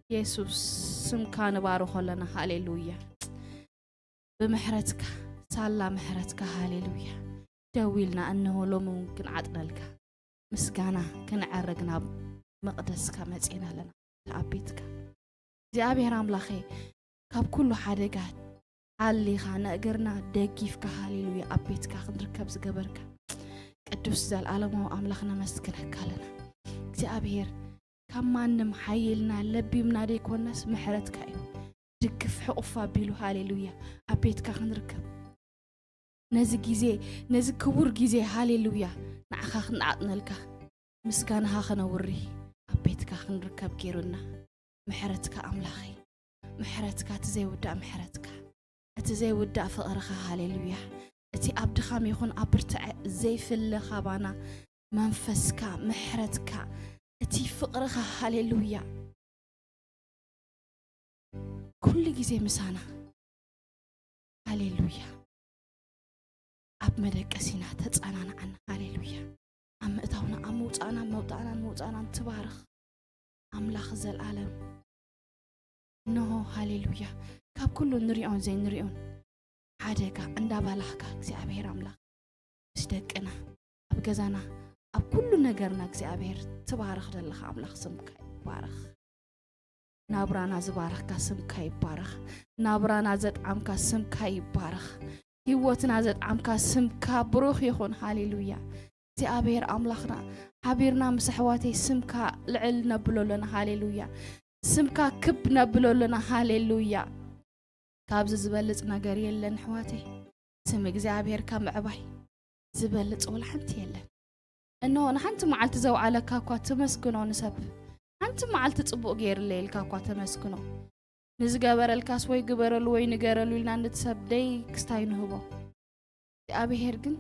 የሱስ፣ ስምካ ንባርኾ ኣለና። ሃሌሉያ። ብምሕረትካ፣ ሳላ ምሕረትካ፣ ሃሌሉያ፣ ደው ኢልና እንሆ ሎሚ እውን ክንዓጥነልካ፣ ምስጋና ክንዐርግ ናብ መቕደስካ መጺእና ኣለና፣ ኣብ ቤትካ። እግዚኣብሔር ኣምላኸይ፣ ካብ ኩሉ ሓደጋ ኣሊኻ ንእግርና ደጊፍካ፣ ሃሌሉያ፣ ኣብ ቤትካ ክንርከብ ዝገበርካ ቅዱስ ዘልኣለማዊ ኣምላኽ ነመስግነካ ኣለና። እግዚኣብሔር፣ ካብ ማንም ሓይልና ለቢምና ደይኮናስ ምሕረትካ እዩ ድግፍ ሕቑፍ ኣቢሉ፣ ሃሌሉያ፣ ኣብ ቤትካ ክንርከብ፣ ነዚ ግዜ፣ ነዚ ክቡር ግዜ፣ ሃሌሉያ፣ ንዓኻ ክንዓጥነልካ፣ ምስጋናኻ ከነውሪ፣ ኣብ ቤትካ ክንርከብ ገይሩና። ምሕረትካ ኣምላኸይ፣ ምሕረትካ፣ እቲ ዘይውዳእ ምሕረትካ፣ እቲ ዘይውዳእ ፍቕርኻ፣ ሃሌሉያ፣ እቲ ኣብ ድኻም ይኹን ኣብ ብርትዐ ዘይፍለ ካባና መንፈስካ፣ ምሕረትካ፣ እቲ ፍቕርኻ፣ ሃሌሉያ፣ ኩሉ ግዜ ምሳና፣ ሃሌሉያ። ኣብ መደቀሲና ተጸናንዓና፣ ሃሌሉያ። ኣብ ምእታውና፣ ኣብ ምውጻእና፣ ኣብ መውጣእናን ምውጻእናን ትባረኽ ኣምላኽ ዘልኣለም። እንሆ፣ ሃሌሉያ፣ ካብ ኩሉ ንሪኦን ዘይንሪኦን ሓደጋ እንዳባላኽካ እግዚኣብሔር ኣምላኽ ምስ ደቅና፣ ኣብ ገዛና፣ ኣብ ኩሉ ነገርና እግዚኣብሔር ትባረኽ ዘለኻ ኣምላኽ ስምካ ይባረኽ። ናብራና ዝባረኽካ ስምካ ይባረኽ። ናብራና ዘጥዓምካ ስምካ ይባረኽ። ህይወትና ዘጥዓምካ ስምካ ብሩኽ ይኹን። ሃሌሉያ። እግዚኣብሔር ኣምላኽና፣ ሓቢርና ምስ ኣሕዋተይ ስምካ ልዕል ነብሎ ኣለና። ሃሌሉያ። ስምካ ክብ ነብሎ ኣለና። ሃሌሉያ። ካብዚ ዝበልጽ ነገር የለን ኣሕዋተይ። ስም እግዚኣብሔር ካብ ምዕባይ ዝበልጽ ወላ ሓንቲ የለን። እንሆ ንሓንቲ መዓልቲ ዘውዓለካ እኳ ተመስግኖ ንሰብ። ሓንቲ መዓልቲ ጽቡቕ ገይርለይ ኢልካ እኳ ተመስግኖ። ንዝገበረልካስ ወይ ግበረሉ ወይ ንገረሉ ኢልና ነቲ ሰብ ደይ ክስታይ ንህቦ። እግዚኣብሔር ግን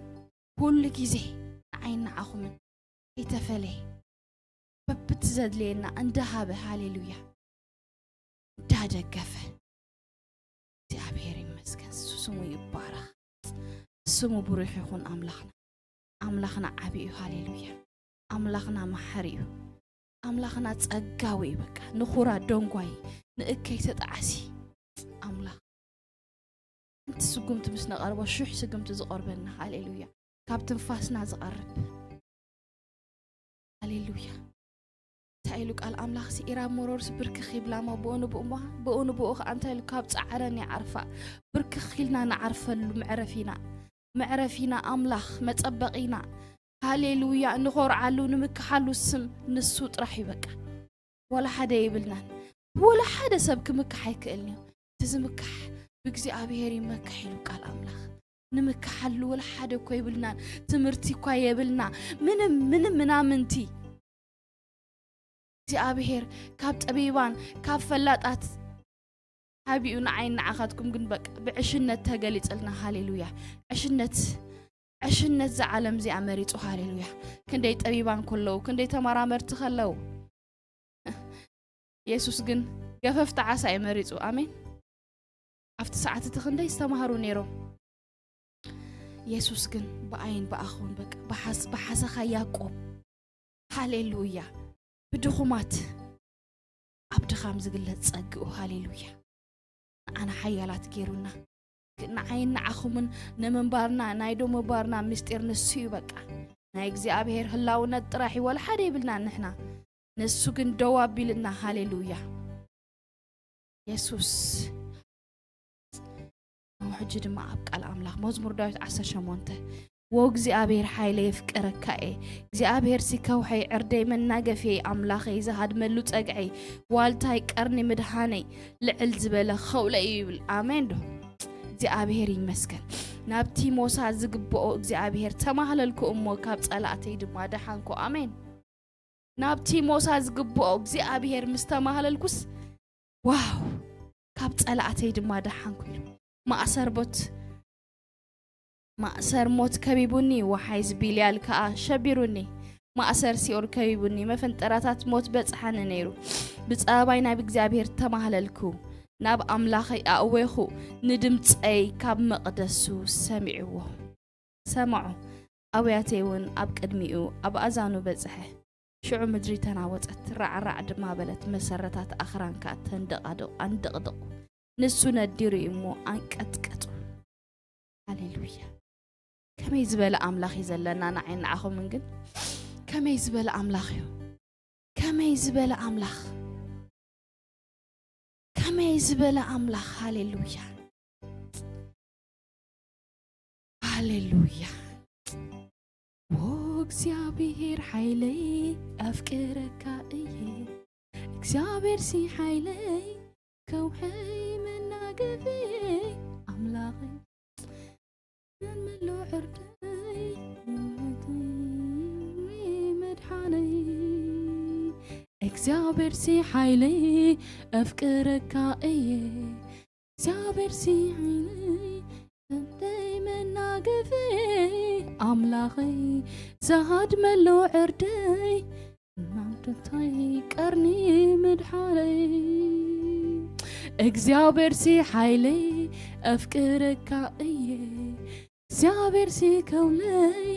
ኩሉ ግዜ ንዓይን ንዓኹምን ከይተፈለየ በብቲ ዘድልየና እንዳሃበ፣ ሃሌሉያ፣ እንዳደገፈ፣ እግዚኣብሔር ይመስገን። እሱ ስሙ ይባረኽ። ስሙ ብሩኽ ይኹን ኣምላኽና። ኣምላኽና ዓቢ እዩ። ሃሌሉያ። ኣምላኽና መሓሪ እዩ። ኣምላኽና ጸጋዊ እዩ። በቃ ንኹራ ደንጓይ፣ ንእከይ ተጣዓሲ ኣምላኽ። እንቲ ስጉምቲ ምስ ነቐርቦ ሽሕ ስጉምቲ ዝቐርበና። ሃሌሉያ። ካብ ትንፋስና ዝቐርብ። ሃሌሉያ። እንታይ ኢሉ ቃል ኣምላኽሲ? ኢራብ መሮርሲ ብርክኽ ይብላ እሞ ብኡ ንብኡ እሞ፣ ብኡ ንብኡ ኸኣ እንታይ ኢሉ? ካብ ጻዕረን ይዓርፋ። ብርክኽ ኢልና ንዓርፈሉ መዕረፊና። መዕረፊና ኣምላኽ፣ መጸበቒና። ሃሌሉያ። እንኾርዓሉ፣ ንምክሓሉ ስም ንሱ ጥራሕ እዩ በቃ። ወላ ሓደ የብልናን። ወላ ሓደ ሰብ ክምካሕ ኣይክእልን እዩ። እቲ ዝምካሕ ብእግዚኣብሔር ይመካሕ ኢሉ ቃል ኣምላኽ። ንምካሓሉ ወላ ሓደ እኮ የብልናን። ትምህርቲ እኳ የብልና። ምንም፣ ምንም ምናምንቲ። እግዚኣብሔር ካብ ጠቢባን ካብ ፈላጣት ሓቢኡ ንዓይን ንዓኻትኩም ግን በቃ ብዕሽነት ተገሊጽልና። ሃሌሉያ። ዕሽነት፣ ዕሽነት እዛ ዓለም እዚኣ መሪጹ። ሃሌሉያ። ክንደይ ጠቢባን ከለዉ፣ ክንደይ ተመራመርቲ ከለዉ፣ የሱስ ግን ገፈፍቲ ዓሳ እዩ መሪጹ። ኣሜን። ኣብቲ ሰዓት እቲ ክንደይ ዝተማህሩ ነይሮም። የሱስ ግን ብኣይን ብኣኹን በቃ ብሓስ-፣ ብሓሰኻ ያዕቆብ። ሃሌሉያ። ብድኹማት ኣብ ድኻም ዝግለጽ ጸግኡ። ሃሌሉያ። ንዓና ሓያላት ገይሩና። ንዓይን ንዓኹምን ንምንባርና፣ ናይ ዶ ምንባርና ምስጢር ንሱ እዩ በቃ። ናይ እግዚኣብሔር ህላውነት ጥራሕ እዩ፣ ወላ ሓደ የብልናን ንሕና። ንሱ ግን ደው ኣቢልና። ሃሌሉያ። የሱስ። ሕጂ ድማ ኣብ ቃል ኣምላኽ መዝሙር ዳዊት ዓሰርተ ሸሞንተ፣ "ወእግዚኣብሔር ሓይለ የፍቅረካ እየ፣ እግዚኣብሔርሲ ከውሐይ ዕርደይ መናገፍየይ ኣምላኸይ ዝሃድመሉ ጸግዐይ ዋልታይ ቀርኒ ምድሃነይ ልዕል ዝበለ ኸውለይ" እዩ ይብል። ኣሜን ዶ? እግዚኣብሔር ይመስገን። ናብቲ ሞሳ ዝግብኦ እግዚኣብሔር ተማህለልኩ እሞ ካብ ጸላእተይ ድማ ደሓንኩ። ኣሜን። ናብቲ ሞሳ ዝግብኦ እግዚኣብሔር ምስ ተማህለልኩስ፣ ዋው፣ ካብ ጸላእተይ ድማ ደሓንኩ ኢሉ። ማእሰር ቦት፣ ማእሰር ሞት ከቢቡኒ፣ ወሓይዝ ቢልያል ከኣ ሸቢሩኒ። ማእሰር ሲኦል ከቢቡኒ፣ መፈንጠራታት ሞት በጽሓኒ ነይሩ። ብጸባባይ ናብ እግዚኣብሔር ተማህለልኩ፣ ናብ ኣምላኸይ ኣእዌኹ፣ ንድምጸይ ካብ መቕደሱ ሰሚዕዎ። ሰምዖ፣ ኣውያተይ እውን ኣብ ቅድሚኡ ኣብ ኣዛኑ በጽሐ። ሽዑ ምድሪ ተናወጸት፣ ራዕራዕ ድማ በለት፣ መሰረታት ኣኽራን ከኣ ተንደቓደቑ፣ ኣንደቕደቑ። ንሱ ነዲሩ እዩ እሞ ኣንቀጥቀጡ። ሃሌሉያ! ከመይ ዝበለ ኣምላኽ እዩ ዘለና ንዓይን ንዓኹምን ግን? ከመይ ዝበለ ኣምላኽ እዩ? ከመይ ዝበለ ኣምላኽ! ከመይ ዝበለ ኣምላኽ! ሃሌሉያ! ሃሌሉያ! ኦ እግዚኣብሔር ሓይለይ ኣፍቅረካ እየ፣ እግዚኣብሔር ሲ ሓይለይ ከውሐይ መናገፍየይ ኣምላኸይ መሎ ዕርደይ መድሓነይ እግዚኣብሔር ሲ ሓይለይ ኣፍቅረካ እየ እግዚኣብሔር ሲ ሓይለይ ዕርደይ መናገፍየይ ኣምላኸይ ዝሃድመሉ ዕርደይ ናምድታይ ቀርኒ ምድሓረይ እግዚኣብሔር ሲ ሓይለይ ኣፍቅረካ እየ እግዚኣብሔር ሲ ከውለይ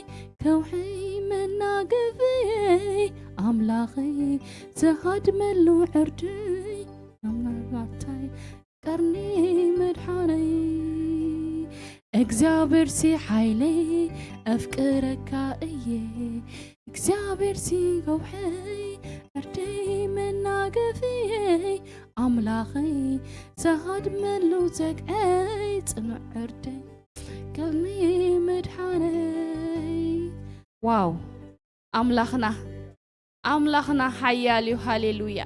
ከውሐይ መናገፍየይ ኣምላኸይ ዝሃድመሉ ዕርደይ ኣምላኽታይ ቀርኒ ምድሓረይ እግዚኣብሔር ሲ ሓይለይ ኣፍቅረካ እየ እግዚኣብሔር ሲ ከውሐይ ዕርደይ መናገፍየይ ኣምላኸይ ዝሃድመሉ ዘግዐይ ጽኑዕ ዕርደይ ቀርኒ ምድሓረይ ዋው ኣምላኽና ኣምላኽና ሓያል እዩ። ሃሌሉያ።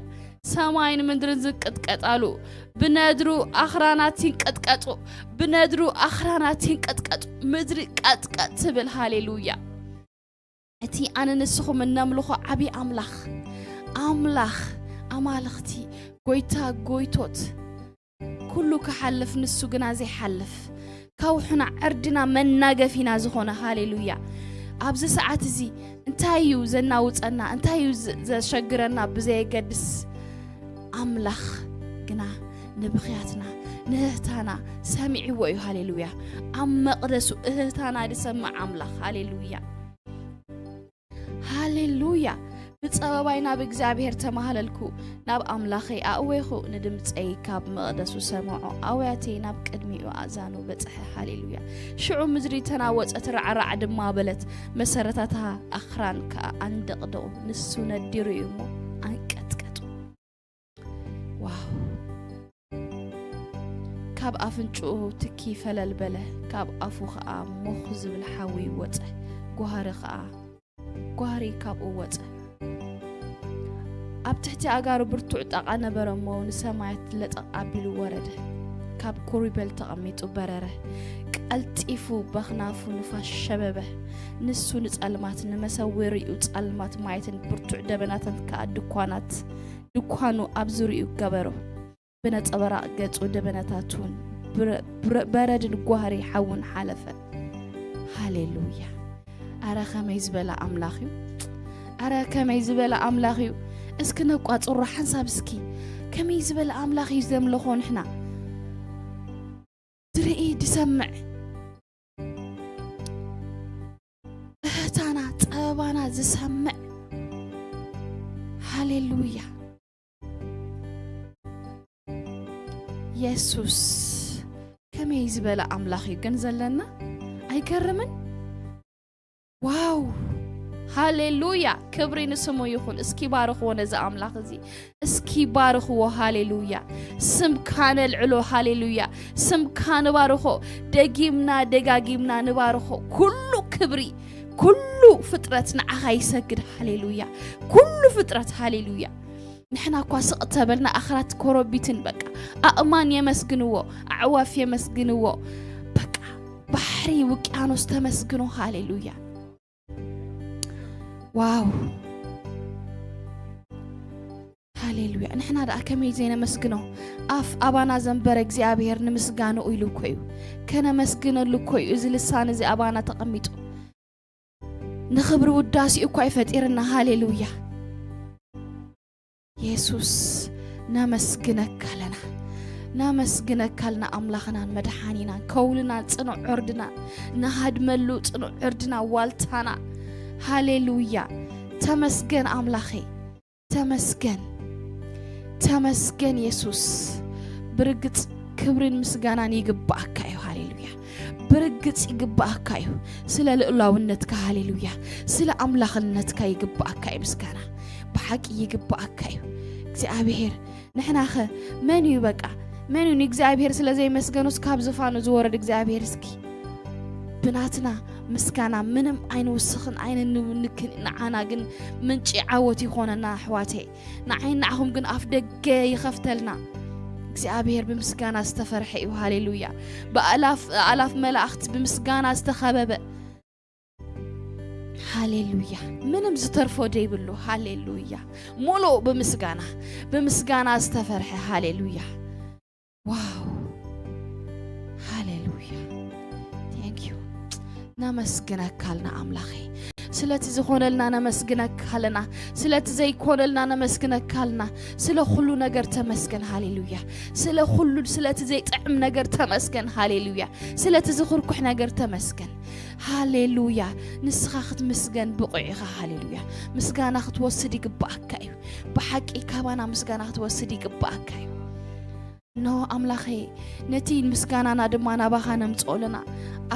ሰማይን ምድርን ዝንቅጥቀጣሉ፣ ብነድሩ ኣኽራናት ይንቀጥቀጡ፣ ብነድሩ ኣኽራናት ይንቀጥቀጡ፣ ምድሪ ቀጥቀጥ ትብል። ሃሌሉያ። እቲ ኣነ ንስኹም እነምልኾ ዓብዪ ኣምላኽ፣ ኣምላኽ ኣማልኽቲ፣ ጎይታ ጎይቶት፣ ኩሉ ክሓልፍ ንሱ ግና ዘይሓልፍ ካውሕና ዕርድና መናገፊና ዝኾነ ሃሌሉያ ኣብዚ ሰዓት እዚ እንታይ እዩ ዘናውፀና እንታይ እዩ ዘሸግረና ብዘየገድስ ኣምላኽ ግና ንብኽያትና ንህህታና ሰሚዕዎ እዩ ሃሌሉያ ኣብ መቕደሱ እህህታና ዝሰምዕ ኣምላኽ ሃሌሉያ ሃሌሉያ ብጸበባይ ናብ እግዚኣብሔር ተማህለልኩ ናብ ኣምላኸይ ኣእዌኹ ንድምጸይ ካብ መቕደሱ ሰምዖ ኣውያተይ ናብ ቅድሚኡ ኣእዛኑ በጽሐ ሃሌሉያ ሽዑ ምድሪ ተናወጸት ራዕራዕ ድማ በለት መሰረታታ ኣኽራን ከኣ ኣንደቕደቑ ንሱ ነዲሩ እዩ እሞ ኣንቀጥቀጡ ዋው ካብ ኣፍንጭኡ ትኪ ፈለል በለ ካብ ኣፉ ኸኣ ሞኽ ዝብል ሓዊ ወጸ ጓህሪ ኸኣ ጓህሪ ካብኡ ወጸ ኣብ ትሕቲ ኣጋሩ ብርቱዕ ጣቓ ነበረ እሞ ንሰማያት ለጠቕ ኣቢሉ ወረደ ካብ ኮሪበል ተቐሚጡ በረረ ቀልጢፉ በኽናፉ ንፋስ ሸበበ ንሱ ንጸልማት ንመሰውሪኡ ጸልማት ማየትን ብርቱዕ ደበናትን ከኣ ድኳናት ድኳኑ ኣብ ዙርይኡ ገበሮ። ብነጸበራቕ ገጹ ደበናታቱን በረድን ጓህሪ ሓውን ሓለፈ። ሃሌሉያ! ኣረ ከመይ ዝበለ ኣምላኽ እዩ! ኣረ ከመይ ዝበለ ኣምላኽ እዩ! እስኪ ነቋጽሮ ሓንሳብ እስኪ ከመይ ዝበለ ኣምላኽ እዩ ዘምልኾ ንሕና ዝርኢ ዝሰምዕ እህታና ጸበባና ዝሰምዕ ሃሌሉያ የሱስ ከመይ ዝበለ ኣምላኽ እዩ ግን ዘለና ኣይገርምን ዋው ሃሌሉያ ክብሪ ንስሙ ይኹን እስኪ ባርኽዎ ነዚ ኣምላኽ እዚ እስኪ ባርኽዎ ሃሌሉያ ስምካ ነልዕሎ ሃሌሉያ ስምካ ንባርኾ ደጊምና ደጋጊምና ንባርኾ ኩሉ ክብሪ ኩሉ ፍጥረት ንዓኻ ይሰግድ ሃሌሉያ ኩሉ ፍጥረት ሃሌሉያ ንሕና እኳ ስቕ ተበልና ኣኽራት ኮረቢትን በቃ ኣእማን የመስግንዎ ኣዕዋፍ የመስግንዎ በቃ ባሕሪ ውቅያኖስ ተመስግኖ ሃሌሉያ ዋው ሃሌሉያ ንሕና ደኣ ከመይ ዘይነመስግኖ ኣፍ ኣባና ዘንበረ እግዚኣብሔር ንምስጋንኡ ኢሉ እኮ እዩ ከነመስግነሉ እኮ እዩ እዚ ልሳን እዚ ኣባና ተቐሚጡ ንኽብሪ ውዳሴኡ እኳ እዩ ፈጢርና ሃሌሉያ የሱስ ነመስግነካ ኣለና ነመስግነካ ኣለና ኣምላኽናን መድሓኒናን ከውልናን ፅኑዕ ዕርድናን ንሃድመሉ ፅኑዕ ዕርድና ዋልታና ሃሌሉያ ተመስገን ኣምላኸይ፣ ተመስገን፣ ተመስገን የሱስ። ብርግጽ ክብርን ምስጋናን ይግባኣካ እዩ። ሃሌሉያ። ብርግጽ ይግባኣካ እዩ። ስለ ልኡላውነትካ፣ ሃሌሉያ፣ ስለ ኣምላኽነትካ ይግባኣካ እዩ ምስጋና። ብሓቂ ይግባኣካ እዩ እግዚኣብሔር። ንሕናኸ መን እዩ በቃ? መን እዩ ንእግዚኣብሔር ስለ ዘይመስገኑስ ካብ ዝፋኑ ዝወረድ እግዚኣብሔር? እስኪ ብናትና ምስጋና ምንም ኣይንውስኽን ኣይንንውንክን። ንዓና ግን ምንጪ ዓወት ይኾነና ኣሕዋተይ። ንዓይ ንዓኹም ግን ኣፍ ደገ ይኸፍተልና። እግዚኣብሔር ብምስጋና ዝተፈርሐ እዩ። ሃሌሉያ። ብኣላፍ ኣላፍ መላእኽት ብምስጋና ዝተኸበበ። ሃሌሉያ። ምንም ዝተርፎ ዘይብሉ። ሃሌሉያ። ሙሉእ ብምስጋና፣ ብምስጋና ዝተፈርሐ። ሃሌሉያ። ዋው። ሃሌሉያ። Thank you። ነመስግነካልና ኣምላኸይ። ስለቲ ዝኾነልና ነመስግነካልና። ስለቲ ዘይኮነልና ነመስግነካልና። ስለ ኩሉ ነገር ተመስገን። ሃሌሉያ። ስለ ኩሉ፣ ስለቲ ዘይጥዕም ነገር ተመስገን። ሃሌሉያ። ስለቲ ዝኽርኩሕ ነገር ተመስገን። ሃሌሉያ። ንስኻ ክትምስገን ብቑዕ ኢኻ። ሃሌሉያ። ምስጋና ክትወስድ ይግባኣካ እዩ። ብሓቂ ካባና ምስጋና ክትወስድ ይግባኣካ እዩ። እንሆ ኣምላኸይ፣ ነቲ ምስጋናና ድማ ናባኻ ነምጽኦ ኣለና።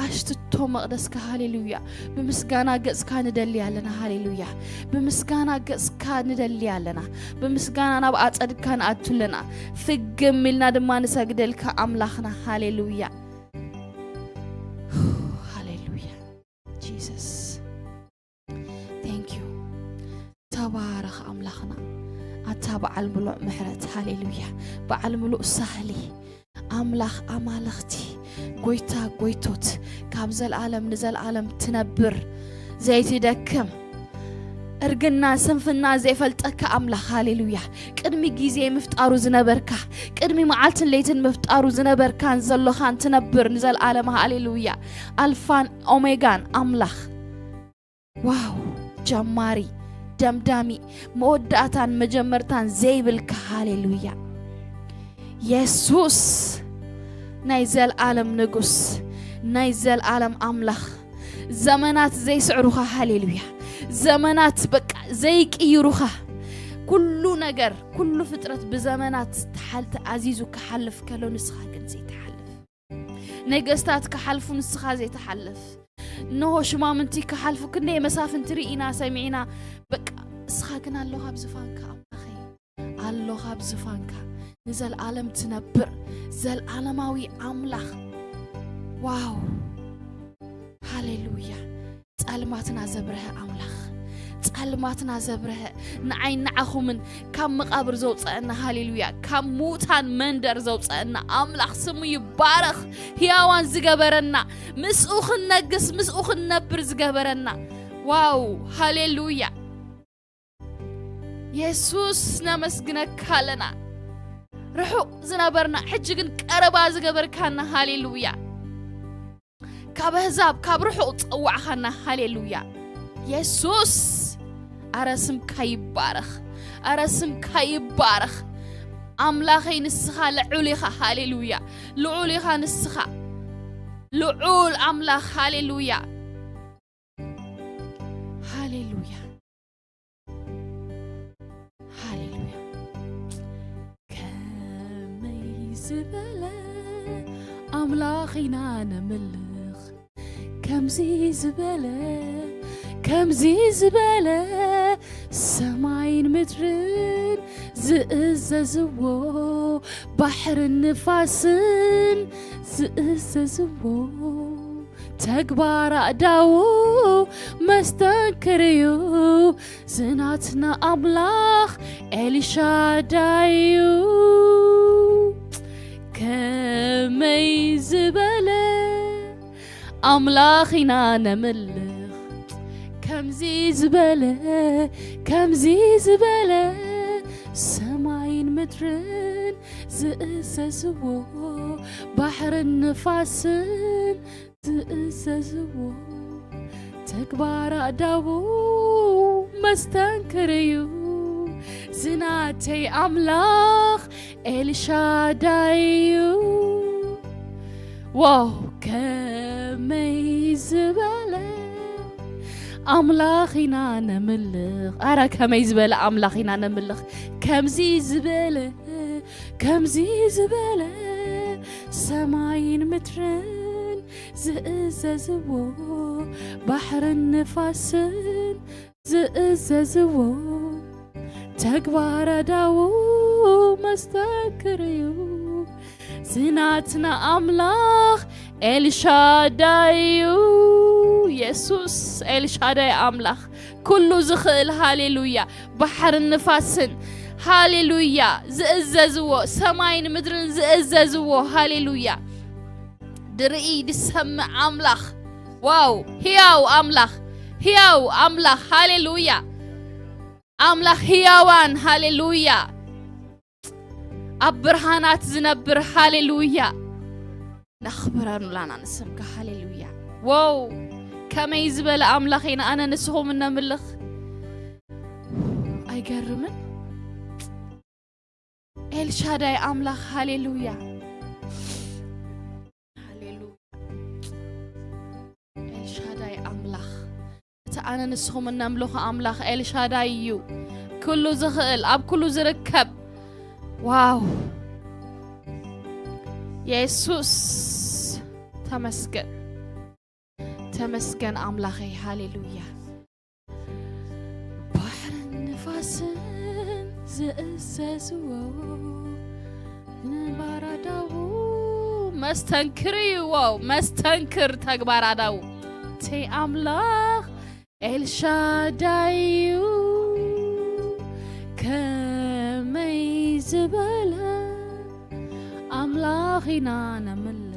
ኣሽትቶ መቕደስካ። ሃሌሉያ። ብምስጋና ገጽካ ንደሊ ኣለና። ሃሌሉያ። ብምስጋና ገጽካ ንደሊ ኣለና። ብምስጋና ናብ ኣጸድካ ንኣቱ ኣለና። ፍግም ኢልና ድማ ንሰግደልካ ኣምላኽና። ሃሌሉያ። ሃሌሉያ። ጂሰስ። Thank you። ተባረኽ ኣምላኽና። ኣታ በዓል ምሉእ ምሕረት። ሃሌሉያ። በዓል ምሉእ ሳህሊ። ኣምላኽ ኣማልኽቲ። ጎይታ ጎይቶት። ካብ ዘልኣለም ንዘልኣለም ትነብር። ዘይትደክም። እርግና ስንፍና ዘይፈልጠካ ኣምላኽ። ሃሌሉያ። ቅድሚ ግዜ ምፍጣሩ ዝነበርካ፣ ቅድሚ መዓልትን ለይትን ምፍጣሩ ዝነበርካን ዘሎኻን ትነብር ንዘልኣለም። ሃሌሉያ። ኣልፋን ኦሜጋን ኣምላኽ። ዋው። ጀማሪ፣ ደምዳሚ፣ መወዳእታን መጀመርታን ዘይብልካ። ሃሌሉያ። የሱስ ናይ ዘልኣለም ንጉስ፣ ናይ ዘልኣለም ኣምላኽ። ዘመናት ዘይስዕሩኻ። ሃሌሉያ። ዘመናት በቃ ዘይቅይሩኻ። ኩሉ ነገር፣ ኩሉ ፍጥረት ብዘመናት ተሓል-፣ ተኣዚዙ ክሓልፍ ከሎ ንስኻ ግን ዘይትሓልፍ። ነገስታት ክሓልፉ ንስኻ ዘይትሓልፍ። እንሆ ሽማምንቲ ክሓልፉ ክንደይ መሳፍንቲ ርኢና ሰሚዕና። በቃ እስኻ ግን ኣሎኻ ኣብ ዝፋንካ ኣምላኸይ። ኣሎኻ ኣብ ዝፋንካ። ንዘልኣለም ትነብር ዘልኣለማዊ ኣምላኽ። ዋው። ሃሌሉያ። ጸልማትና ዘብረሀ ኣምላኽ፣ ጸልማትና ዘብረሀ፣ ንዓይ ንዓኹምን ካብ መቓብር ዘውጸአና። ሃሌሉያ። ካብ ምዉታን መንደር ዘውጸአና ኣምላኽ ስሙ ይባረኽ። ህያዋን ዝገበረና፣ ምስኡ ክንነግስ፣ ምስኡ ክንነብር ዝገበረና። ዋው። ሃሌሉያ። የሱስ ነመስግነካ ኣለና። ርሑቕ ዝነበርና ሕጂ ግን ቀረባ ዝገበርካና። ሃሌሉያ። ካብ ኣህዛብ ካብ ርሑቕ ጸዋዕኻና። ሃሌሉያ። የሱስ ኣረ ስምካ ይባረኽ። ኣረ ስምካ ይባረኽ። ኣምላኸይ ንስኻ ልዑል ኢኻ። ሃሌሉያ። ልዑል ኢኻ ንስኻ። ልዑል ኣምላኽ። ሃሌሉያ። ሃሌሉያ። ሃሌሉያ። ከመይ ዝበለ ኣምላኽ ኢና ነምልኽ፣ ከምዚ ዝበለ፣ ከምዚ ዝበለ ሰማይን ምድርን ዝእዘዝዎ፣ ባሕርን ንፋስን ዝእዘዝዎ፣ ተግባር ኣእዳዉ መስተንክር እዩ። ዝናትና ኣምላኽ ኤልሻዳይ እዩ። ከመይ ዝበለ ኣምላኽ ኢና ነምልኽ፣ ከምዚ ዝበለ፣ ከምዚ ዝበለ ሰማይን ምድርን ዝእዘዝዎ፣ ባሕርን ንፋስን ዝእዘዝዎ፣ ተግባር ኣእዳዉ መስተንክር እዩ። ዝናተይ ኣምላኽ ኤልሻዳይ እዩ። ዋው፣ ከመይ ዝበለ ኣምላኽ ኢና ነምልኽ። ኣረ ከመይ ዝበለ ኣምላኽ ኢና ነምልኽ። ከምዚ ዝበለ፣ ከምዚ ዝበለ ሰማይን ምድርን ዝእዘዝዎ፣ ባሕርን ንፋስን ዝእዘዝዎ፣ ተግባር ኣዳዉ መስተንክር እዩ። ዝናትና ኣምላኽ ኤልሻዳይ እዩ። የሱስ ኤልሻዳይ ኣምላኽ ኩሉ ዝኽእል፣ ሃሌሉያ። ባሕርን ንፋስን፣ ሃሌሉያ፣ ዝእዘዝዎ፣ ሰማይን ምድርን ዝእዘዝዎ፣ ሃሌሉያ። ድርኢ ድሰምዕ ኣምላኽ፣ ዋው፣ ህያው ኣምላኽ፣ ህያው ኣምላኽ፣ ሃሌሉያ። ኣምላኽ ህያዋን፣ ሃሌሉያ። ኣብ ብርሃናት ዝነብር፣ ሃሌሉያ። ነኽብረሉና ንስምካ፣ ሃሌሉያ። ዋው፣ ከመይ ዝበለ ኣምላኽ ኢና ኣነ ንስኹም እነምልኽ። ኣይገርምን? ኤልሻዳይ ኣምላኽ፣ ሃሌሉያ። ሃሌሉያ። ኤልሻዳይ ኣምላኽ፣ እቲ ኣነ ንስኹም እነምልኾ ኣምላኽ ኤልሻዳይ እዩ። ኩሉ ዝኽእል፣ ኣብ ኩሉ ዝርከብ። ዋው! የሱስ፣ ተመስገን። ተመስገን ኣምላኸይ፣ ሃሌሉያ። ባሕርን ንፋስን ዝእዘዝዎ፣ ንባራዳዉ መስተንክር እዩ። ዋው፣ መስተንክር ተግባር ኣዳዉ። ተይ ኣምላኽ ኤልሻዳይ እዩ። ከመይ ዝበለ ኣምላኽ ኢና ነምልኽ።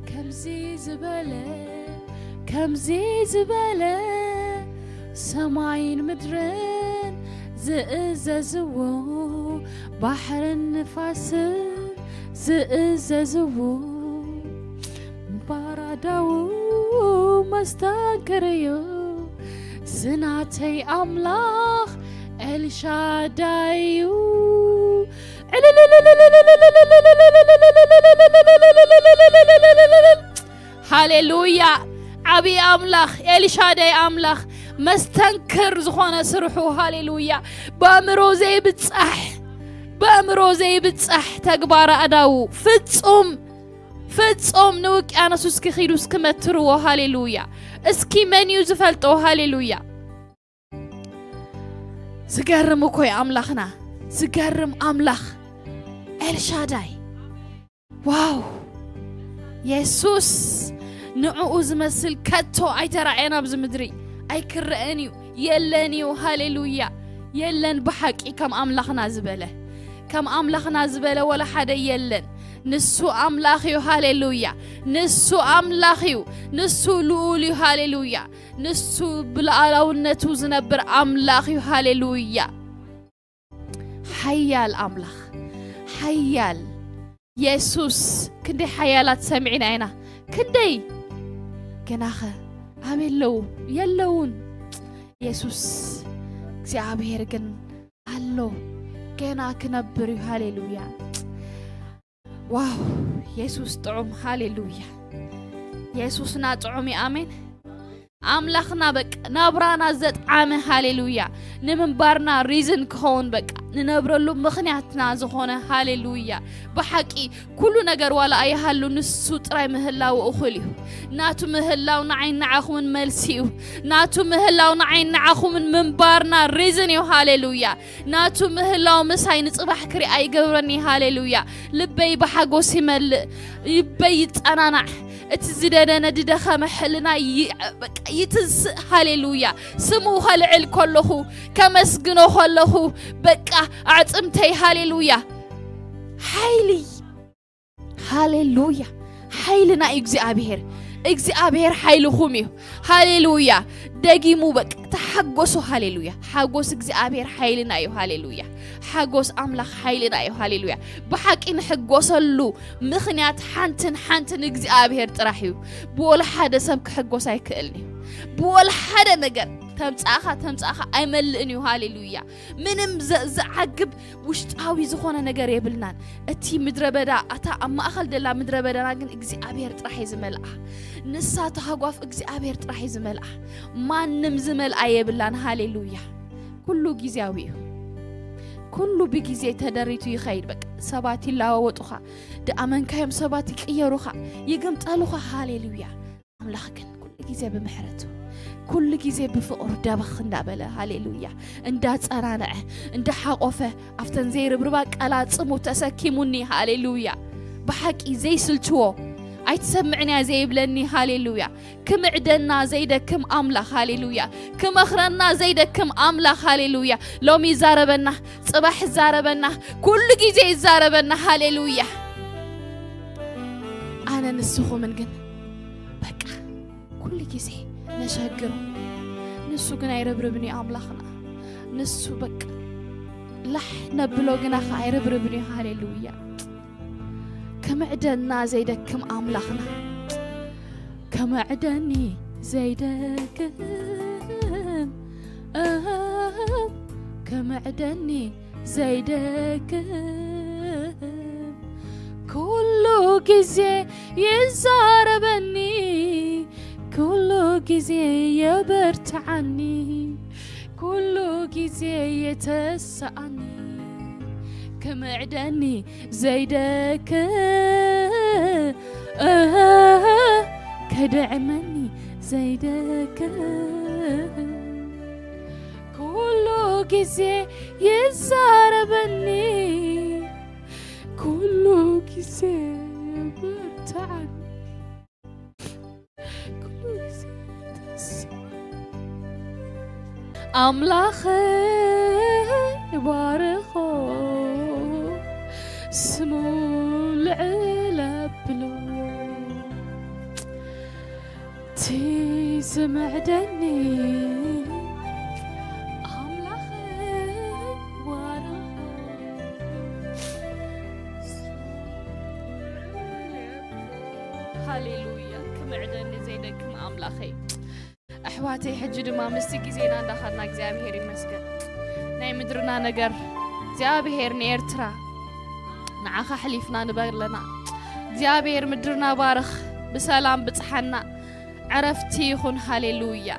ከምዚ ዝበለ፣ ከምዚ ዝበለ ሰማይን ምድርን ዝእዘዝዎ፣ ባሕርን ንፋስን ዝእዘዝዎ፣ ባራዳዉ መስተንክር እዩ። ዝናተይ ኣምላኽ ኤልሻዳይ እዩ። ሃሌሉያ። ዓብዪ ኣምላኽ፣ ኤልሻዳይ ኣምላኽ፣ መስተንክር ዝኾነ ስርሑ፣ ሃሌሉያ። ብኣእምሮ ዘይብጻሕ፣ ብኣእምሮ ዘይብጻሕ ተግባር ኣእዳዉ፣ ፍጹም፣ ፍጹም ንውቅያኖስ እስኪ ኺዱ እስኪ መትርዎ፣ ሃሌሉያ። እስኪ መን እዩ ዝፈልጦ፣ ሃሌሉያ። ዝገርም እኮ እዩ ኣምላኽና፣ ዝገርም ኣምላኽ ኤልሻዳይ። ዋው! የሱስ ንዕኡ ዝመስል ከቶ ኣይተራእየን ኣብዚ ምድሪ፣ ኣይክረአን እዩ፣ የለን እዩ። ሃሌሉያ! የለን ብሓቂ ከም ኣምላኽና ዝበለ፣ ከም ኣምላኽና ዝበለ ወላ ሓደ የለን። ንሱ ኣምላኽ እዩ። ሃሌሉያ! ንሱ ኣምላኽ እዩ። ንሱ ልኡል እዩ። ሃሌሉያ! ንሱ ብልኣላውነቱ ዝነብር ኣምላኽ እዩ። ሃሌሉያ! ሓያል ኣምላኽ፣ ሓያል የሱስ፣ ክንደይ ሓያላት ሰሚዕና ኢና። ክንደይ ግናኸ ኣበይ ኣለዉ? የለዉን። የሱስ እግዚኣብሔር ግን ኣሎ፣ ገና ክነብር እዩ። ሃሌሉያ። ዋው፣ የሱስ ጥዑም። ሃሌሉያ። የሱስና ጥዑም እዩ። ኣሜን። ኣምላኽና በቃ ናብራና ዘጥዓመ፣ ሃሌሉያ፣ ንምንባርና ሪዝን ክኸውን፣ በቃ ንነብረሉ ምኽንያትና ዝኾነ፣ ሃሌሉያ። ብሓቂ ኩሉ ነገር ዋላ ኣይሃሉ፣ ንሱ ጥራይ ምህላው እኹል እዩ። ናቱ ምህላው ንዓይ ንዓኹምን መልሲ እዩ። ናቱ ምህላው ንዓይ ንዓኹምን ምንባርና ሪዝን እዩ። ሃሌሉያ። ናቱ ምህላው ምሳይ ንጽባሕ ክሪኣ ይገብረኒ። ሃሌሉያ። ልበይ ብሓጎስ ይመልእ፣ ልበይ ይጸናናዕ። እቲ ዝደነነ ዝደኸመ ሕልና ይ-፣ በቃ ይትንስእ። ሃሌሉያ። ስሙ ከልዕል ከለኹ፣ ከመስግኖ ከለኹ፣ በቃ ኣዕጽምተይ፣ ሃሌሉያ፣ ሓይሊ፣ ሃሌሉያ፣ ሓይልና እዩ እግዚኣብሔር። እግዚኣብሔር ሓይልኹም እዩ። ሃሌሉያ። ደጊሙ በቃ ተሓጎሱ። ሃሌሉያ። ሓጎስ እግዚኣብሔር ሓይልና እዩ። ሃሌሉያ። ሓጎስ ኣምላኽ ሓይልና እዩ። ሃሌሉያ። ብሓቂ ንሕጎሰሉ ምኽንያት ሓንትን ሓንትን እግዚኣብሔር ጥራሕ እዩ። ብወላ ሓደ ሰብ ክሕጎስ ኣይክእልን እዩ። ብወላ ሓደ ነገር ተምጻእኻ ተምጻእኻ ኣይመልእን እዩ። ሃሌሉያ። ምንም ዘ- ዘዓግብ ውሽጣዊ ዝኾነ ነገር የብልናን። እቲ ምድረ በዳ፣ ኣታ ኣብ ማእኸል ደላ ምድረ በዳና ግን እግዚኣብሔር ጥራሕ እዩ ዝመልኣ። ንሳ ተሃጓፍ እግዚኣብሔር ጥራሕ እዩ ዝመልኣ። ማንም ዝመልኣ የብላን። ሃሌሉያ። ኩሉ ግዜያዊ እዩ። ኩሉ ብግዜ ተደሪቱ ይኸይድ። በቃ ሰባት ይለዋወጡኻ፣ ድኣመንካዮም ሰባት ይቅየሩኻ፣ ይግምጠሉኻ። ሃሌሉያ። ኣምላኽ ግን ኩሉ ግዜ ብምሕረቱ፣ ኩሉ ግዜ ብፍቕሩ ደበኽ እንዳበለ፣ ሃሌሉያ፣ እንዳጸናንዐ፣ እንዳሓቆፈ፣ ኣብተን ዘይርብርባ ቀላጽሙ ተሰኪሙኒ። ሃሌሉያ። ብሓቂ ዘይስልችዎ፣ ኣይትሰምዕን እያ ዘይብለኒ። ሃሌሉያ። ክምዕደና ዘይደክም ኣምላኽ። ሃሌሉያ። ክመኽረና ዘይደክም ኣምላኽ። ሃሌሉያ። ሎሚ ይዛረበና፣ ጽባሕ ይዛረበና፣ ኩሉ ግዜ ይዛረበና። ሃሌሉያ። ኣነ ንስኹምን ግን በቃ ኩሉ ግዜ ነሸግሮ። ንሱ ግን ኣይርብርብን እዩ ኣምላኽና። ንሱ በቃ ላሕ ነብሎ ግና ኸ ኣይርብርብን እዩ። ሃሌሉያ። ክምዕደና ዘይደክም ኣምላኽና። ክምዕደኒ ዘይደክም፣ ክምዕደኒ ዘይደክም፣ ኩሉ ግዜ ይዛረበኒ፣ ኩሉ ግዜ የበርትዓኒ፣ ኩሉ ግዜ የተስኣኒ፣ ክምዕደኒ ዘይደክም፣ ከድዕመኒ ዘይደክም፣ ኩሉ ግዜ ይዛረበኒ፣ ኩሉ ግዜ የበርትዓኒ፣ ኩሉ ግዜ ተስፋ። ኣምላኸይ ባርኾ፣ ስሙ ልዕል ኣብሎ። እቲ ዝምዕደኒ ኣምላኸይ ባርኾ። ሃሌሉያ፣ ክምዕደኒ ዘይደክም ኣምላኸይ። ኣሕዋተይ፣ ሕጂ ድማ ምስቲ ግዜና እንዳኸድና እግዚኣብሔር ይመስገን። ናይ ምድርና ነገር እግዚኣብሔር ንኤርትራ ንዓኻ ኣሕሊፍና ንበለና። እግዚኣብሔር ምድርና ባርኽ፣ ብሰላም ብጽሓና፣ ዕረፍቲ ይኹን። ሃሌሉያ።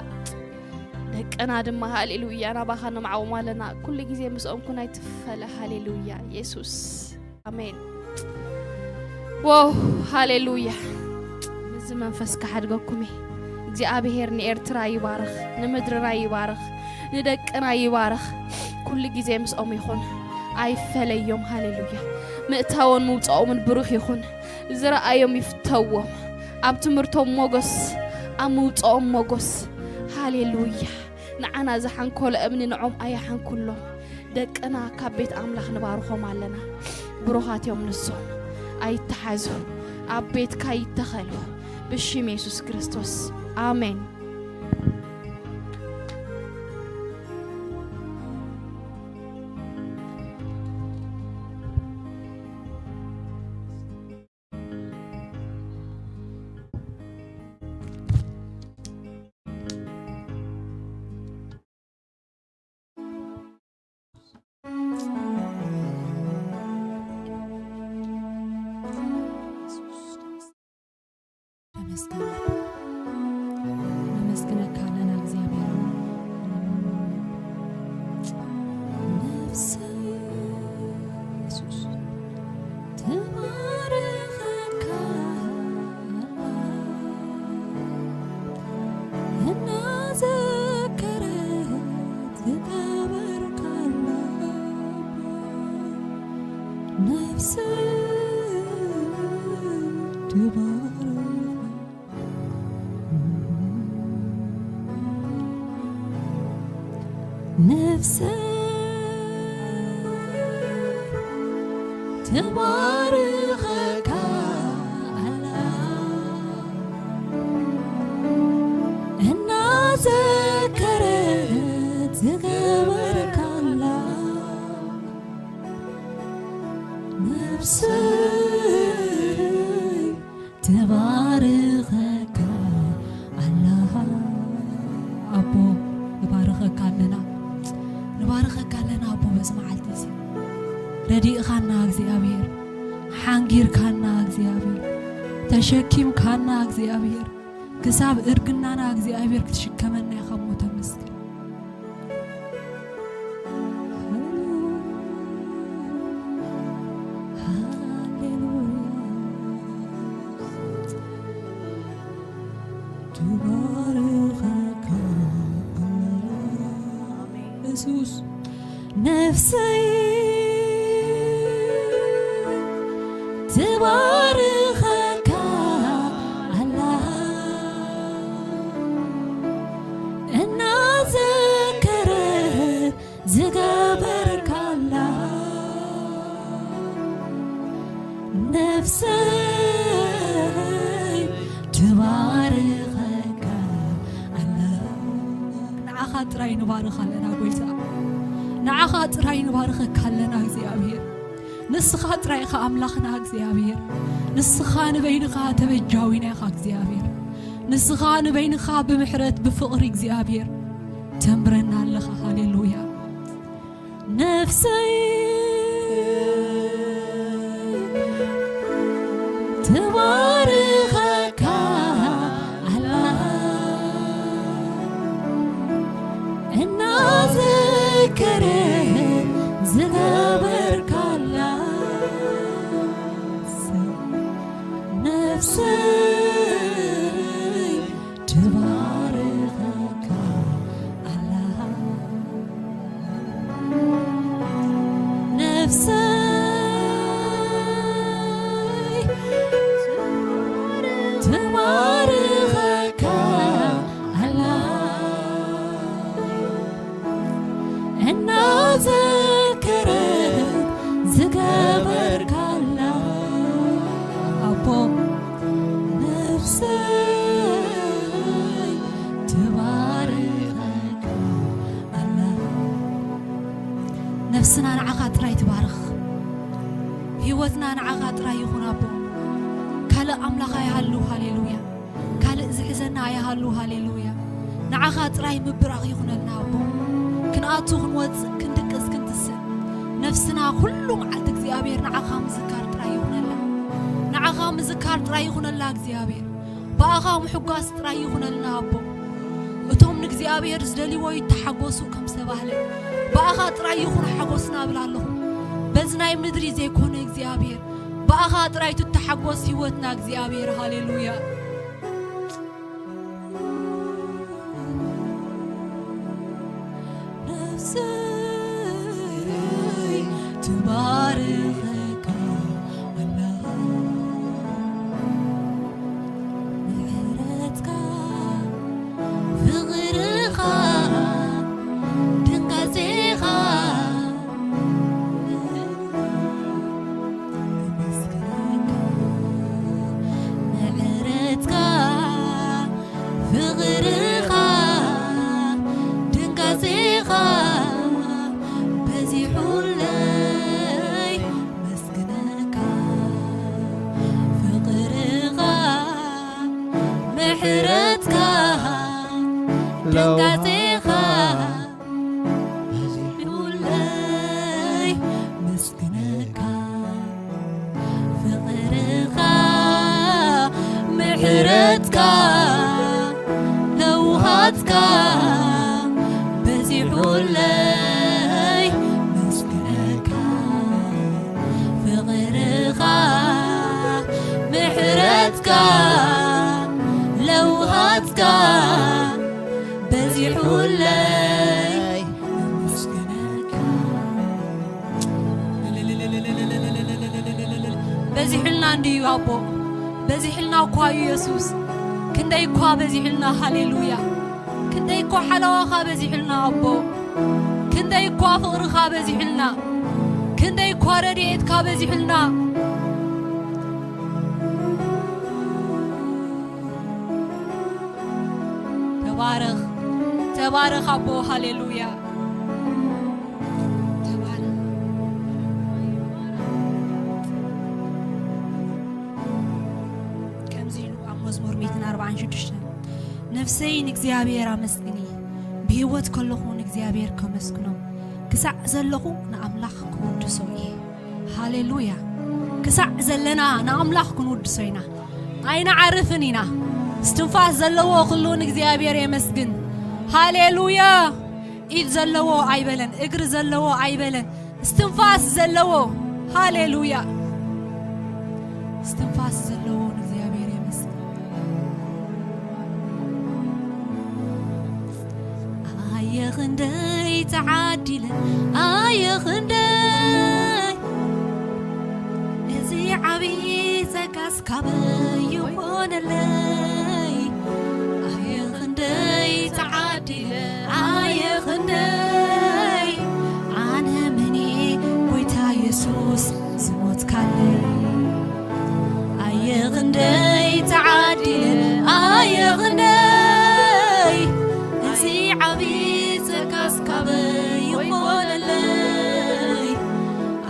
ደቅና ድማ ሃሌሉያ ናባኻ ነማዕዎም ኣለና። ኩሉ ግዜ ምስኦም ኩን ኣይትፈለ። ሃሌሉያ የሱስ። ኣሜን። ዎው፣ ሃሌሉያ። ምስዚ መንፈስ ክሓድገኩም እየ። እግዚኣብሔር ንኤርትራ ይባርኽ፣ ንምድርና ይባርኽ፣ ንደቅና ይባርኽ። ኩሉ ግዜ ምስኦም ይኹን፣ ኣይፈለዮም። ሃሌሉያ። ምእታዎን ምውጻኦምን ብሩኽ ይኹን። ዝረኣዮም ይፍተዎም። ኣብ ትምህርቶም ሞገስ፣ ኣብ ምውጻኦም ሞገስ። ሃሌሉያ። ንዓና ዝሓንኮሎ እምኒ ንዖም ኣየሓንኩሎም። ደቅና ካብ ቤት ኣምላኽ ንባርኾም ኣለና። ብሩኻት እዮም ንሶም። ኣይተሓዙ፣ ኣብ ቤትካ ይተኸሉ። ብሽም የሱስ ክርስቶስ፣ ኣሜን። ነመስግነካ ኣለና እግዚኣብሔር። ነፍሰይ የሱስ ትባርኸካ ኣላ፣ እናዘከረት ትከበርካ ኣላ። ነፍሰይ ትባርኸካ ነፍሰይ ትባርኸካ ኣላ፣ እናዘከረት ትከበርካ ኣላ። ነፍሰይ ትባርኸካ ኣላ። ኣቦ እዚ መዓልቲ እዚ ረዲእኻና እግዚኣብሔር፣ ሓንጊርካና እግዚኣብሔር፣ ተሸኪምካና እግዚኣብሔር፣ ክሳብ እርግናና እግዚኣብሔር ክትሽከመና ኢኻ እሞ ተመስገን። ሃሌሉያ፣ ሃሌሉያ። ትባርኸካ ኣላ። የሱስ ነፍሰይ ትባርኸካ ኣላ፣ እናዘከረት ዝገበርካላ ነፍሰይ ትባርኸካ ኣላ። ንዓኻ ጥራይ ንባርኽ ኣለና ጎይታ፣ ንዓኻ ጥራይ ንባርኸካ ኣለና እግዚኣብሔር። ንስኻ ጥራይ ኢኻ ኣምላኽና እግዚኣብሔር። ንስኻ ንበይንኻ ተበጃዊና ኢኻ እግዚኣብሔር። ንስኻ ንበይንኻ ብምሕረት ብፍቕሪ እግዚኣብሔር ተንብረና ኣለኻ። ሃሌሉያ። ነፍሰይ ትባርኸካ ኣላ፣ እናዘከረት ዝገበርካላ። ነፍሰይ ትባርኸካ ኣላ። ነፍሰይ ትባርኸካ ኣላ፣ እናዘከረት ዝገበርካላ። ኣቦ ነፍሰይ ትባርኸካ ኣላ። ነፍስና ንዓኻ ጥራይ ትባርኽ። ህይወትና ንዓኻ ጥራይ ይኹን ኣቦ። ካልእ ኣምላኽ ኣይሃሉ። ሃሌሉያ። ካልእ ዝሕዘና ኣይሃሉ። ሃሌሉያ። ንዓኻ ጥራይ ምብራኽ ይኹነልና ኣቦ። ክንኣቱ ክንወጽእ ክንድቅስ ክንትስእ ነፍስና ኩሉ መዓልቲ እግዚኣብሔር ንዓኻ ምዝካር ጥራይ ይኹነላ። ንዓኻ ምዝካር ጥራይ ይኹነላ እግዚኣብሔር። ብኣኻ ምሕጓስ ጥራይ ይኹነልና ኣቦ። እቶም ንእግዚኣብሔር ዝደልይዎ ይተሓጎሱ ከም ዝተባህለ፣ ብኣኻ ጥራይ ይኹን ሓጎስና እብል ኣለኹ። በዚ ናይ ምድሪ ዘይኮነ እግዚኣብሔር፣ ብኣኻ ጥራይ ትተሓጎስ ህይወትና እግዚኣብሔር። ሃሌሉያ። ነፍሰይ ትባርኸካ ኣላ። ምሕረትካ፣ ፍቕርኻ፣ ድንጋጼኻ፣ ምሕረትካ፣ ፍቕርኻ፣ ድንጋጼኻ በዚሑለይ መስግነካ። ፍቕርኻ፣ ምሕረትካ፣ ድንጋጼኻ በዚሑለይ መስግነካ። ፍቕርኻ፣ ምሕረትካ፣ ለውሃትካ በዚሑለይ መስግነካ። ፍቕርኻ፣ ምሕረትካ፣ ለውሃትካ በዚሑለይ መስግነካ። በዚሑልና እንድዩ ኣቦ፣ በዚሑልና እኳ እዩ የሱስ። ክንደይ እኳ በዚሑልና። ሃሌሉያ። ክንደይ እኳ ሓለዋኻ በዚሑልና ኣቦ፣ ክንደይ እኳ ፍቕርኻ በዚሑልና፣ ክንደይ እኳ ረድኤትካ በዚሑልና። ተባረኽ፣ ተባረኽ ኣቦ። ሃሌሉያ። ተባረኽ። ከምዚ ኢሉ ኣብ መዝሙር ሚእትን ኣርባዓን ሽዱሽተን፣ ነፍሰይ ንእግዚኣብሔር ኣመስግኒ፣ ብህይወት ከለኹ ንእግዚኣብሔር ከመስግኖ፣ ክሳዕ ዘለኹ ንኣምላኽ ክውድሶ እየ። ሃሌሉያ። ክሳዕ ዘለና ንኣምላኽ ክንውድሶ ኢና። ኣይንዓርፍን ኢና። እስትንፋስ ዘለዎ ኩሉ ንእግዚኣብሔር የመስግን። ሃሌሉያ። ኢድ ዘለዎ ኣይበለን፣ እግሪ ዘለዎ ኣይበለን፣ እስትንፋስ ዘለዎ። ሃሌሉያ። እስትንፋስ ዘለዎ ንእግዚኣብሔር የመስግን። ኣየ ክንደይ ተዓዲለ፣ ኣየ ክንደይ፣ እዚ ዓብዪ ጸጋስ ካበይ ይኾነለይ? ኣየ ክንደይ ተዓዲለ፣ ኣየ ክንደይ፣ ኣነ መን እየ ጎይታ የሱስ ዝሞትካለይ? ኣየ ክንደይ ተዓዲለ፣ ኣየ ክንደይ፣ እዚ ዓብዪ ጸጋስ ካበይ ይኾነለይ?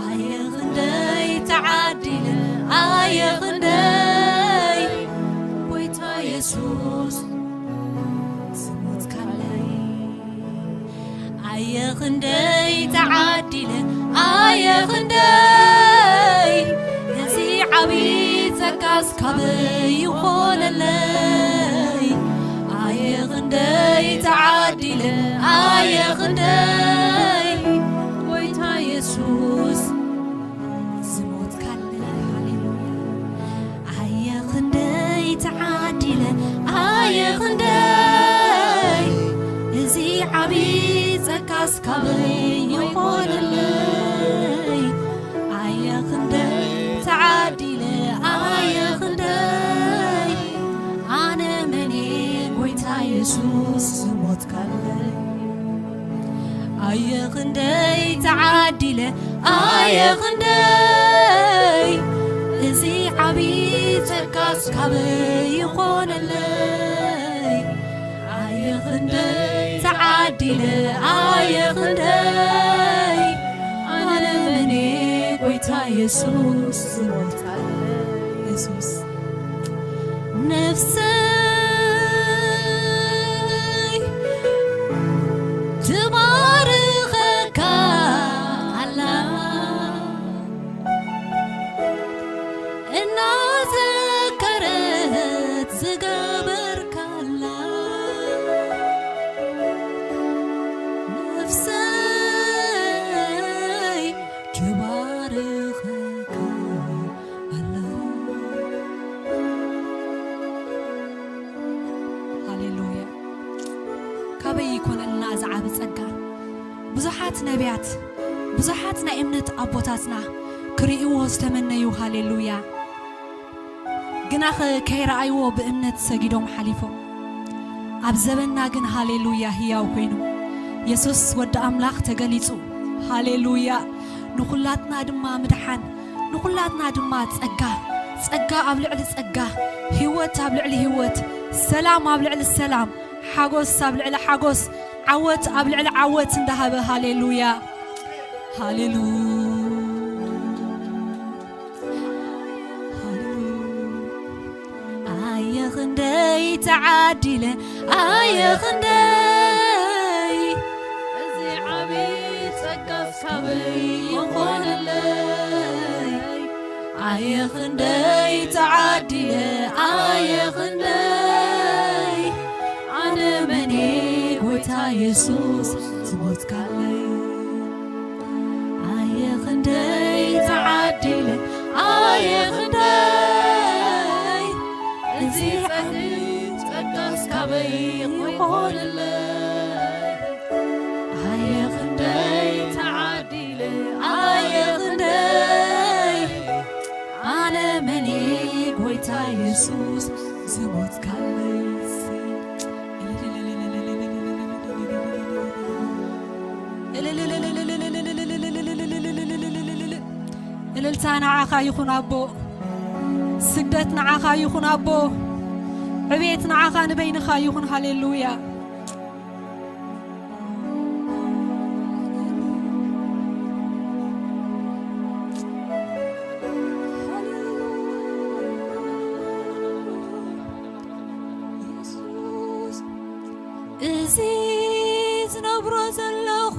ኣየ ክንደይ ተዓዲለ፣ ኣየ ክንደይ፣ ጎይታ የሱስ ዝሞትካለይ። ኣየ ክንደይ ተዓዲለ፣ ኣየ ክንደይ፣ እዚ ዓብዪ ጸጋስ ካበይ ይኾነለይ? ኣየ ክንደይ ተዓዲለ፣ ኣየ ክንደይ፣ ጎይታ የሱስ ዝሞትካለይ። ሃሌሉያ። ኣየ ክንደይ ተዓዲለ፣ ኣየ ክንደይ፣ እዚ ዓብዪ ጸጋስ ካበይ ይኾነለይ? ኣየ ክንደይ ተዓዲለ፣ ኣየ ክንደይ፣ ኣነ መን እየ ጎይታ የሱስ ዝሞትካለይ? ኣየ ክንደይ ተዓዲለ፣ ኣየ ክንደይ፣ እዚ ዓብዪ ጸጋስ ካበይ ይኾነለይ? ኣየ ክንደይ ተዓዲለ፣ ኣየ ክንደይ፣ ኣነ መን እየ ጎይታ የሱስ ዝሞትካለይ? የሱስ ነፍሰይ ትባርኸካ ኣላ፣ እናዘከረት ዝገበርካላ። ነፍሰይ ትባርኸካ ኣላ። ሃሌሉያ። ካበይ ይኮነልና እዚ ዓቢ ጸጋ? ብዙሓት ነቢያት፣ ብዙሓት ናይ እምነት ኣቦታትና ክርእይዎ ዝተመነዩ፣ ሃሌሉያ፣ ግናኸ ከይረኣይዎ ብእምነት ሰጊዶም ሓሊፎም። ኣብ ዘበንና ግን ሃሌሉያ ህያው ኮይኑ የሱስ ወዲ ኣምላኽ ተገሊጹ። ሃሌሉያ። ንኹላትና ድማ ምድሓን፣ ንኹላትና ድማ ጸጋ፣ ጸጋ ኣብ ልዕሊ ጸጋ፣ ህይወት ኣብ ልዕሊ ህይወት፣ ሰላም ኣብ ልዕሊ ሰላም፣ ሓጎስ ኣብ ልዕሊ ሓጎስ፣ ዓወት ኣብ ልዕሊ ዓወት እንዳሃበ፣ ሃሌሉያ፣ ሃሌሉያ፣ ሃሌሉያ። ኣየ ክንደይ ተዓዲለ፣ ኣየ ክንደይ፣ እዚ ዓቢ ጸጋስ ካበይ ይኾነለይ? ኣየ ክንደይ ተዓዲለ፣ ኣየ ክንደይ፣ ኣነ መን እየ ጎይታ የሱስ ዝሞትካለይ? ኣየ ክንደይ ተዓዲለ፣ ኣየ ክንደይ፣ እዚ ጸጋ ጸጋስ ካበይ ይኾነለይ? ኣየ ክንደይ ተዓዲለ፣ ኣየ ክንደይ፣ ኣነ መን እየ ጎይታ የሱስ ዝሞትካለይ? እልልታ ንዓኻ ይኹን ኣቦ፣ ስግደት ንዓኻ ይኹን ኣቦ፣ ዕቤት ንዓኻ ንበይንኻ ይኹን። ሃሌሉያ። እዚ ዝነብሮ ዘለኹ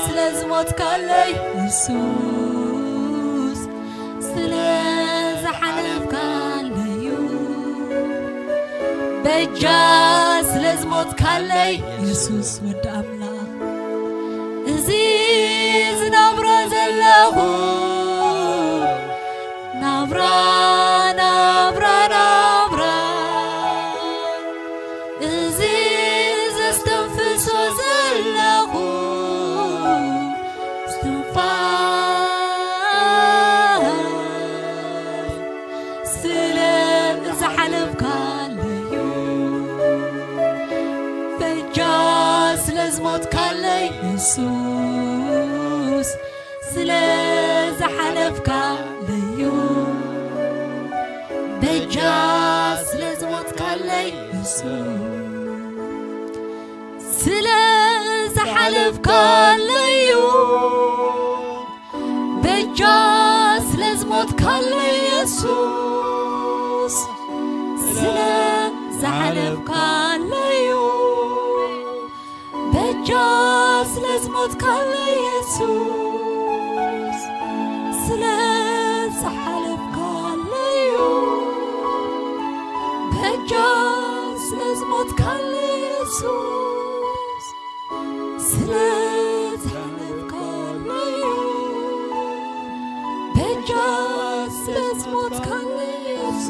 ስለ ዝሞትካለይ የሱስ፣ ስለ ዝሓለፍካለዩ፣ በጃ ስለ ዝሞትካለይ የሱስ ወዲ ኣምላኽ፣ እዚ ዝነብሮ ዘለኹ ናብራ፣ ናብራ፣ ናብራ፣ እዚ ዘስተንፍሶ ዘለኹ እስትንፋስ፣ ስለ ዝሓለፍካለዩ፣ በጃ ስለ ዝሞትካለይ የሱስ፣ ስለ ዝሓለፍካለዩ፣ በጃ ስለ ዝሞትካለይ የሱስ፣ ስለ ዝሓለፍካለዩ፣ በጃ ስለ ዝሞትካለይ የሱስ፣ ስለ ዝሓለፍካለዩ፣ በጃ ስለ ዝሞትካለይ የሱስ፣ ስለ ዝሓለፍካለዩ፣ በጃ ስለ ዝሞትካለይ የሱስ፣ ስለ ዝሓለፍካለዩ፣ በጃ ስለ ዝሞትካለይ የሱስ፣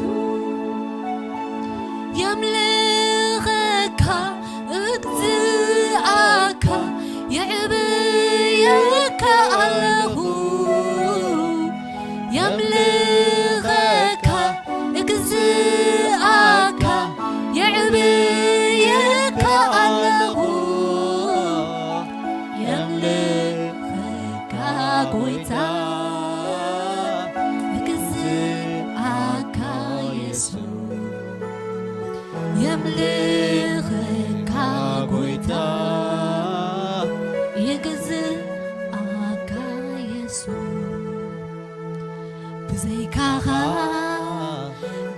የምልኸካ፣ እግዝኣካ፣ የዕብየካ ኣለኹ። የምልኸካ፣ እግዝኣካ፣ የዕብየካ ኣለኹ። የምልኸካ ጎይታ፣ እግዝኣካ የሱስ፣ የምልኸካ ጎይታ፣ ይግዝኣካ የሱስ። ብዘይካኻ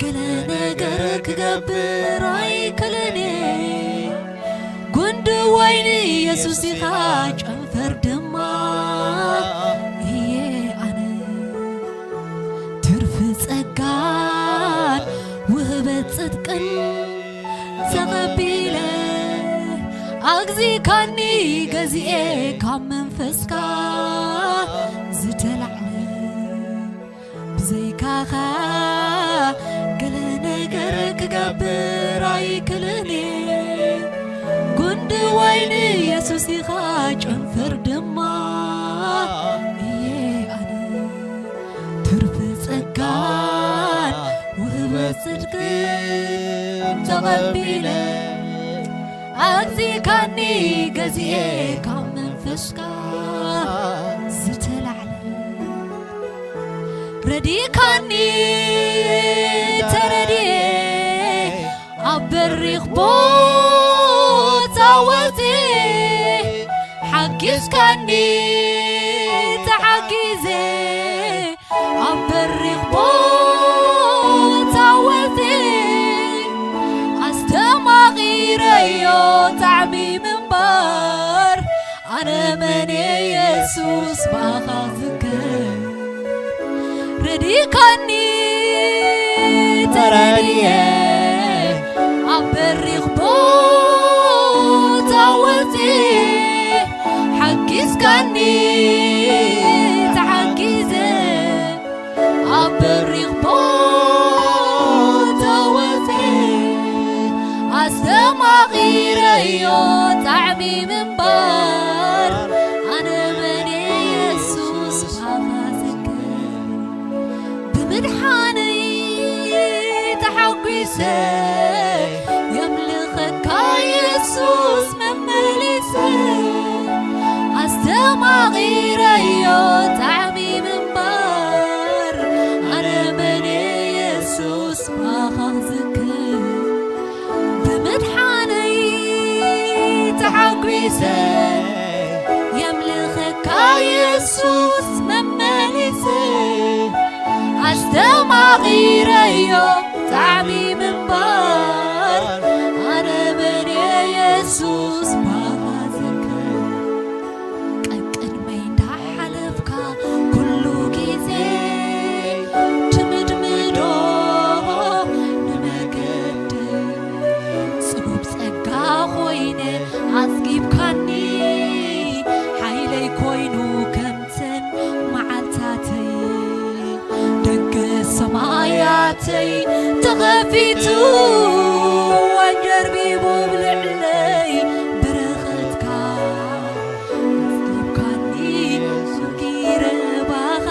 ገለ ነገር ክገብር ኣይክእልን እየ። ጉንዲ ወይኒ የሱስ ኢኻ፣ ጨንፈር ድማ እየ ኣነ። ትርፊ ጸጋን ውህበት ጽድቅን ተቐቢለ፣ ኣግዚካኒ ገዚኤ ካብ መንፈስካ ዝተላዕለ። ብዘይካኻ ገለ ነገር ክገብር ኣይክእልን እየ። ጉንዲ ወይኒ የሱስ ኢኻ፣ ጨንፈር ድማ እየ ኣነ። ትርፊ ጸጋን ውህበት ጽድቅን ተቐቢለ፣ ኣግዚካኒ ገዚኤ ካብ መንፈስካ ዝተላዕለ። ረዲካኒ ተረድኤ፣ ኣብ በሪኽ ቦታ ወፂ፣ ሓጊዝካኒ ተሓጊዘ፣ ኣብ በሪኽ ቦታ ወፂ፣ ኣስተማቒረዮ ጣዕሚ ምንባር። ኣነ መን እየ የሱስ ብኣኻ ዝከር? ረዲካኒ ተረድኤ፣ ኣብ በሪኽ ቦታ ወፂ፣ ሓጊዝካኒ ተሓጊዘ፣ ኣብ በሪኽ ቦታ ወፂ፣ ኣስተማቒረዮ ጣዕሚ ምንባር። ኣነ መን እየ የሱስ ብኣኻ ዝከር? ብምድሓነይ ተሓጒሰ፣ የምልኸካ የሱስ መመሊሰ፣ ኣስተማቒረዮ ጣዕሚ ምንባር። ኣነ መን እየ የሱስ ብኣኻ ዝከር? ብምድሓነይ ተሓጒሰ፣ የምልኸካ የሱስ መመሊሰ፣ ኣስተማቒረዮ ጣዕሚ ምንባር። ኣነ መን እየ የሱስ ብኣኻ ዝከር? ተይ ተኸፊቱ ወንጀርቢቡ ብልዕለይ በረኸትካ ኣጽጊብካኒ ሱጊረ ባኻ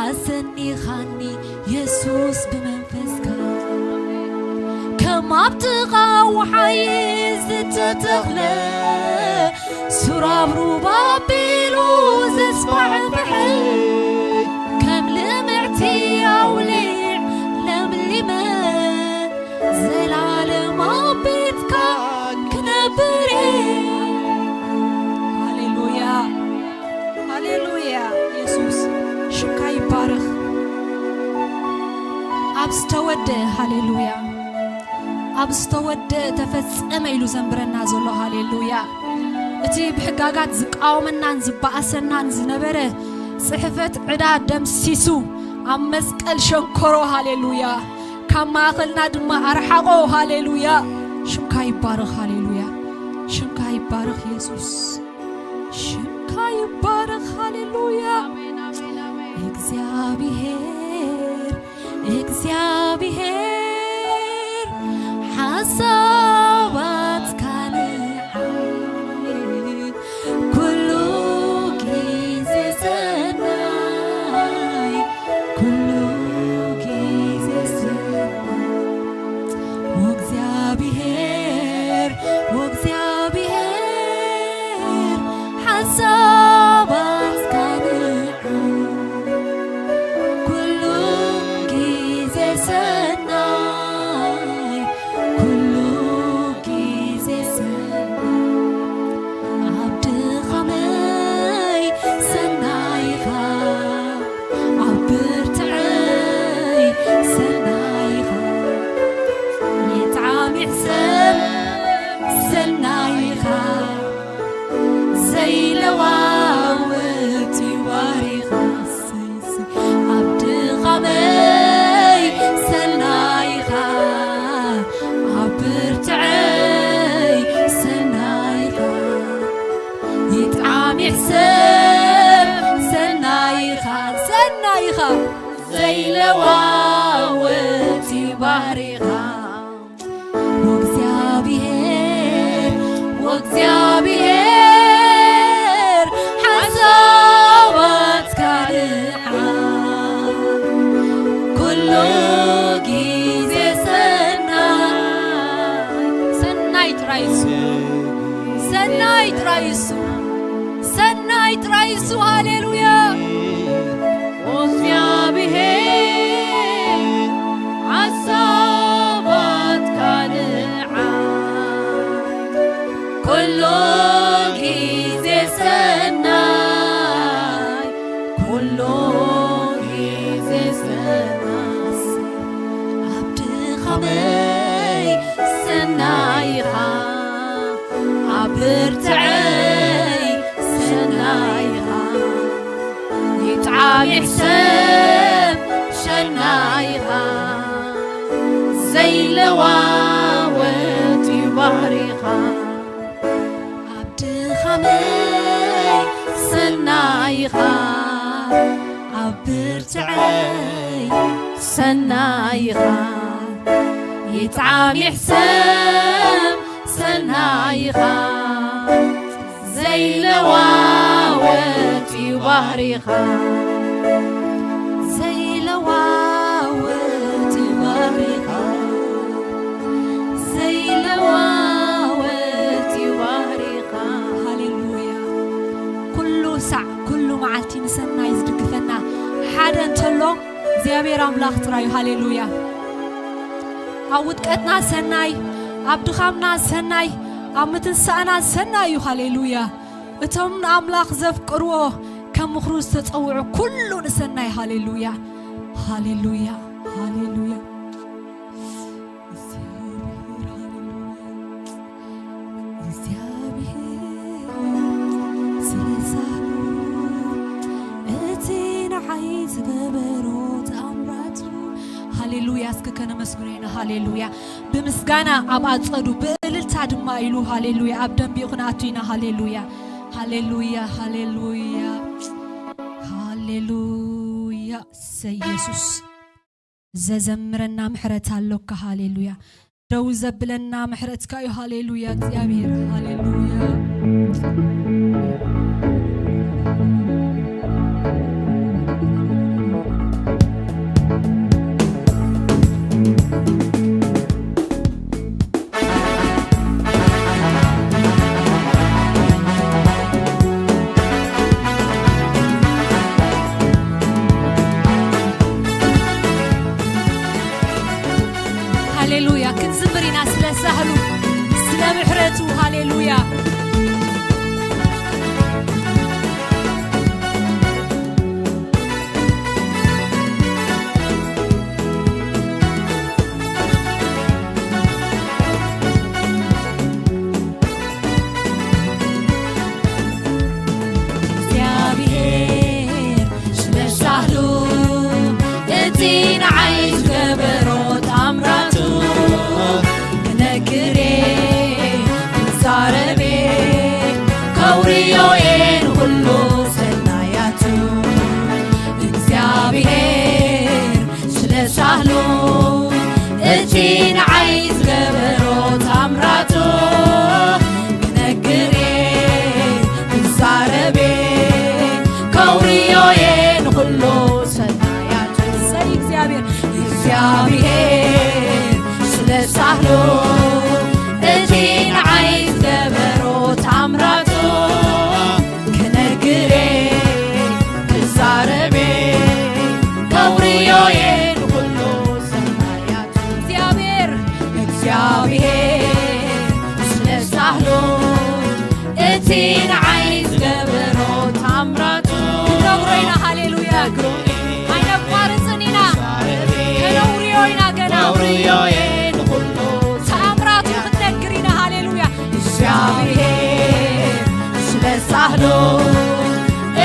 ኣሰኒኻኒ የሱስ ብመንፈስካ ከም ኣብ ጥቓ ወሓይ ዝተተኽለ ሱራብ ሩባ ኣቢሉ ዘስፋሕፍሕ ከም ልምዕቲ ኣውሊዕ ለምሊመ ዘላለም ኣብ ቤትካ ክነብር እየ። ሃሌሉያ፣ ሃሌሉያ። የሱስ ሽምካ ይባረኽ። ኣብ ዝተወደአ፣ ሃሌሉያ፣ ኣብ ዝተወደአ ተፈጸመ ኢሉ ዘንብረና ዘሎ። ሃሌሉያ። እቲ ብሕጋጋት ዝቃወመናን ዝበኣሰናን ዝነበረ ጽሕፈት ዕዳ ደምሲሱ ኣብ መስቀል ሸንኮሮ። ሃሌሉያ። ካብ ማእኸልና ድማ ኣርሓቖ። ሃሌሉያ። ሽምካ ይባረኽ። ሃሌሉያ። ሽምካ ይባረኽ የሱስ። ሽምካ ይባረኽ። ሃሌሉያ። እግዚኣብሔር፣ እግዚኣብሔር ሓሳባትካ ንዓይ ኩሉ ግዜ ሰናይ፣ ኩሉ ግዜ ሰናይ። ወእግዚኣብሔር፣ ወእግዚኣብሔር ሓሳባትካ ንዓይ ኩሉ ግዜ ሰናይ፣ ኩሉ ግዜ ሰናይ። ኣብ ድኻመይ ሰናይኻ፣ ኣብ ብርትዐይ ሰናይኻ፣ ይጥዓም ይሕሰብ ሰናይኻ፣ ዘይለዋወጥ እዩ ባሪኻ። ኣብ ድኻመይ ሰናይኻ፣ ኣብ ብርትዐይ ሰናይኻ፣ ይጥዓም ይሕሰብ ሰናይኻ፣ ሰናይኻ ዘይለዋወጥ እዩ ባሪኻ። ወእግዚኣብሔር፣ ወእግዚኣብሔር ሓሳባትካ ንዓይ ኩሉ ግዜ ሰናይ። ሰናይ ጥራይ እሱ፣ ሰናይ ጥራይ እሱ፣ ሰናይ ጥራይ እሱ። ሃሌሉያ። ወእግዚኣብሔር ሓሳባትካ ንዓይ ኩሉ ግዜ ሰናይ፣ ኩሉ ግዜ ሰናይ። ኣብ ድኻመይ ሰናይኻ፣ ኣብ ብርትዐይ ሰናይኻ፣ ይጥዓም ይሕሰብ ሰናይኻ፣ ዘይለዋወጥ እዩ ባህሪኻ። ኣብ ድኻመይ ሰናይኻ፣ ኣብ ብርትዐይ ሰናይኻ፣ ይጥዓም ይሕሰብ ሰናይኻ፣ ዘይለዋወጥ እዩ ባህሪኻ። ዘይለዋወጥ እዩ ባህሪኻ። ዘይለዋወጥ እዩ ባህሪኻ። ሃሌሉያ። ኩሉ ሳዕ፣ ኩሉ መዓልቲ ንሰናይ ዝድግፈና ሓደ እንተሎ እግዚኣብሔር ኣምላኽ ጥራይ እዩ። ሃሌሉያ። ኣብ ውድቀትና ሰናይ፣ ኣብ ድኻምና ሰናይ፣ ኣብ ምትንሳእና ሰናይ እዩ። ሃሌሉያ። እቶም ንኣምላኽ ዘፍቅርዎ ከም ምኽሩ ዝተጸውዑ ኩሉ ንሰናይ። ሃሌሉያ፣ ሃሌሉያ፣ ሃሌሉያ። እግዚኣብሔር፣ ሃሌሉያ። እግዚኣብሔር ስለ ሳሉ እቲ ንዓይ ዝገበሮ ተኣምራቱ። ሃሌሉያ። እስኪ ከነመስግኖ ኢና። ሃሌሉያ። ብምስጋና ኣብ ኣጸዱ፣ ብእልልታ ድማ ኢሉ ሃሌሉያ ኣብ ደንቢኡ ክንኣቱ ኢና። ሃሌሉያ፣ ሃሌሉያ፣ ሃሌሉያ፣ ሃሌሉያ። እሰይ ኢየሱስ። ዘዘምረና ምሕረት ኣሎካ። ሃሌሉያ። ደው ዘብለና ምሕረትካ እዩ። ሃሌሉያ እግዚኣብሔር፣ ሃሌሉያ። ሃሌሉያ። ክንዝምር ኢና ስለ ሳህሉ፣ ስለ ምሕረቱ። ሃሌሉያ። እግዚኣብሔር ስለ ሳህሉ፣ እቲ ንዓይ ዝገበሮ ታምራቱ፣ ክነግሬ ክዛረቤ ከውርዮዬ ንኹሉ ሰናያቱ። እግዚኣብሔር ስለ ሳህሉ፣ እቲ ንዓይ ዝገበሮ ታምራቱ፣ ክነግሬ ክዛረቤ ከውርዮዬ ንኹሉ ሰናያቱ። እሰይ እግዚኣብሔር፣ እግዚኣብሔር ስለ ሳህሉ፣ እቲ ንዓይ ዝገበሮ ታምራቱ፣ ክነግሬ ክዛረቤ ከውርዮዬ ንኹሉ ሰናያቱ። እግዚኣብሔር፣ እግዚኣብሔር ስለ ሳህሉ፣ እቲ ንዓይ ዝገበሮ ታምራቱ፣ ክንነግሮ ኢና። ሃሌሉያ። ኣይነቋርጽን ኢና። ከነውርዮ ኢና ገና። ከውርዮዬ ንኹሉ ተኣምራቱ ክንነግር ኢና። ሃሌሉያ። እግዚኣብሔር ስለ ሳህሉ፣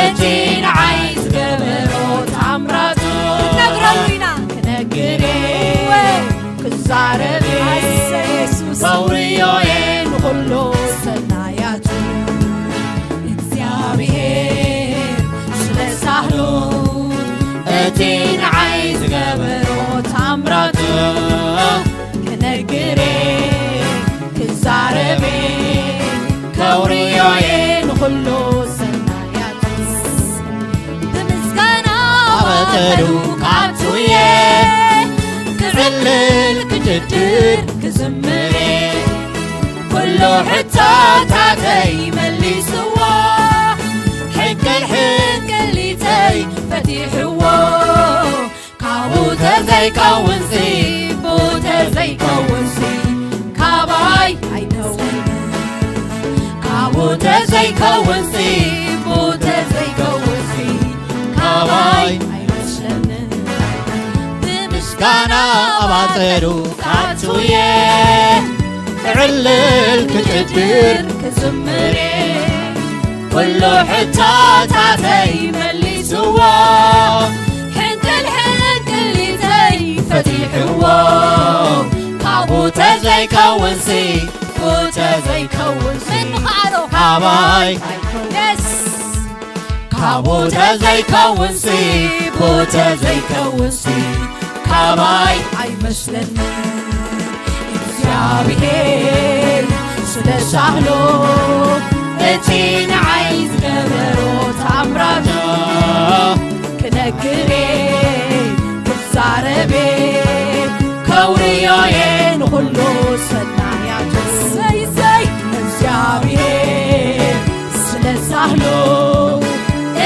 እቲ ንዓይ ዝገበሮ ታምራቱ፣ ክንነግረሉ ኢና። ክነግሬ ወይ ክዛረቤ ኣሰይ የሱስ። ከውርዮዬ ንኹሉ ሰናያቱ። እግዚኣብሔር ስለ ሳህሉ፣ እቲ ንዓይ ዝገበሮ ታምራቱ፣ ክነግሬ ክዛረቤ ከውርዮዬ ንኹሉ ሰናያቱ። ብምስጋና ኣብ ኣጸዱ ክኣቱየ፣ ክዕልል ክጭድር ክዝምሬ፣ ኩሉ ሕቶታተይ መሊስዎ፣ ሕንቅል ሕንቅሊተይ ፈቲሕዎ። ካብኡ ተዘይከውንሲ፣ ብኡ ተዘይከውንሲ፣ ካባይ ኣይከውንን። ካብኡ ተዘይከውንሲ፣ ብኡ ተዘይከውንሲ፣ ካባይ ኣይመስለንን። ብምስጋና ኣብ ኣጸዱ ክኣቱየ፣ ክዕልል ክጭድር ክዝምሬ፣ ኩሉ ሕቶታተይ መሊስዎ፣ ሕንቅል ሕንቅሊተይ ፈቲሕዎ። ካብኡ ተዘይከውንሲ፣ ብኡ ተዘይከውንሲ፣ መን ምኽኣሎ? ካባይ። የስ። ካብኡ ተዘይከውንሲ፣ ብኡ ተዘይከውንሲ፣ ካባይ ኣይመስለንን። እግዚኣብሔር ስለ ሳህሉ፣ እቲ ንዓይ ዝገበሮ ታምራቱ፣ ክነግሬ ክዛረቤ፣ ከውርዮዬ ንኹሉ ሰናያቱ። እሰይ፣ እሰይ። እግዚኣብሔር ስለ ሳህሉ፣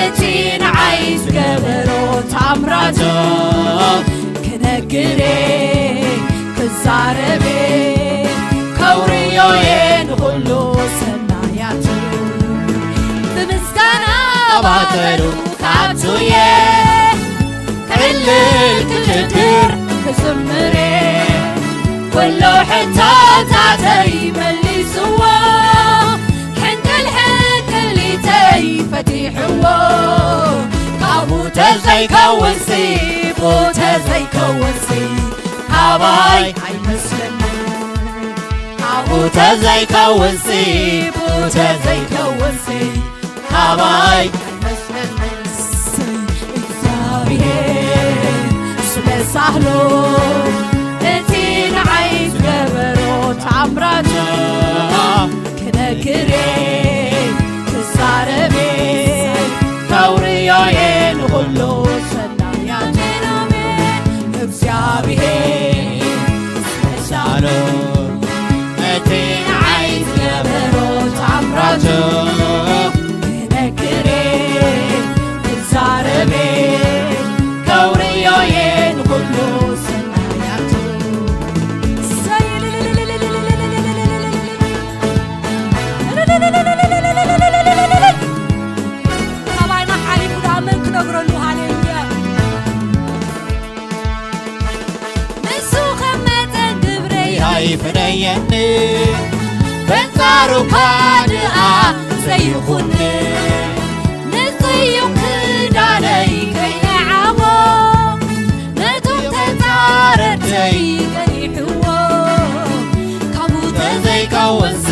እቲ ንዓይ ዝገበሮ ታምራቱ፣ ክነግሬ ክዛረቤ፣ ከውርዮዬ ንኹሉ ሰናያቱ። ብምስጋና ኣብ ኣጸዱ ክኣቱየ፣ ክዕልል ክጭድር ክዝምሬ፣ ኩሉ ሕቶታተይ መሊስዎ፣ ሕንቅል ሕንቅሊተይ ፈቲሕዎ። ካብኡ ተዘይከውንሲ፣ ብኡ ተዘይከውንሲ፣ ካባይ ኣይመስለንን። ካብኡ ተዘይከውንሲ፣ ብኡ ተዘይከውንሲ፣ ካባይ እግዚኣብሔር ስለ ሳህሉ፣ ኣይፈደየኒ በንጻሩ እኳ ድኣ ዘይኹን ንጽዩም ክዳነይ ከይነዓቦ ነቶም ተጻረርተይ ገኒሕዎ ካብኡ ተዘይከውንሲ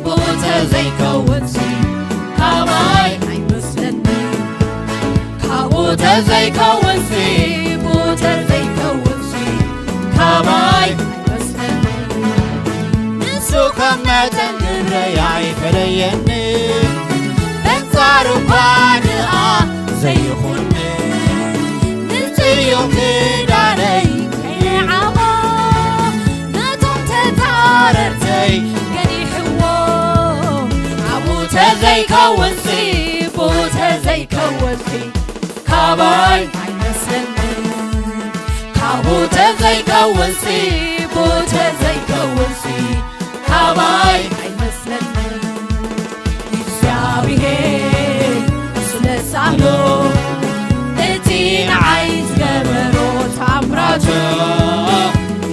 ብኡ ተዘይከውንሲ ካባይ ኣይመስለኒ ካብኡ ተዘይከውንሲ ብኡ ተዘይከውንሲ ካባይ ኣይመስለኒ ንሱ ካብ መጠን ግብረይ ኣይፈለየኒ በንጻሩ እኳ ድኣ ዘይኹን ንጽዩም ክዳነይ ከይዓቦ ነቶም ተጻረርተይ ገኒሕዎ ኣብኡ ተዘይከውንሲ ብኡ ተዘይከውንሲ ካባይ ኣይመስለኒ ካብኡ ተዘይከውንሲ ብኡ ተዘይከውንሲ ካባይ ኣይመስለኒ እግዚኣብሔር ስለ ሳህሎ እቲ ንዓይ ዝገበሮ ታምራቱ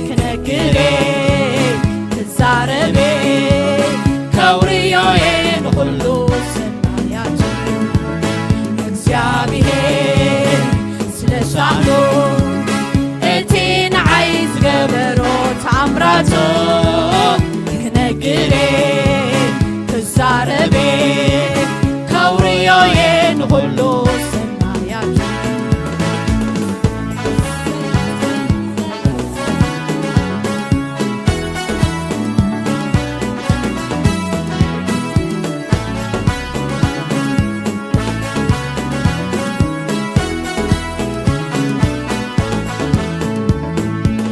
ክነግሬ ክዛረቤ ከውርዮዬ ንኹሉ ሰናያቱ እግዚኣብሔር ስለ ሳህሎ እቲ ንዓይ ዝገበሮ ታምራቱ ክነግሬ ክዛረቤ ከውርዮዬ ንኹሉ ሰናያቱ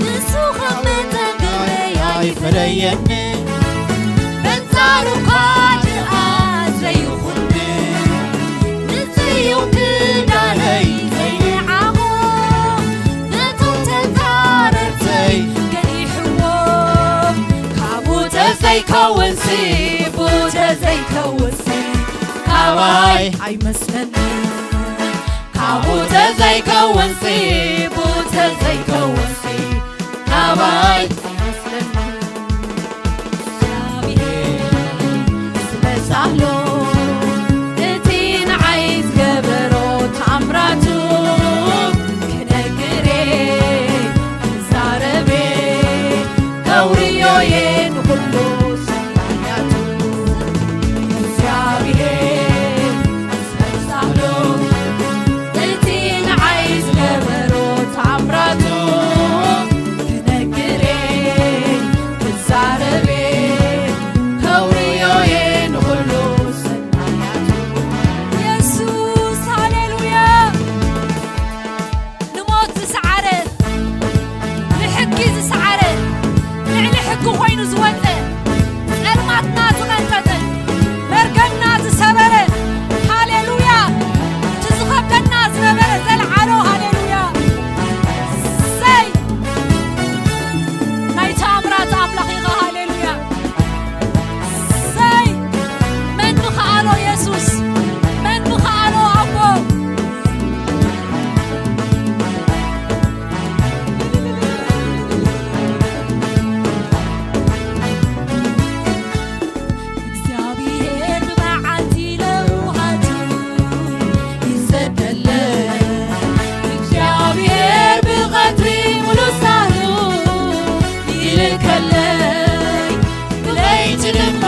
ንሱ ካብ መጠን ግብረይ ኣይፈለየኒ በንጻሩ እኳ ድኣ ዘይኹን ንጽዩም ክዳነይ ዘይዓቦ ነቶም ተጻረርተይ ገኒሕዎ ካብኡ ተዘይከውንሲ ብኡ ተዘይከውንሲ ካባይ ኣይመስለኒ ካብኡ ተዘይከውንሲ ብኡ ተዘይከውንሲ ካባይ ኣይመስለኒ እግዚኣብሔር ስለ ሳህሎ እቲ ንዓይ ዝገበሮ ታምራቱ ክነግሬ ክዛረቤ ከውርዮዬ ንኹሉ ሰናያቱ እግዚኣብሔር ስለ ሳህሎ እቲ ንዓይ ዝገበሮ ታምራቱ ክነግሬ ክዛረቤ ከውርዮዬ ንኹሉ ሰናያቱ የሱስ ሃሌሉያ ንሞት ዝሰዓረ ንሕጊ ዝሰዓረ ልዕሊ ሕጊ ኮይኑ ዝወፀ ጸልማትና ዝቐንጠጠ መርገምና ዝሰበረ ሃሌሉያ እቲ ዝኸብደና ዝነበረ ዘልዓሎ ሃሌሉያ ሰይ ናይ ተኣምራት ኣምላኽ ኢኻ ሃሌሉያ ሰይ መን ምኸኣሎ የሱስ መን ምኸኣሎ ኣቦ እግዚኣብሔር ብመዓልቲ ለውሃቱ ይሰደለይ እግዚኣብሔር ብቐትሪ ሙሉእ ሳህሉ ይልከለይ ብለይቲ ድማ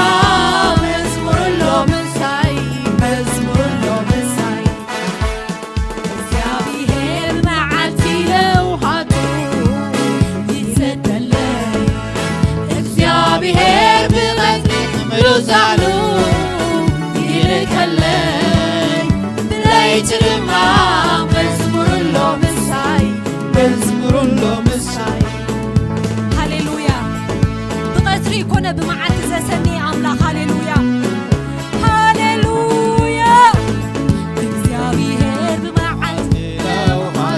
መዝሙር ኣሎ ምሳይ መዝሙር ኣሎ ምሳይ እግዚኣብሔር መዓልቲ ለውሃቱ ይሰደለይ እግዚኣብሔር ብቐትሪ ምሉእ ሳህሉ ይልከለይ ብለይቲ ድማ መዝሙር ኣሎ ምሳይ መዝሙር ኣሎ ምሳይ ሃሌሉያ ብቐትሪ ይኮነ ብመዓልቲ ዘሰኒ ኣምላኽ ሃሌሉያ ሃሌሉያ እግዚኣብሔር ብመዓልቲ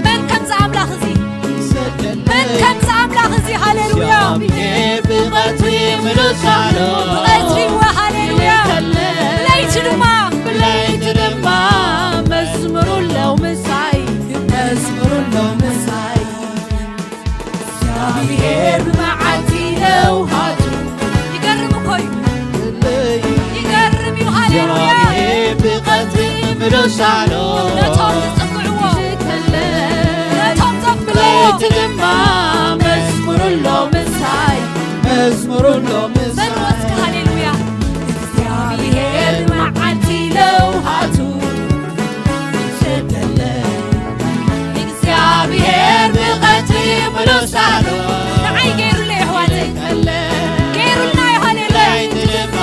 መን ከምዚ ኣምላኽ እዚ መን ከምዚ ኣምላኽ እዚ ሃሌሉያ ብቐትሪ ምሉእ ሳህሉ ብቐትሪ እወ ሃሌሉያ ብለይቲ ድማ ብለይቲ ድማ መዝሙር ኣሎ ምሳይ መዝሙር ኣሎ ምሳይ እግዚኣብሔር ብመዓልቲ ለውሃ ሳሎ ነቶም ዝጽውዕዎ፣ ይዝከለይ። ነቶም ዘፍቅርዎ። ለይቲ ድማ መዝሙር ኣሎ ምሳይ፣ መዝሙር ኣሎ ምሳይ። በልዎ እስኪ ሃሌሉያ። እግዚኣብሔር መዓልቲ ለውሃቱ ይሰደለይ፣ እግዚኣብሔር ብቐትሪ ምሉእ ሳሎ ንዓይ ገይሩለይ ኣሕዋተይ። ገይሩልና እዩ፣ ሃሌሉያ። ለይቲ ድማ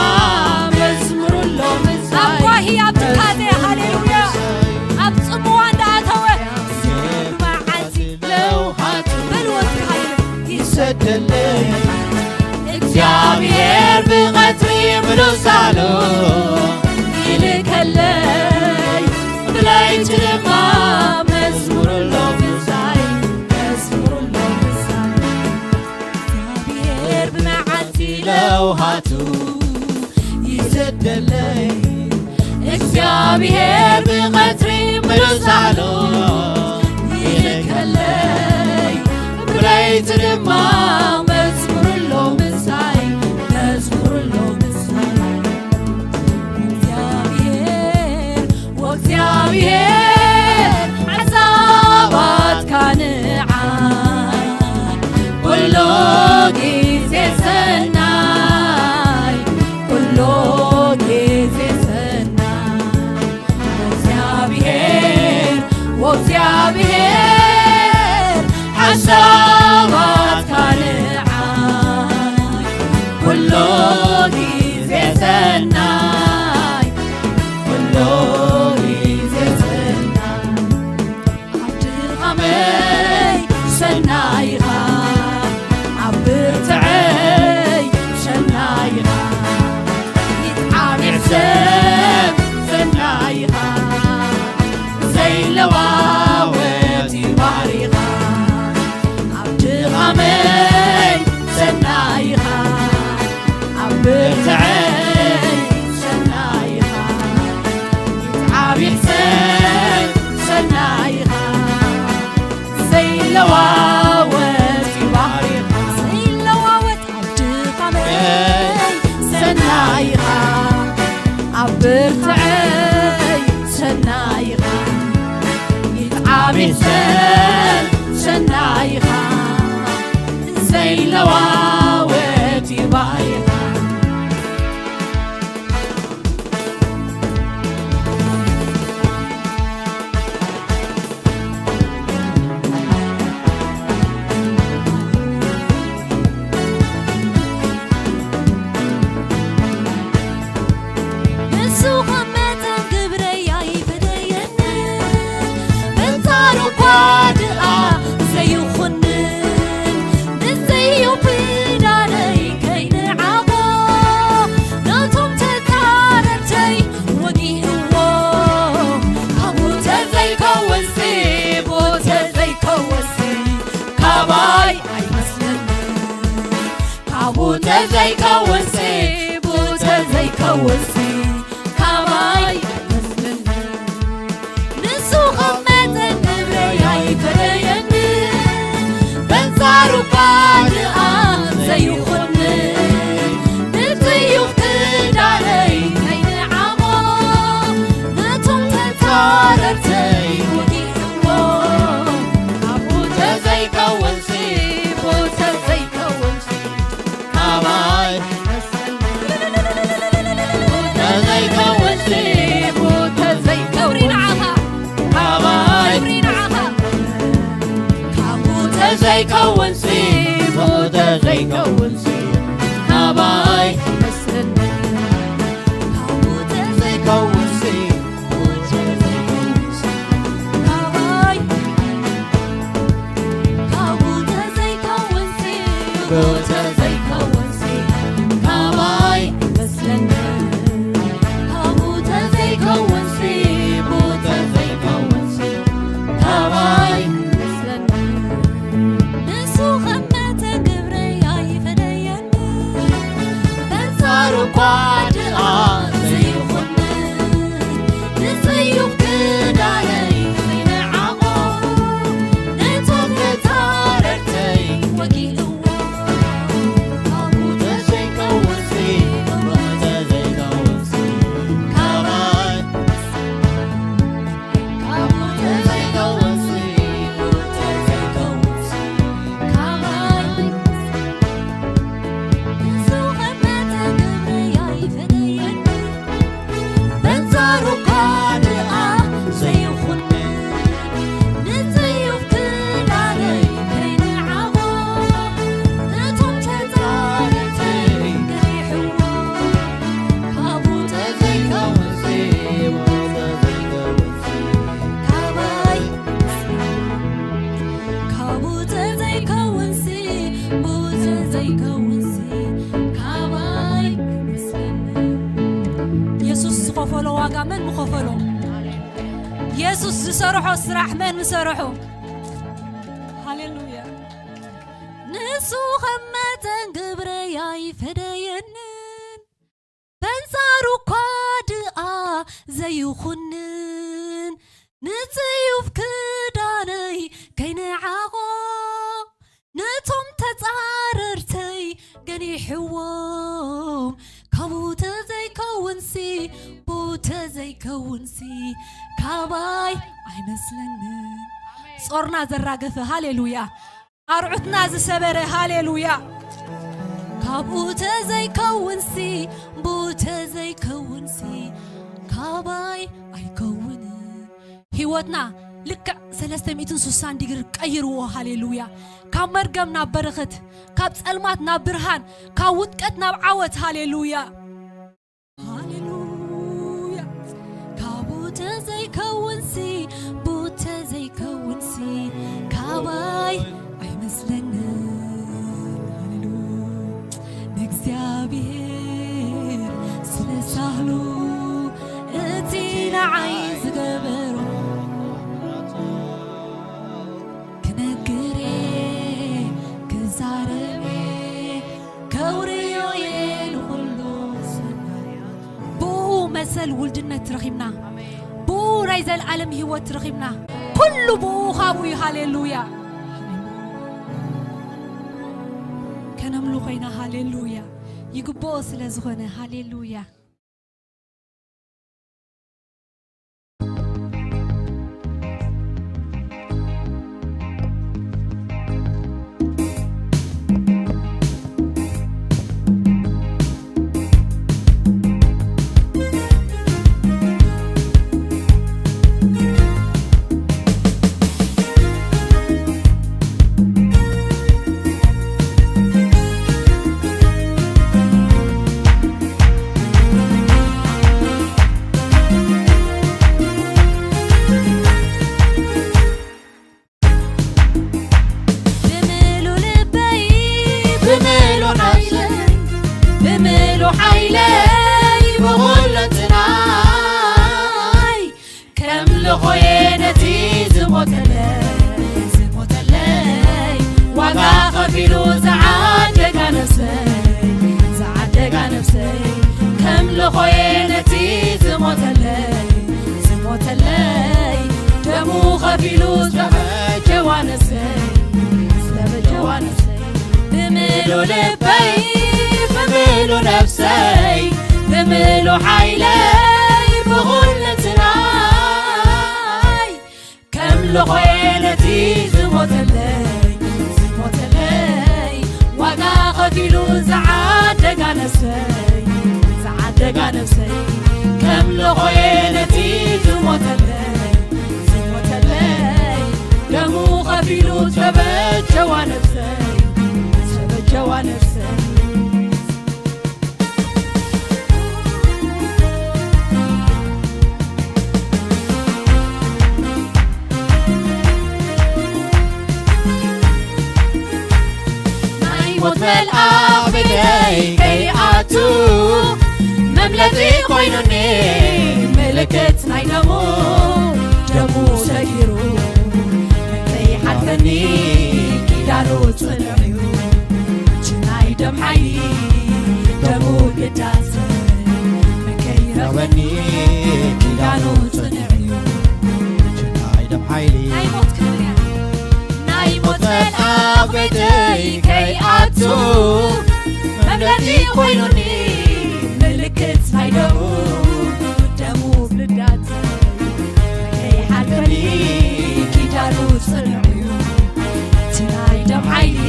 መዝሙር ኣሎ ምሳይ። ኣብ ጓሂ፣ ኣብ ትካዜ፣ ሃሌሉያ። ኣብ ጽምዋ እንዳኣተወ መዓልቲ ለውሃቱ በልዎ እስኪ ሃሌሉያ። ይሰደለይ፣ እግዚኣብሔር ብቐትሪ ምሉእ ሳሎ ይልከለይ፣ ብለይቲ ድማ መዝሙር ኣሎ ምሳይ፣ መዝሙር ኣሎ ምሳይ። እግዚኣብሔር ብመዓልቲ ለውሃቱ ይሰደለይ፣ እግዚኣብሔር ብቐትሪ ምሉእ ሳሎ ይልከለይ፣ ብለይቲ ድማ መዝሙር ኣሎ ምሳይ፣ መዝሙር ኣሎ ምሳይ። እግዚኣብሔር ወእግዚኣብሔር ሓሳባትካ ንዓይ ኩሉ ግዜ ሰናይ፣ ኩሉ ግዜ ሰናይ። ወእግዚኣብሔር፣ ወእግዚኣብሔር ሓሳባትካ ንዓይ ኩሉ ግዜ ሰናይ፣ ኩሉ ግዜ ሰናይ። ኣብ ድኻመይ ሰናይኻ፣ ኣብ ብርትዐይ ሰናይኻ፣ ይትዓቢዕ ሰብ ሰናይኻ፣ ዘይለዋወጥ እዩ ባህሪኻ። ኣብ ድኻመይ ሰናይኻ፣ ኣብ ብርትዐይ ሰናይኻ፣ ይትዓቢዕ ሰብ ሰናይኻ፣ ዘይለዋወጥ እዩ ባህሪኻ። ዘይለዋወጥ ኣብ ድኻመይ ሰናይኻ፣ ኣብ ብርትዐይ ሰናይኻ፣ ይትዓቢዕ ሰብ ሰናይኻ፣ ዘይለዋወጥ እዩ ባህሪኻ። ንሱ ኸም መጠን ግብረይ ኣይፈደየንን፣ በንጻሩ እኳ ድኣ ዘይኹንን፣ ንሰዩ ፍዳነይ ከይንዓቖ፣ ነቶም ተጻረርተይ ወጊእዎ። ካብኡ ተዘይከውንሲ፣ ብኡ ተዘይከውንሲ፣ ካባይ ኣይመስለንን። ካብኡ ተዘይከውንሲ፣ ብኡ ተዘይከውንሲ፣ ካባይ ኣይመስለንን። ንሱ ኸም መጠን ግብረይ ኣይፈደየንን፣ በንጻሩ እኳ ድኣ ዘይኹንን፣ ንጽዩፍ ክዳነይ ከይንዓሞ፣ ነቶም ተጻረርተይ ወጊእዎ። ካብኡ ተዘይከውንሲ፣ ብኡ ተዘይከውንሲ፣ ካባይ ተዘይከውንሲ፣ ብኡ ተዘይከውንሲ፣ ክብሪ ንዓኻ። ካባይ ክብሪ ንዓኻ። ካብኡ ተዘይከውንሲ፣ ብኡ ተዘይከውንሲ፣ ካባይ መስለኒ። ካብኡ ተዘይከውንሲ፣ ብኡ ተዘይከውንሲ፣ ካባይ ካብኡ ተዘይከውንሲ፣ ብኡ ተዘይከውንሲ፣ ካባይ መስለኒ። ካብኡ ተዘይከውንሲ፣ ብኡ ተዘይከውንሲ፣ ካባይ መስለኒ። ንሱ ኸም መጠን ግብረይ ኣይፈደየኒ። በንጻሩ እኳ ድኣ ዘይኹንን፣ ንጽዩፍ ክዳነይ ዘይንዓቖ፣ ነቶም ተጻረርተይ ወጊእዎ። ዘይከውንሲ ካባይ ምስለኒ። የሱስ ዝኸፈሎ ዋጋ መን ምኸፈሎ? የሱስ ዝሰርሖ ስራሕ መን ምሰርሖ? ሃሌሉያ። ንሱ ከም መጠን ግብረይ ኣይፈደየንን፣ በንጻሩ እኳ ድኣ ዘይኹንን፣ ንጽዩፍ ክዳነይ ከይንዓቖ፣ ነቶም ተጻረርተይ ገኒሕዎም። ካብኡ ተዘይከውንሲ፣ ብኡ ተዘይከውንሲ፣ ካባይ ኣይመስለንን። ጾርና ዘራገፈ፣ ሃሌሉያ። ኣርዑትና ዝሰበረ፣ ሃሌሉያ። ካብኡ ተዘይከውንሲ፣ ብኡ ተዘይከውንሲ፣ ካባይ ኣይከውንን። ህይወትና ልክዕ ሰለስተ ሚእትን ስሳን ዲግሪ ቀይርዎ፣ ሃሌሉያ። ካብ መርገም ናብ በረኸት፣ ካብ ጸልማት ናብ ብርሃን፣ ካብ ውድቀት ናብ ዓወት፣ ሃሌሉያ። ሃሌሉያ። ካብኡ ተዘይከውንሲ፣ ብኡ ተዘይከውንሲ፣ ካባይ ኣይመስለንን። ሃሌሉያ። ንእግዚኣብሔር ስለ ሳህሉ እቲ ንዓይ ዝገበሮ ክነግሬ ክዛረቤ ከውርዮ እየ ንኹሉ ሰናያት። ብኡ መሰል ውልድነት ረኺብና። ብኡ ናይ ዘለኣለም ህይወት ረኺብና። ኩሉ ብኡ ካብኡ እዩ። ሃሌሉያ። ከነምልኾ ኢና። ሃሌሉያ። ይግብኦ ስለ ዝኾነ። ሃሌሉያ። ብምሉ ልበይ፣ ብምሉ ሓይለይ፣ ብምሉ ሓይለይ፣ ብኹለንትናይ ከምልኾየ ነቲ ዝሞተለይ፣ ዝሞተለይ፣ ዋጋ ከፊሉ ዝዓደጋ ነፍሰይ፣ ዝዓደጋ ነፍሰይ፣ ከምልኾየ ነቲ ዝሞተለይ፣ ዝሞተለይ፣ ደሙ ከፊሉ ዝተበጀዋ ነፍሰይ፣ ዝተበጀዋ ነፍሰይ፣ ብምሉ ልበይ፣ ብምሉ ነፍሰይ፣ ብምሉ ሓይለይ፣ ብኹለንትናይ፣ ከም ልኾየ ነቲ ዝሞተለይ፣ ዝሞተለይ፣ ዋጋ ከፊሉ ዝዓደጋ ነፍሰይ፣ ዝዓደጋ ነፍሰይ፣ ከም ልኾየ ነቲ ዝሞተለይ፣ ዝሞተለይ፣ ደሙ ከፊሉ ዝተበጀዋ ነፍሰይ፣ ዝተበጀዋ ነፍሰይ። ናይ ሞት መልኣኽ ቤተይ ከይኣቱ መምለጢ ኮይኑኒ ምልክት ናይ ደሙ፣ ደሙ ሰጊሩ ከይሓልፈኒ ኪዳኑ ጽኑዕ እዩ። እቲ ናይ ደም ሓይሊ ደሙ ግዳስ ከይረኽበኒ ኪዳኑ ጽኑዕ እዩ። እቲ ናይ ደም ሓይሊ ናይ ሞት ክብሪ ናይ ሞት መልኣኽ ቤተይ ከይኣቱ መምለጢ ኮይኑኒ ምልክት ናይ ደሙ ደሙ ብልዳት ከይሓልፈኒ ኪዳኑ ጽኑዕ እዩ። እቲ ናይ ደም ሓይሊ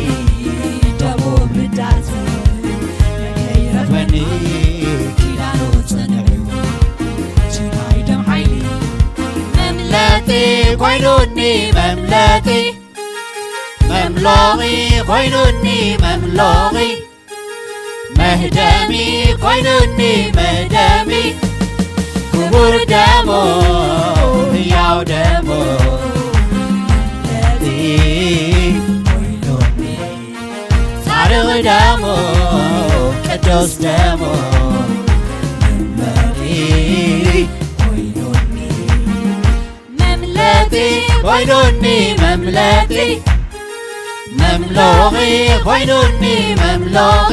ደሙ ብልዳት ከይረኽበኒ ኪዳኑ ጽኑዕ እዩ። እቲ ናይ ደም ሓይሊ መምለጢ ኮይኑኒ መምለጢ መምሎቒ ኮይኑኒ መምሎቒ መህደሚ ኮይኑኒ መህደሚ ክቡር ደሙ ህያው ደሙ መምለጢ ኮይኑኒ ጻድቕ ደሙ፣ ቅዱስ ደሙ መምለጢ ኮይኑኒ፣ መምለጢ ኮይኑኒ፣ መምለጢ፣ መምሎኺ ኮይኑኒ፣ መምሎኺ፣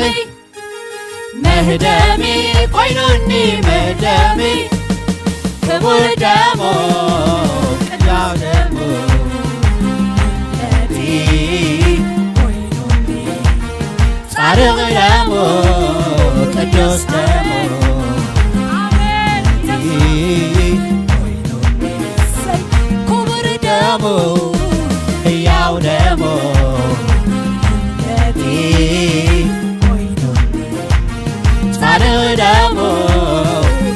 መህደሚ ኮይኑኒ፣ መህደሚ፣ ክቡር ደሙ፣ ቅዱስ ደሙ መምለጢ ኮይኑኒ፣ ጻድቕ ደሙ፣ ቅዱስ ደሙ፣ ኣሜን። ክቡር ደሙ፣ ህያው ደሙ፣ ጻድቕ ደሙ፣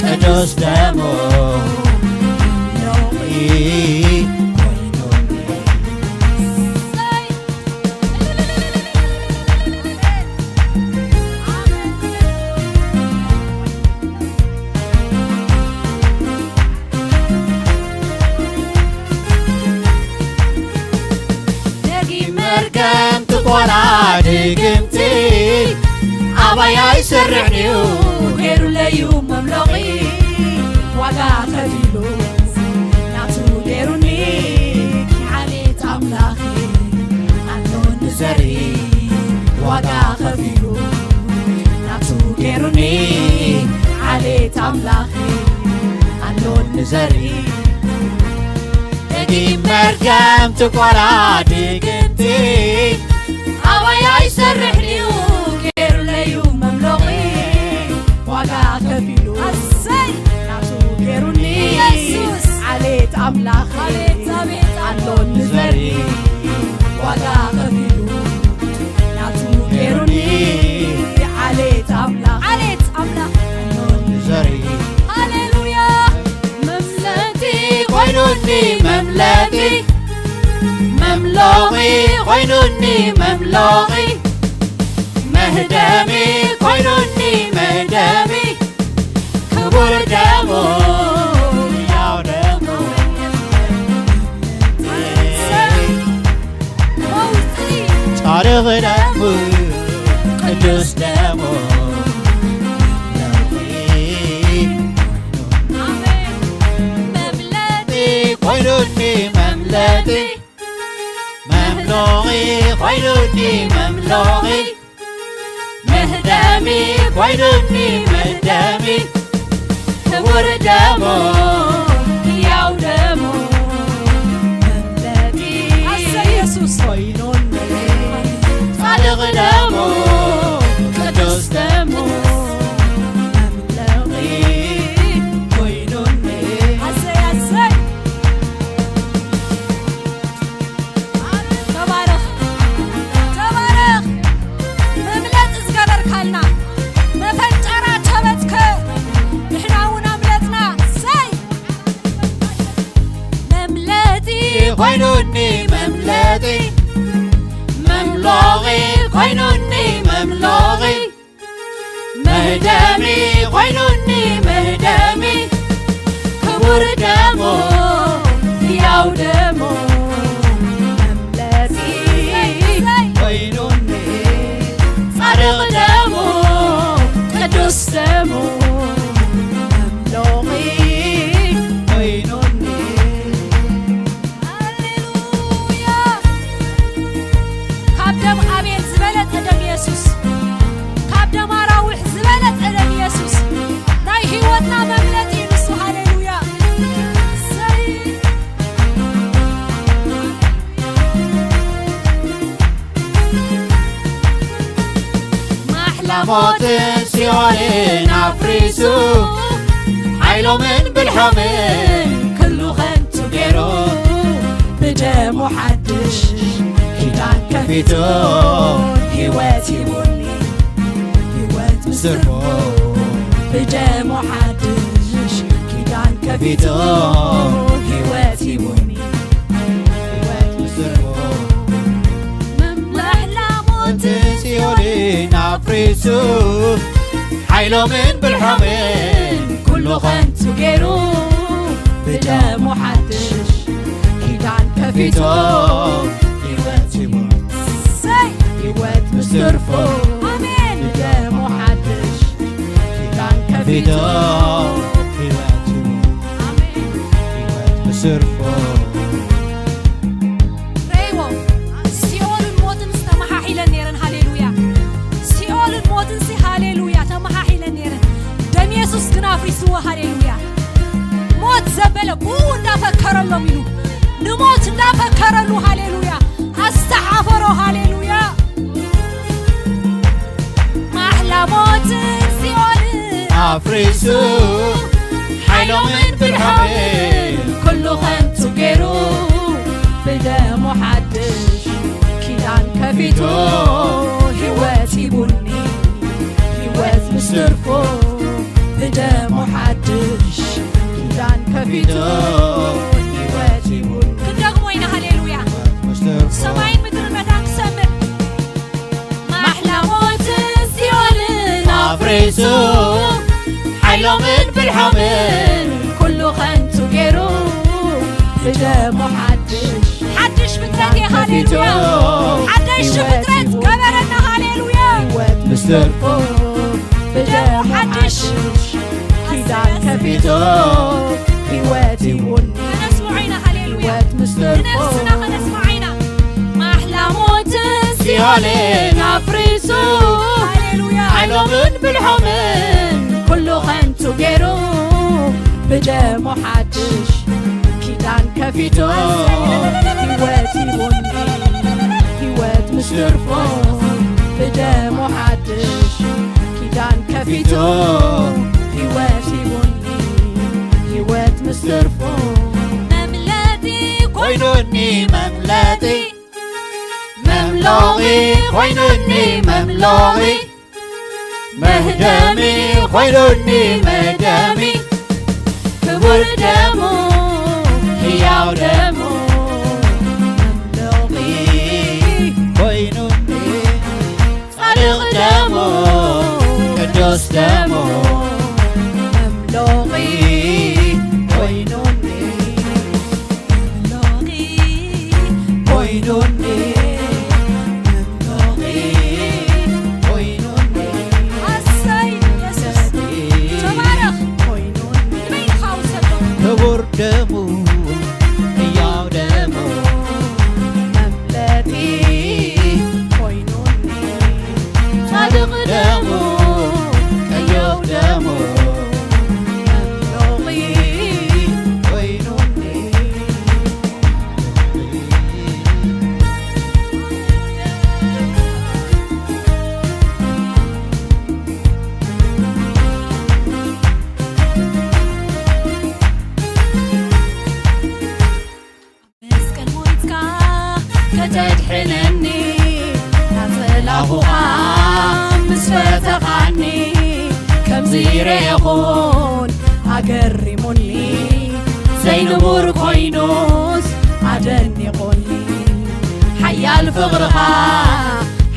ቅዱስ ደሙ፣ ደጊም መርገም ትቆላ ድግምቲ ኣባይ ኣይሰርሕን እዩ፣ ገይሩለዩ መምሎቒ፣ ዋጋ ከፊሉ ናቱ ገይሩኒ፣ ዓሌት ኣምላኺ ኣሎኒ ዘርኢ፣ ዋጋ ከፊሉ ናቱ ገይሩኒ፣ ዓሌት ኣምላኺ ኣሎኒ ዘርኢ። ደጊም መርገም ትቆላ ድግምቲ ኣባይ ኣይሰርሕን እዩ፣ ገይሩለዩ መምሎቒ፣ ዋጋ ከፊሉ ኣሰይ ናቱ ገይሩኒ፣ ኢየሱስ። ዓሌት ኣምላኽ፣ ዓሌት፣ ኣቤት፣ ኣሎኒ ዘርኢ፣ ዋጋ ከፊሉ ናቱ ገይሩኒ፣ ዓሌት ኣምላኽ፣ ዓሌት ኣምላኽ፣ ኣሎኒ ዘርኢ። ሃሌሉያ። መምለጢ ኮይኑኒ፣ መምለጢ፣ መምሎቒ ኮይኑኒ፣ መምሎቒ፣ መህደሚ ኮይኑኒ፣ መህደሚ፣ ክቡር ደሙ፣ ያው ደሙ፣ ጻድቕ ደሙ፣ ቅዱስ ደሙ፣ መምለጢ ኮይኑኒ፣ መምለጢ፣ መምሎቒ ኮይኑኒ፣ መምሎቒ፣ መህደሚ ኮይኑኒ፣ መህደሚ፣ ክቡር ደሙ፣ ህያው ደሙ፣ መምለጢ ኣሰይ የሱስ። ኮይኑኒ፣ ጻድቕ ደሙ፣ ቅዱስ ደሙ፣ መምለጢ ኮይኑኒ። ኣሰይ፣ ኣሰይ። ተባረኽ፣ ተባረኽ። መምለጢ ዝገበርካልና፣ መፈንጨራ ተበትከ፣ ንሕና እውን ኣምለጥና። ሰይ! መምለጢ ኮይኑኒ፣ መምለጢ፣ መምሎቒ ኮይኑኒ፣ መምሎቒ፣ መህደሚ ኮይኑኒ፣ መህደሚ፣ ክቡር ደሙ፣ ህያው ደሙ፣ መምለጢ ኮይኑኒ፣ ጻድቕ ደሙ፣ ቅዱስ ደሙ፣ መምሎቒ ኮይኑኒ። ሃሌሉያ! ካብ ደም ኣቤል ዝበለጸ ደም የሱስ፣ ካብ ደም ኣራዊሕ ዝበለጸ ደም የሱስ፣ ናይ ህይወትና መምለጢ እዩ ንሱ። ሃሌሉያ! እሰይ! ማሕላ ሞትን ሲኦልን ኣፍሪሱ፣ ሓይሎምን ብልሖምን ኩሉ ከንቱ ገይሩ፣ ብደሙ ሓድሽ ኪዳን ከፊቱ፣ ህይወት ሂቡኒ፣ ህይወት ምስ ትርፉ። ብደሙ ሓድሽ ኪዳን ከፊቱ፣ ህይወት ሂቡኒ፣ ህይወት ምስ ትርፉ። ማሕላ ሞትን ሲኦልን ኣፍሪሱ፣ ሓይሎምን ብልሖምን ኩሉ ከንቱ ገይሩ፣ ብደሙ ሓድሽ ኪዳን ከፊቱ፣ ህይወት ሂቡ፣ ሰይ! ህይወት ምስ ትርፉ። ዘበለ ብኡ እንዳፈከረሎም ኢሉ ንሞት እንዳፈከረሉ፣ ሃሌሉያ፣ ኣስተሓፈሮ፣ ሃሌሉያ። ማሕላ ሞትን ሲኦልን ኣፍሪሱ ሓይሎምን ብልሖምን ኩሉ ከንቱ ገይሩ ብደሙ ሓድሽ ኪዳን ከፊቱ ህይወት ሂቡኒ፣ ህይወት ምስ ትርፉ ብደሙ ሓድሽ ኪዳን ከፊቱ ህይወት ሂቡኒ። ክንደግሞ ኢና፣ ሃሌሉያ። ሰማይን ምድርን መታን ክሰምዕ። ማሕላ ሞትን ሲኦልን ኣፍሪሱ ሓይሎምን ብልሖምን ኩሉ ከንቱ ገይሩ ብደሙ ሓድሽ ሓድሽ ፍጥረት እየ፣ ሃሌሉያ። ሓደሽ ፍጥረት ገበረና፣ ሃሌሉያ። ህይወት ምስ ተርፎ ብደሙ ሓድሽ ኪዳን ከፊቱ ህይወት ይሁን። ከነስምዖ ኢና፣ ሃሌሉያ። ህይወት ምስ ተርፎ ንነፍስና ከነስምዓ ኢና። ማሕላ ሞትን ሲኦልን ኣፍሪሱ ሃሌሉያ። ሓይሎምን ብልሖምን ኩሉ ከንቱ ገይሩ ብደሙ ሓድሽ ኪዳን ከፊቱ ህይወት ሂቡኒ፣ ህይወት ምስ ትርፎ ብደሙ ሓድሽ ኪዳን ከፊቱ ህይወት ሂቡኒ፣ ህይወት ምስ ትርፎ መምለጢ ኮይኑኒ፣ መምለጢ መምሎቒ ኮይኑኒ፣ መምሎቒ መህደሚ ኮይኑኒ፣ መህደሚ ክቡር ደሙ፣ ህያው ደሙ፣ መምሎቒ ኮይኑኒ፣ ጻድቕ ደሙ፣ ቅዱስ ደሙ፣ መምሎቒ ኮይኑኒ። መምሎቒ ኮይኑኒ፣ መምሎቒ ኮይኑኒ። ኣሰይ የሱስ፣ ተባረኽ። ኮይኑኒ። ንበይንኻ ውሰዶ። ክቡር ደሙ፣ ህያው ደሙ፣ መምለጢ ኮይኑኒ። ጻድቕ ደሙ፣ ቀይሕ ደሙ፣ መምሎቒ ኮይኑኒ። መስቀል ሞይትካ ከተድሕነኒ፣ ናጸላኹኻ ምስ ፈተኻኒ፣ ከምዚ ረኤኹን ኣገሪሙኒ፣ ዘይንቡር ኮይኑስ ኣደኒቑኒ። ሓያል ፍቕርኻ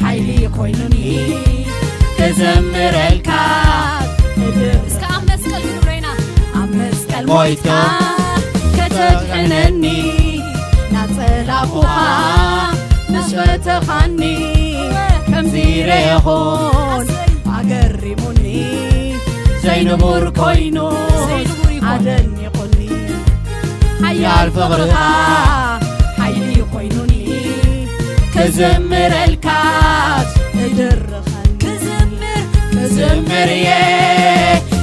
ሓይሊ ኮይኑኒ፣ ክዘምረልካ እድር እስከ ኣብ መስቀል ክንብሎ ኢና። ኣብ መስቀል ሞይትካ ከተድሕነኒ፣ ናጸላኹኻ ምስ ፈተኻኒ፣ ከምዚ ረኤኹን ኣገሪሙኒ፣ ዘይንቡር ኮይኑ ዘይንቡር ይኾን። ኣደኒቑኒ። ሓያል ፍቕርኻ ሓይሊ ኮይኑኒ፣ ክዝምረልካስ እድርኸኒ። ክዝምር፣ ክዝምር እየ፣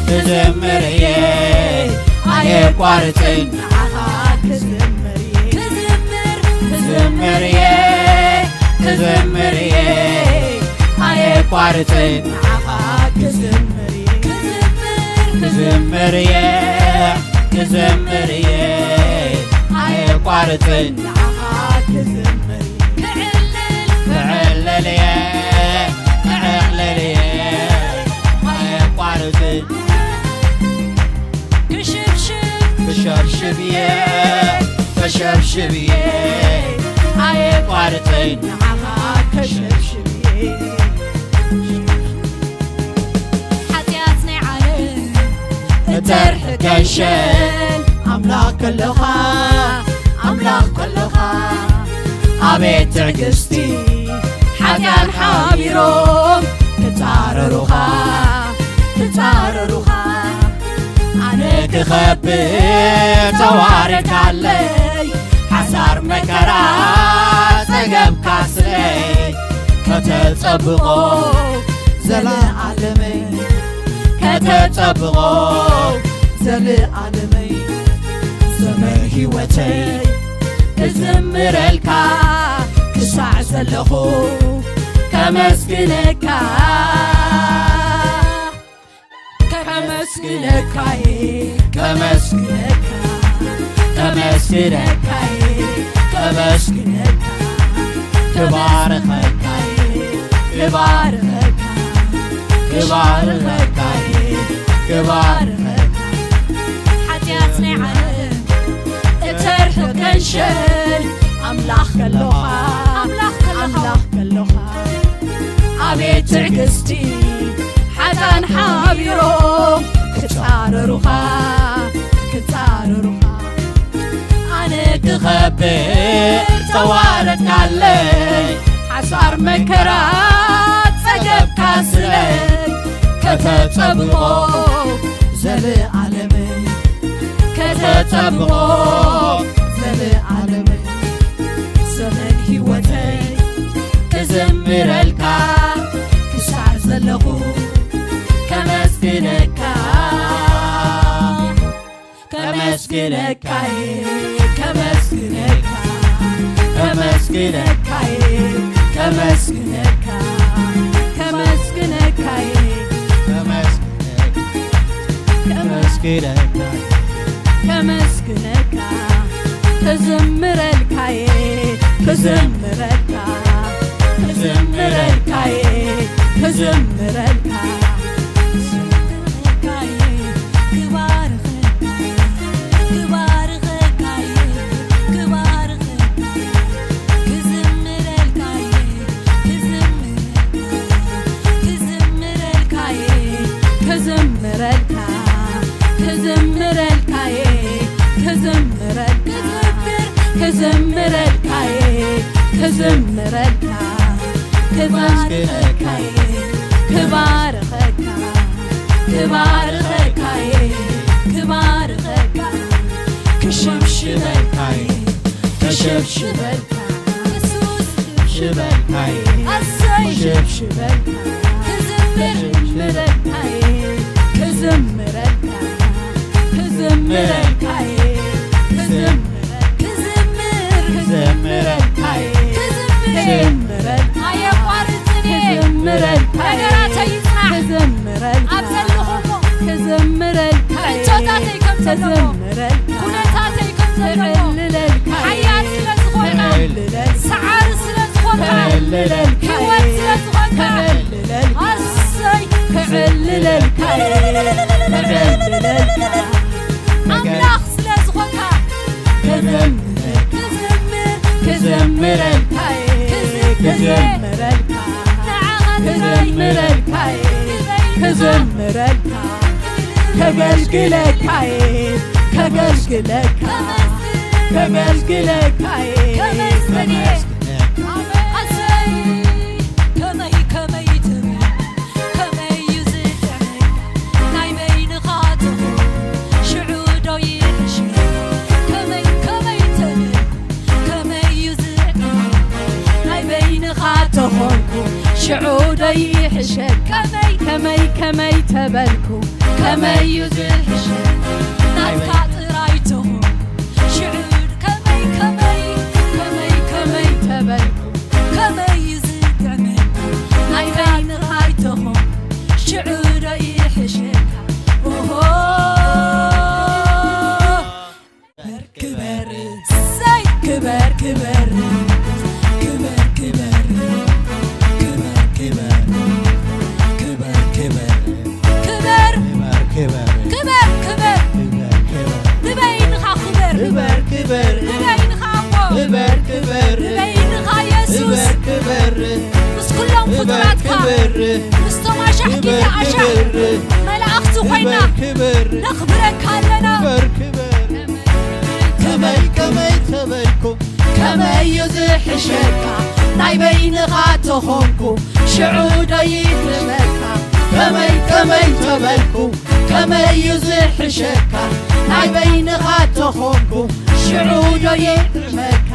ክዝምር እየ፣ ኣየቋርጽን ንዓኻ ክዝምር እየ። ክዝምር፣ ክዝምር እየ፣ ክዝምር እየ፣ ኣየቋርጽን ንዓኻ ክዝምር እየ። ክዝምር፣ ክዝምር እየ፣ ክዝምር እየ፣ ኣየቋርጽን ንዓኻ ክዝምር እየ። ክዕልል፣ ክዕልል እየ፣ ክዕልል እየ፣ ኣየቋርጽን። ክሽብሽብ፣ ክሸብሽብ እየ፣ ክሸብሽብ እየ፣ ኣየቋርጽን ንዓኻ ክሸብሽብ እየ። ሓጢኣት ናይ ዓለም እተርሕገሸን ኣምላኽ ከለኻ፣ ኣምላኽ ከለኻ፣ ኣቤት ትዕግስቲ። ሓጢኣን ሓቢሮም ክጻረሩኻ፣ ክጻረሩኻ፣ ኣነ ክኸብር ተዋረድካለይ። ሓሳር መከራ ጸገብካ ስለይ፣ ከተጸብቖ ዘለኣለመይ፣ ከተጸብቖ ዘለኣለመይ። ዘመን ህይወተይ ክዝምረልካ ክሳዕ ዘለኹ ከመስግነካ። ከመስግነካየ ከመስግነካ ከመስግነካየ ከመስግነካ። ክባርኸካየ ክባርኸካ ክባርኸካየ ክባርኸካ። ሓጢኣት ናይ ዓለም እተርሕቕ ገንሸል ኣምላኽ ከሎኻ ኣምላኽ ከሎኻ ኣቤት ትዕግስቲ ሓጣን ሓቢሮም ክጻረሩኻ ክጻረሩኻ። ኣነ ክኸብር ተዋረድካለይ ሓሳር መከራ ጸገብካ ስለይ ከተጸብቆ ዘለኣለመይ ከተጸብቆ ዘለኣለመይ። ዘመን ህይወተይ ክዝምረልካ ክሳዕ ዘለኹ ከመስግነካ። ከመስግነካየ ከመስግነካ ከመስግነካየ ከመስግነካየ ከመስግነካ ከመስግነካየ ከመስግነካ ክዝምረልካየ ክዝምረልካ ክዝምረልካየ ክዝምረልካ ክባርኸካየ ክባርኸካየ ክባርኸካ ክዝምረልካየ ክዝምረልካየ ክዝምረልካየ ክዝምረልካ ክዝምረልካየ ክዝምረልካ ክባርኸካየ ክባርኸካ ክባርኸካየ ክባርኸካ ክሽብሽበልካየ ክሽብሽበልካ የሱስ ሽበልካየ ኣሰይ ሽብሽበልካ ክዝምር ሽበልካየ ክዝምረልካ ክዝምረልካየ ክዝምር ክዝምር ክዝምረልካየ ክዝምር ክዝምረልካ ኣየቋርጽን እየ ክዝምረልካየ ነገራተይ ይጽናሕ ክዝምረልካ ኣብ ዘለኹሞ ክዝምረልካየ ምቾታተይ ከም ዘለዎ ክዝምረልካ ኩነታተይ ከም ዘለዎ ክዕልለልካየ ሓያል ስለ ዝኾንካ ክዕልለልካ ሰዓሪ ስለ ዝኾንካ ክዕልለልካየ ህይወት ስለ ዝኾንካ ክዕልለልካ ኣሰይ ክዕልለልካየ ክዕልለልካ ኣምላኽ ስለ ዝኾንካ ክዘምር ክዘምር ክዘምረልካየ ክዘምር ክዘምረልካየ ንዓኻ ጥራይ ክዘምረልካየ ክበይንኻ ክዘምረልካ ከገልግለካየ ከገልግለካ ከመስግን ከገልግለካየ ከመስግን እየ። ከመስግነካ ኣሜን። ኣሰይ ከመይ ከመይ ትብል ከመይ እዩ ዝጥዕም ናይ በይንኻ ትኹን ሽዑ ዶ ይሕሽ ከመይ ከመይ ትብል ከመይ እዩ ዝጥዕም ናይ በይንኻ ተኾንኩ ሽዑ ዶ ይሕሸ ከመይ ከመይ ከመይ ተበልኩ ከመይ እዩ ዝሕሸ ናትካ ጥራይ ትኹን ሽዑ ከመይ ከመይ ከመይ ከመይ ተበልኩ ከመይ እዩ ዝጥዕመካ ናይ በይንኻ ኣይተኾን ሽዑ ዶ ይሕሸካ ኦሆ ክበር ክበር ሰይ ክበር ክበር ክበር ክበር ክበር ክበር ክበር ክበር ክበር ክበር ክበር ክበር ክበር ክበር ክበር ንበይንኻ ክበር ክበር ክበር ንበይንኻ ኣቦ ክበር ክበር ንበይንኻ የሱስ ክበር ክበር ምስ ኩሎም ክበር ፍጡራትካ ክበር ምስቶም ኣሻሕ ግዜ ክበር ኣሻሕ ክበር መላእኽቲ ኮይና ክበር ክበር ነኽብረካ ኣለና ክበር ክበር ከመይ ከመይ ተበልኩ ከመይ እዩ ዝሕሸካ ናይ በይንኻ ተኾንኩ ሽዑ ዶ ይሕሸካ ከመይ ከመይ ተበልኩ ከመይ እዩ ዝሕሸካ ናይ በይንኻ ተኾንኩ ሽዑ ዶ ይጥዕመካ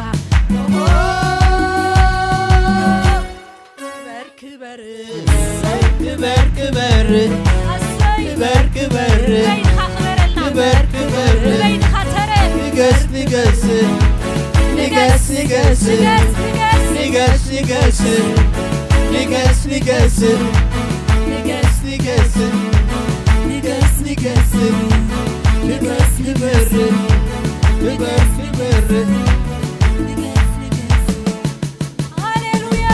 ክበር ክበር ክበር ክበር ኣሰይ ክበር ክበር በይንኻ ክበረልና ክበር ክበር በይንኻ ተረ ክገ ንገስ ንገስ ንገስ ንገስ ንገስ ንገስ ንገስ ንገስ ንገስ ንገስ ንገስ ንበርህ ንበርህ ንገስ ንገስ ንገስ ንገስ ሃሌሉያ።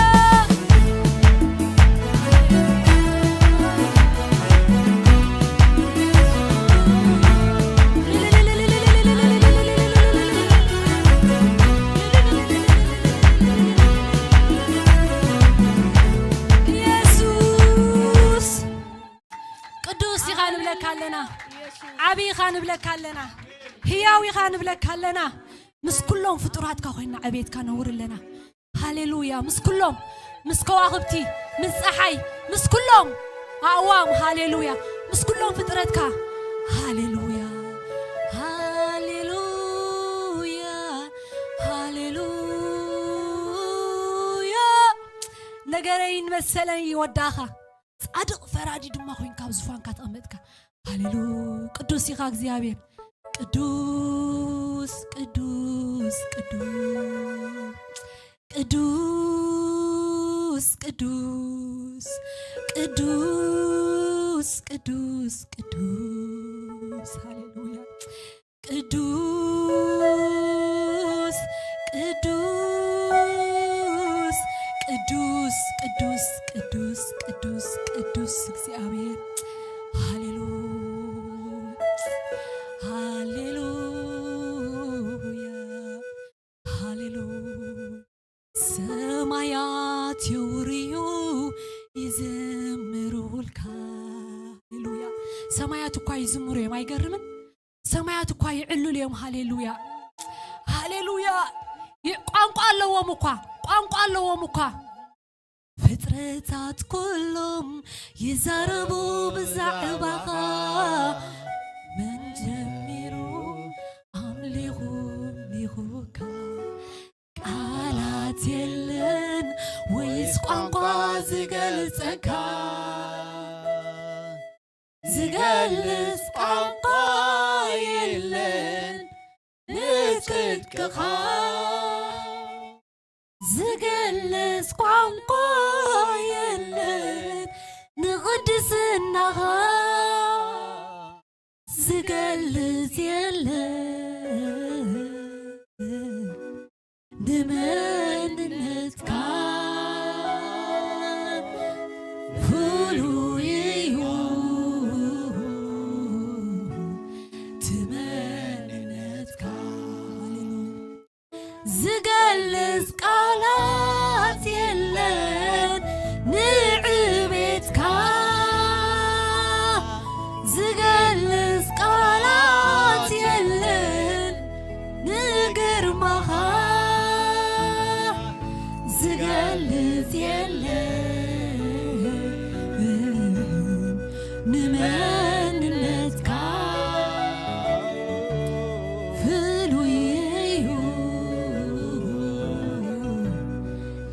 ኢየሱስ ቅዱስ ኢኻ ንብለካ ኣለና። ዓቢ ኢኻ ንብለካ ኣለና። ህያው ኢኻ ንብለካ ኣለና። ምስ ኩሎም ፍጡራትካ ኮይና ዕቤትካ ነውር ኣለና። ሃሌሉያ። ምስ ኩሎም፣ ምስ ከዋኽብቲ፣ ምስ ጸሓይ፣ ምስ ኩሎም ኣእዋም፣ ሃሌሉያ። ምስ ኩሎም ፍጥረትካ፣ ሃሌሉያ፣ ሃሌሉያ፣ ሃሌሉያ። ነገረይን መሰለይ ይወዳኻ። ጻድቕ ፈራዲ ድማ ኮይንካ ኣብ ዙፋንካ ተቐመጥካ። ሃሌሉ ቅዱስ ኢኻ እግዚኣብሔር። ቅዱስ ቅዱስ ቅዱስ ቅዱስ ቅዱስ ቅዱስ ቅዱስ ቅዱስ ሃሌሉያ ቅዱስ ቅዱስ ቅዱስ ቅዱስ ቅዱስ ቅዱስ ቅዱስ እግዚኣብሔር ሃሌሉያ ሃሌሉያ ሃሌሉያ ሰማያት የውርዩ ይዘምሩልካ። ሃሌሉያ ሰማያት እኳ ይዝምሩ እዮም። ኣይገርምን? ሰማያት እኳ ይዕልሉ እዮም። ሃሌሉያ ሃሌሉያ። ቋንቋ ኣለዎም እኳ ቋንቋ ኣለዎም እኳ ፍጥረታት ኩሎም ይዛረቡ ብዛዕባኻ መን ጀሚሩ ኣምሊኹ ኣምሊኹካ ቃላት የለን ወይስ ቋንቋ ዝገልጸካ ዝገልጽ ቋንቋ የለን ንጽድቅኻ ዝገልጽ ቋንቋ የለን ንቕድስናኻ ዝገልጽ የለን ንመንነትካ ፍሉይ እዩ ትመንነትካ ዝገልጽ ቃላት የለን ንዕቤትካ ዝገልጽ ቃላት የለን ንግርማኻ ዝገልጽ የለን ንመንነትካ ፍሉይ እዩ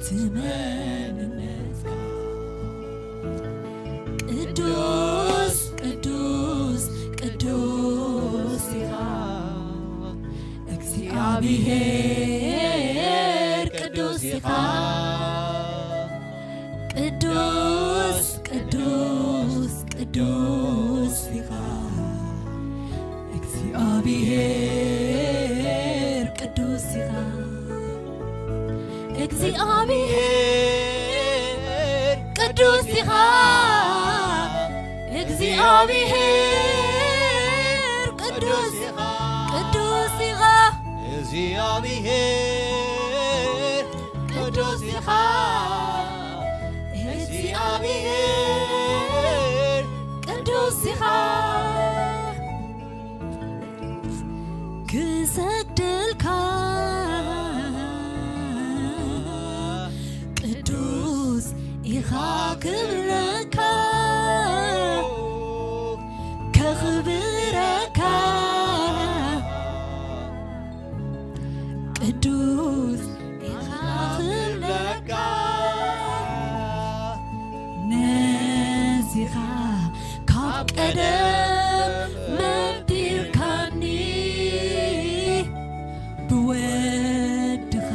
ትመንነትካ ቅዱስ ቅዱስ ቅዱስ ኢኻ እግዚኣብሔር ቅዱስ ኢኻ ቅዱስ ቅዱስ ቅዱስ ኢኻ እግዚኣብሔር ቅዱስ ኢኻ እግዚኣብሔር ቅዱስ ኢኻ እግዚኣብሔር ቅዱስ ኢኻ ቅዱስ ኢኻ እግዚኣብሔር ቅዱስ ኢኻ እግዚኣብሔር ቅዱስ ኢኻ ክሰግደልካ ቅዱስ ኢኻ ክብለካ ከኽብረካ ቅዱስ ኢኻ ክብለካ ነዚኻ ካብ ቀደም መርጢርካኒ ብወድኻ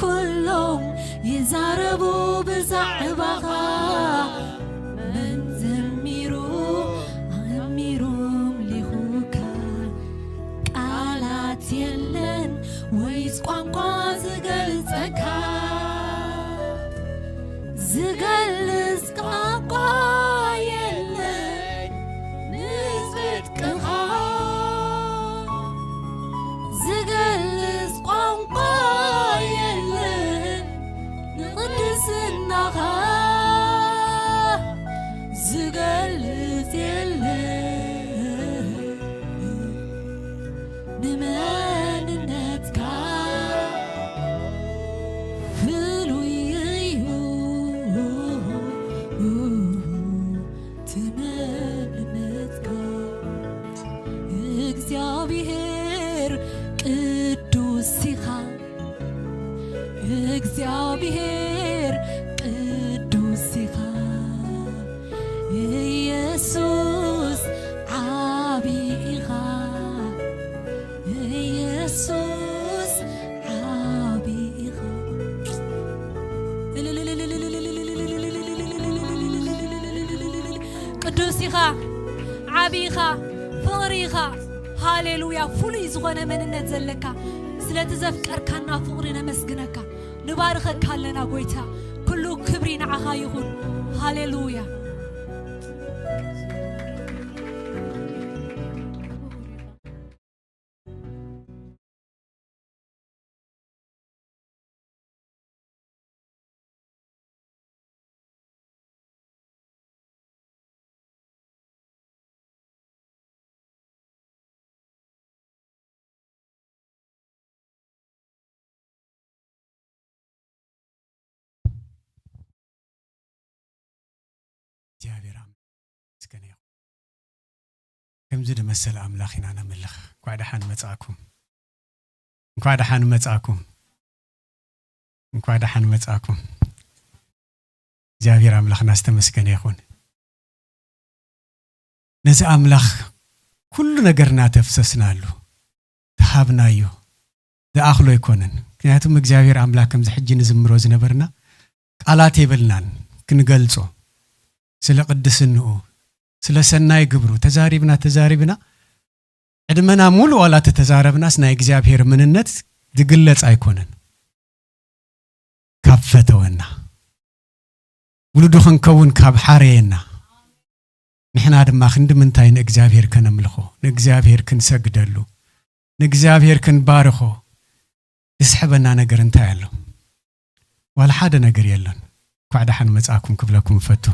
ኩሎም ይዛረቡ ብዛዕባኻ፣ መን ዘሚሩ ኣእሚሩ ኣምሊኹካ? ቃላት የለን ወይስ ቋንቋ ዝገልጸካ? ዝገልጽ ቋንቋ የለን ንጽድቅኻ፣ ዝገልጽ ቋንቋ የለን ንቕድስናኻ፣ ዝገልጽ የለን ንመንነትካ፣ ፍሉይ እዩ እቲ መንነትካ። እግዚኣብሔር ቅዱስ ኢኻ፣ እግዚኣብሔር ቅዱስ ኢኻ፣ ኢየሱስ ዓቢ ኢኻ፣ ኢየሱስ ዓቢ ኢኻ። ቅዱስ ኢኻ፣ ዓቢ ኢኻ፣ ፍቕሪ ኢኻ። ሃሌሉያ! ፍሉይ ዝኾነ መንነት ዘለካ፣ ስለቲ ዘፍቀርካና ፍቕሪ ነመስግነካ። ንባርኸካ ኣለና ጎይታ። ኩሉ ክብሪ ንዓኻ ይኹን። ሃሌሉያ! እግዚኣብሔር ኣምላኽ ምስጋና ይኹን። ከምዚ ዝመሰለ ኣምላኽ ኢና ነምልኽ። እንኳዕ ደሓን መጻእኩም። እንኳዕ ደሓን መጻእኩም። እንኳዕ ደሓን መጻእኩም። እግዚኣብሔር ኣምላኽና ዝተመስገነ ይኹን። ነዚ ኣምላኽ ኩሉ ነገርና ተፍሰስናሉ፣ ተሃብናዮ፣ ዝኣኽሎ ኣይኮነን። ምክንያቱም እግዚኣብሔር ኣምላኽ ከምዚ ሕጂ ንዝምሮ ዝነበርና ቃላት የብልናን ክንገልጾ። ስለ ቅድስንኡ፣ ስለ ሰናይ ግብሩ ተዛሪብና፣ ተዛሪብና፣ ዕድመና ሙሉ ዋላ ተተዛረብናስ ናይ እግዚኣብሔር ምንነት ዝግለጽ ኣይኮነን። ካብ ፈተወና፣ ውሉዱ ክንከውን ካብ ሓረየና፣ ንሕና ድማ ክንዲ ምንታይ ንእግዚኣብሔር ከነምልኾ፣ ንእግዚኣብሔር ክንሰግደሉ፣ ንእግዚኣብሔር ክንባርኾ ዝስሕበና ነገር እንታይ ኣሎ? ዋላ ሓደ ነገር የለን። እንኳዕ ደሓን መጻእኩም ክብለኩም እፈቱ።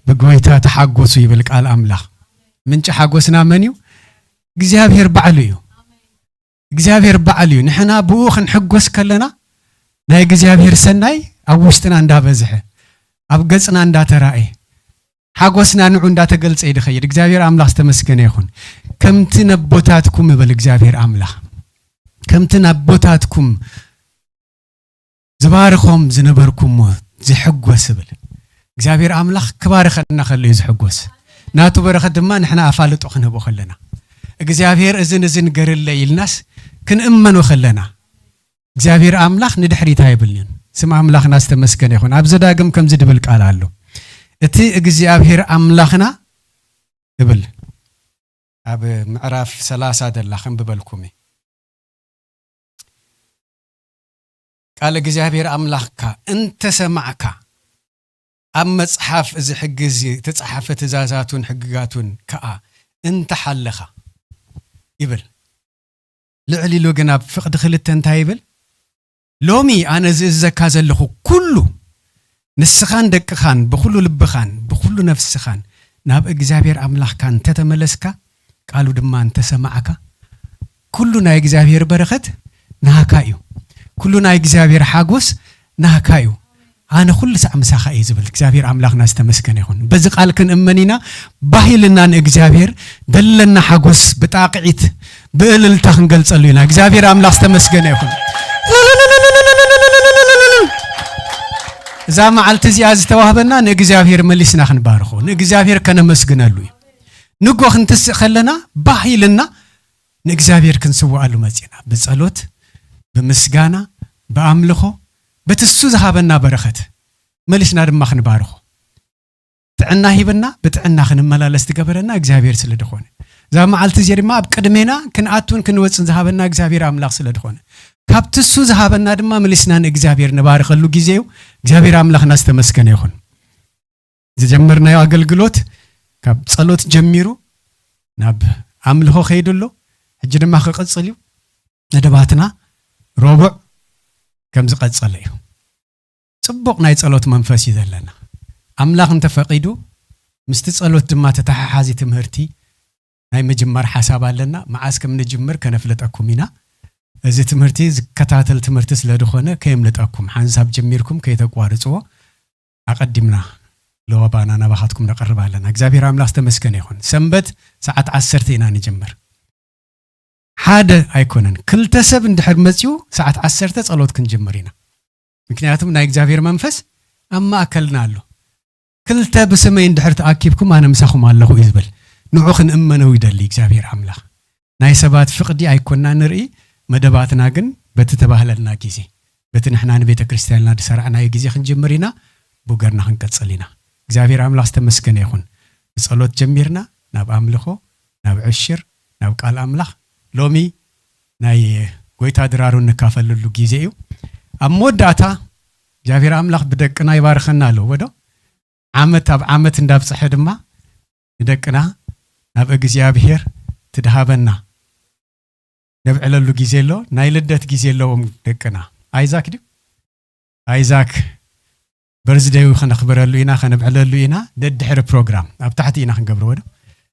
ብጎይታ ተሓጎሱ ይብል ቃል ኣምላኽ። ምንጪ ሓጎስና መን እዩ? እግዚኣብሔር ባዕሉ እዩ። እግዚኣብሔር ባዕሉ እዩ። ንሕና ብኡ ክንሕጎስ ከለና ናይ እግዚኣብሔር ሰናይ ኣብ ውሽጥና እንዳበዝሐ፣ ኣብ ገጽና እንዳተራእየ፣ ሓጎስና ንዑ እንዳተገልጸ እዩ ዝኸይድ። እግዚኣብሔር ኣምላኽ ዝተመስገነ ይኹን። ከምቲ ነቦታትኩም ይበል እግዚኣብሔር ኣምላኽ። ከምቲ ነቦታትኩም ዝባርኾም ዝነበርኩሞ ዝሕጎስ ይብል። እግዚኣብሔር ኣምላኽ ክባርኸና ከሎ እዩ ዝሕጎስ። ናቱ በረኸት ድማ ንሕና ኣፋልጦ ክንህቦ ከለና፣ እግዚኣብሔር እዝን እዝን ገርለይ ኢልናስ ክንእመኖ ከለና፣ እግዚኣብሔር ኣምላኽ ንድሕሪት ኣይብልን። ስም ኣምላኽና ዝተመስገነ ይኹን። ኣብዚ ዳግም ከምዚ ድብል ቃል ኣሎ። እቲ እግዚኣብሔር ኣምላኽና እብል ኣብ ምዕራፍ ሰላሳ ደላ ከንብበልኩም እየ። ቃል እግዚኣብሔር ኣምላኽካ እንተሰማዕካ፣ ኣብ መጽሓፍ እዚ ሕጊ እዚ እተጻሕፈ ትእዛዛቱን ሕግጋቱን ከኣ እንተሓለኻ ይብል። ልዕል ኢሉ ግን ኣብ ፍቕዲ ክልተ እንታይ ይብል? ሎሚ ኣነ ዝእዝዘካ ዘለኹ ኩሉ ንስኻን ደቅኻን ብኹሉ ልብኻን ብኹሉ ነፍስኻን ናብ እግዚኣብሔር ኣምላኽካ እንተተመለስካ፣ ቃሉ ድማ እንተሰማዕካ፣ ኩሉ ናይ እግዚኣብሔር በረኸት ናህካ እዩ። ኩሉ ናይ እግዚኣብሔር ሓጎስ ናህካ እዩ። ኣነ ኩሉ ሳዕ ምሳኻ እየ ዝብል እግዚኣብሔር ኣምላኽና ዝተመስገነ ይኹን። በዚ ቃል ክንእመን ኢና። ባህ ኢልና ንእግዚኣብሔር ደለና ሓጎስ ብጣቕዒት ብእልልታ ክንገልጸሉ ኢና። እግዚኣብሔር ኣምላኽ ዝተመስገነ ይኹን። እዛ መዓልቲ እዚኣ ዝተዋህበና ንእግዚኣብሔር መሊስና ክንባርኾ፣ ንእግዚኣብሔር ከነመስግነሉ እዩ። ንጎ ክንትስእ ከለና ባህ ኢልና ንእግዚኣብሔር ክንስውኣሉ መጺና። ብጸሎት፣ ብምስጋና፣ ብኣምልኾ፣ በቲ እሱ ዝሃበና በረኸት መሊስና ድማ ክንባርኾ። ጥዕና ሂብና ብጥዕና ክንመላለስ ትገበረና እግዚኣብሔር ስለ ዝኾነ፣ እዛ መዓልቲ እዚኣ ድማ ኣብ ቅድሜና ክንኣቱን ክንወፅን ዝሃበና እግዚኣብሔር ኣምላኽ ስለ ዝኾነ፣ ካብቲ እሱ ዝሃበና ድማ መሊስና ንእግዚኣብሔር ንባርኸሉ ግዜ እዩ። እግዚኣብሔር ኣምላኽና ዝተመስገነ ይኹን። ዝጀመርናዮ ኣገልግሎት ካብ ጸሎት ጀሚሩ ናብ ኣምልኾ ከይዱ ኣሎ። ሕጂ ድማ ክቕጽል እዩ። መደባትና ረቡዕ ከም ዝቐጸለ እዩ። ጽቡቕ ናይ ጸሎት መንፈስ እዩ ዘለና። ኣምላኽ እንተፈቒዱ ምስቲ ጸሎት ድማ ተተሓሓዚ ትምህርቲ ናይ ምጅማር ሓሳብ ኣለና። መዓስ ከም ንጅምር ከነፍለጠኩም ኢና። እዚ ትምህርቲ ዝከታተል ትምህርቲ ስለ ዝኾነ ከየምልጠኩም፣ ሓንሳብ ጀሚርኩም ከይተቋርጽዎ። ኣቐዲምና ለዋባና ናባኻትኩም ነቐርብ ኣለና። እግዚኣብሔር ኣምላኽ ዝተመስገነ ይኹን። ሰንበት ሰዓት ዓሰርተ ኢና ንጅምር። ሓደ ኣይኮነን፣ ክልተ ሰብ እንድሕር መጺኡ ሰዓት ዓሰርተ ጸሎት ክንጅምር ኢና። ምክንያቱም ናይ እግዚኣብሔር መንፈስ ኣብ ማእከልና ኣሎ። ክልተ ብስመይ እንድሕር ተኣኪብኩም ኣነ ምሳኹም ኣለኹ እዩ ዝብል። ንዑ ክንእመነው ይደሊ እግዚኣብሔር ኣምላኽ። ናይ ሰባት ፍቕዲ ኣይኮና ንርኢ፣ መደባትና ግን በቲ ተባህለልና ግዜ፣ በቲ ንሕና ንቤተ ክርስቲያንና ዝሰራዕናዮ ግዜ ክንጅምር ኢና፣ ብገርና ክንቀጽል ኢና። እግዚኣብሔር ኣምላኽ ዝተመስገነ ይኹን። ብጸሎት ጀሚርና ናብ ኣምልኾ፣ ናብ ዕሽር፣ ናብ ቃል ኣምላኽ። ሎሚ ናይ ጎይታ ድራሩ እንካፈልሉ ግዜ እዩ። ኣብ መወዳእታ እግዚኣብሔር ኣምላኽ ብደቅና ይባርኸና ኣለዎ ዶ? ዓመት ኣብ ዓመት እንዳብጽሐ ድማ ንደቅና ናብ እግዚኣብሔር ትድሃበና ነብዕለሉ ግዜ ኣሎ። ናይ ልደት ግዜ ኣለዎም ደቅና። ኣይዛክ ድዩ? ኣይዛክ በርዝደዩ ከነኽብረሉ ኢና፣ ከነብዕለሉ ኢና። ደድሕሪ ፕሮግራም ኣብ ታሕቲ ኢና ክንገብርዎ ዶ?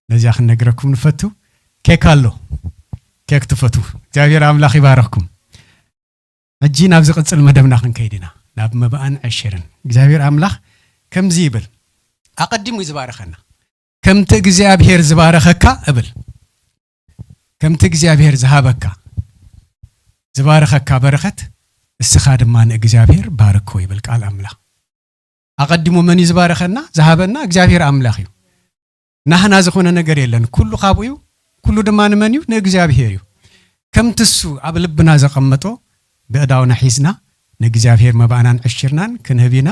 ነዚኣ ክንነግረኩም ንፈቱ። ኬክ ኣሎ፣ ኬክ ትፈቱ። እግዚኣብሔር ኣምላኽ ይባረኽኩም። ሕጂ ናብ ዝቕጽል መደብና ክንከይድ ኢና፣ ናብ መባእን ዕሽርን። እግዚኣብሔር ኣምላኽ ከምዚ ይብል፣ ኣቐዲሙ እዩ ዝባረኸና። ከምቲ እግዚኣብሔር ዝባረኸካ እብል፣ ከምቲ እግዚኣብሔር ዝሃበካ፣ ዝባረኸካ በረኸት፣ እስኻ ድማ ንእግዚኣብሔር ባርኮ ይብል ቃል ኣምላኽ። ኣቐዲሙ መን እዩ ዝባረኸና? ዝሃበና እግዚኣብሔር ኣምላኽ እዩ። ናህና ዝኾነ ነገር የለን። ኩሉ ካብኡ እዩ፣ ኩሉ ድማ ንመን እዩ? ንእግዚኣብሔር እዩ። ከምቲ እሱ ኣብ ልብና ዘቐመጦ ብእዳውና ሒዝና ንእግዚኣብሔር መባእናን ዕሽርናን ክንህብ ኢና።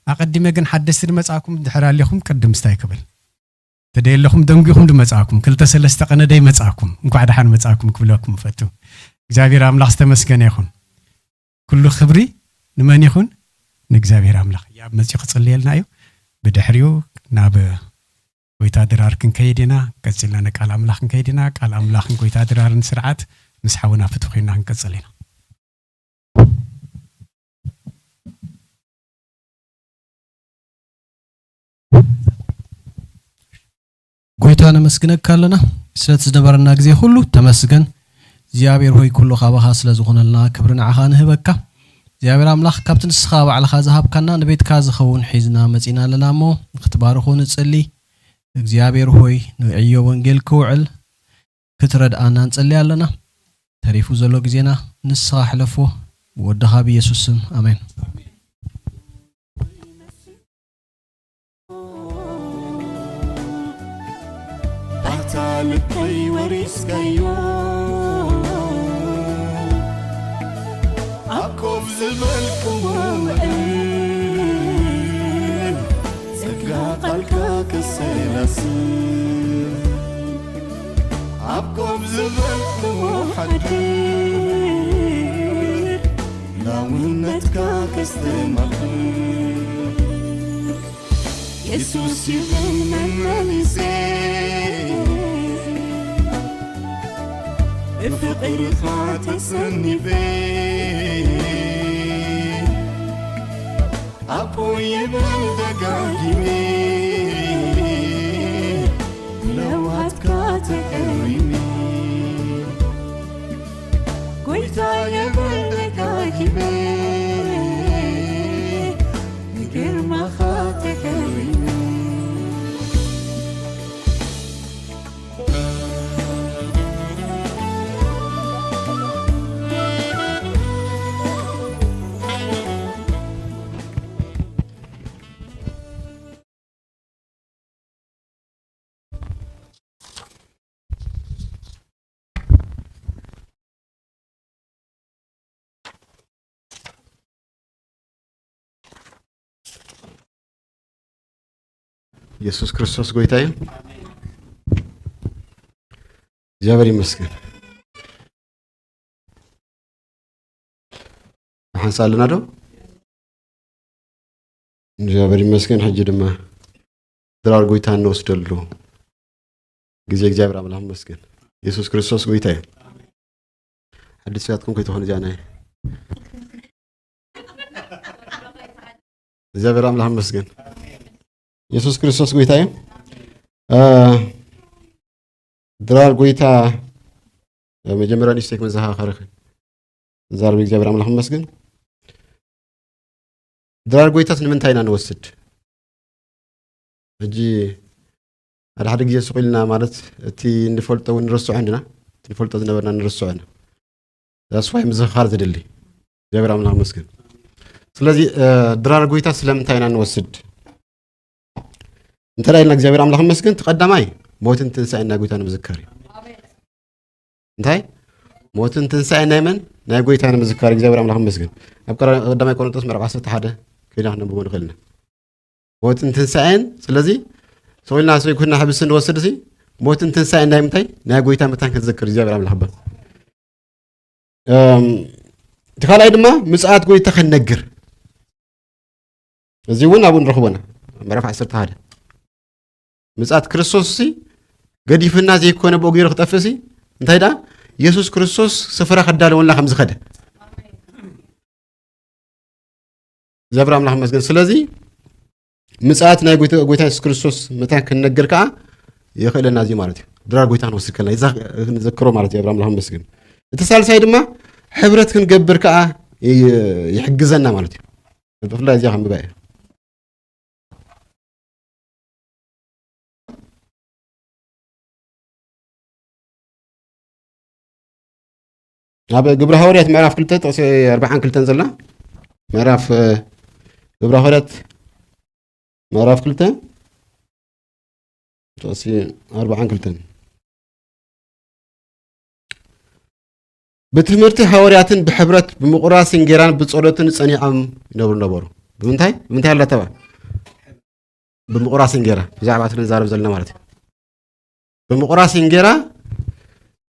ኣቐዲመ ግን ሓደስቲ ድመጻእኩም ድሕር ኣሌኹም ቅድም ስታይ ክብል። ተደየለኹም ደንጒኹም ድመጻእኩም፣ ክልተ ሰለስተ ቀነ ደይመጻእኩም፣ እንኳዕ ደሓን መጻእኩም ክብለኩም እፈቱ። እግዚኣብሔር ኣምላኽ ዝተመስገነ ይኹን። ኩሉ ክብሪ ንመን ይኹን? ንእግዚኣብሔር ኣምላኽ። ያብ መጺኡ ክጽልየልና እዩ። ብድሕሪኡ ናብ ጎይታ ድራር ክንከይድ ኢና። ቀጺልና ንቃል ኣምላኽ ክንከይድ ኢና። ቃል ኣምላኽን ጎይታ ድራርን ስርዓት ምስ ሓውና ፍትሑ ኮይንና ክንቀጽል ኢና። ጎይታ ነመስግነካ ኣለና ስለቲ ዝነበረና ግዜ ኩሉ ተመስገን። እግዚኣብሔር ሆይ ኩሉ ካባኻ ስለ ዝኾነልና ክብሪ ንዓኻ ንህበካ። እግዚኣብሔር ኣምላኽ ካብቲ ንስኻ ባዕልኻ ዝሃብካና ንቤትካ ዝኸውን ሒዝና መጺና ኣለና እሞ ንክትባርኹ ንጽሊ። እግዚኣብሔር ሆይ ንዕዮ ወንጌል ክውዕል ክትረድኣና ንጸሊ ኣለና። ተሪፉ ዘሎ ግዜና ንስኻ ሕለፎ ብወድኻ ብኢየሱስ ስም ኣሜን። ኣታ ልበይ ወሪስካዮ ኣብ ኮፍ ዝበልኩዎ መእል ጸጋ ቃልካ ከሰላስል ኣብ ኮፍ ዝበልኩዎ ሓድር ናውነትካ ከስተማቕር የሱስ ይብል መመሊሴ ብፍቕርኻ ተጸኒፌ ኣቦ ይብል ደጋጊሜ ብለውሃትካ ተገሪሜ ጎይታ ይብል ደጋጊመ ብግርማኻ ተገሪመ። ኢየሱስ ክርስቶስ ጎይታ እዩ። እግዚኣብሔር ይመስገን። ብሓንሳ ኣለና ዶ? እግዚኣብሔር ይመስገን። ሕጂ ድማ ድራር ጎይታ እንወስደሉ ግዜ እግዚኣብሔር ኣምላኽ ይመስገን። ኢየሱስ ክርስቶስ ጎይታ እዩ። ሓድሽ ሰዓትኩም ከይትኾኑ እዚኣ ናይ እግዚኣብሔር ኣምላኽ ይመስገን። ኢየሱስ ክርስቶስ ጎይታ እዩ። እ፣ ድራር ጎይታ፣ እ፣ መጀመርያ ንእሽተይ ክመዘኻኸርኺ። ዛረብ እግዚኣብሔር ኣምላኽ ይመስገን። ድራር ጎይታስ ንምንታይ ኢና ንወስድ? ሕጂ ሓደ ሓደ ግዜ ስቕ ኢልና ማለት እቲ እንፈልጦ እውን ንርስዖ እንዲና፣ እቲ ንፈልጦ ዝነበርና ንርስዖ ኢና። That's why ምዝኽኻር ዘድሊ። እግዚኣብሔር ኣምላኽ ይመስገን። ስለዚ፣ እ፣ ድራር ጎይታ ስለምንታይ ኢና ንወስድ? እንታይ ኢልና እግዚኣብሔር ኣምላኽ ይመስገን፣ እቲ ቀዳማይ ሞትን ትንሳኤን ናይ ጎይታ ንምዝካር እዩ። እንታይ? ሞትን ትንሳኤን ናይ መን? ናይ ጎይታ ንምዝካር እግዚኣብሔር ኣምላኽ ይመስገን። ኣብ ቀራ-፣ ቀዳማይ ቆሮንቶስ ምዕራፍ ዓሰርተ ሓደ ከይና ክነንብቦ ንኽእል ኢና። ሞትን ትንሳኤን፣ ስለዚ ስቕ ኢልና ስቕ ኢልና ሕብሲ ንወስድ ሲ፣ ሞትን ትንሳኤን ናይ ምንታይ? ናይ ጎይታ ምታን ክንዝክር እግዚኣብሔር ኣምላኽ ይባል። እም፣ እቲ ካልኣይ ድማ ምጽኣት ጎይታ ክንነግር። እዚ እውን ኣብኡ ንረኽቦ ኢና። ምዕራፍ ዓሰርተ ሓደ። ምጽኣት ክርስቶስ ሲ ገዲፍና ዘይኮነ ብእግሩ ክጠፍእ ሲ፣ እንታይ ደኣ? ኢየሱስ ክርስቶስ ስፍራ ከዳለወልና ከም ዝኸደ። እግዚኣብሔር ኣምላኽ ይመስገን። ስለዚ ምጽኣት ናይ ጎይታ፣ ጎይታ የሱስ ክርስቶስ መታን ክንነግር ከኣ የኽእለና እዚ ማለት እዩ። ድራር ጎይታ ክንወስድ ከለና ይዛ-፣ ክንዘክሮ ማለት እዩ። እግዚኣብሔር ኣምላኽ ይመስገን። እቲ ሳልሳይ ድማ ሕብረት ክንገብር ከኣ ይ-፣ ይሕግዘና ማለት እዩ። ብፍላይ እዚኣ ከንብባ እየ። ኣብ ግብረ ሃዋርያት ምዕራፍ ክልተ ጥቕሲ ኣርባዓን ክልተን ዘላ፣ ምዕራፍ፣ እ፣ ግብረ ሃዋርያት ምዕራፍ ክልተ ጥቕሲ ኣርባዓን ክልተን። ብትምህርቲ ሃዋርያትን ብሕብረት ብምቑራስ እንጌራን ብጸሎትን ጸኒዖም ይነብሩ ነበሩ። ብምንታይ? ብምንታይ ኣላ ተባ? ብምቑራስ እንጌራ። ብዛዕባ እቲ ንዛረብ ዘለና ማለት እዩ። ብምቑራስ እንጌራ፣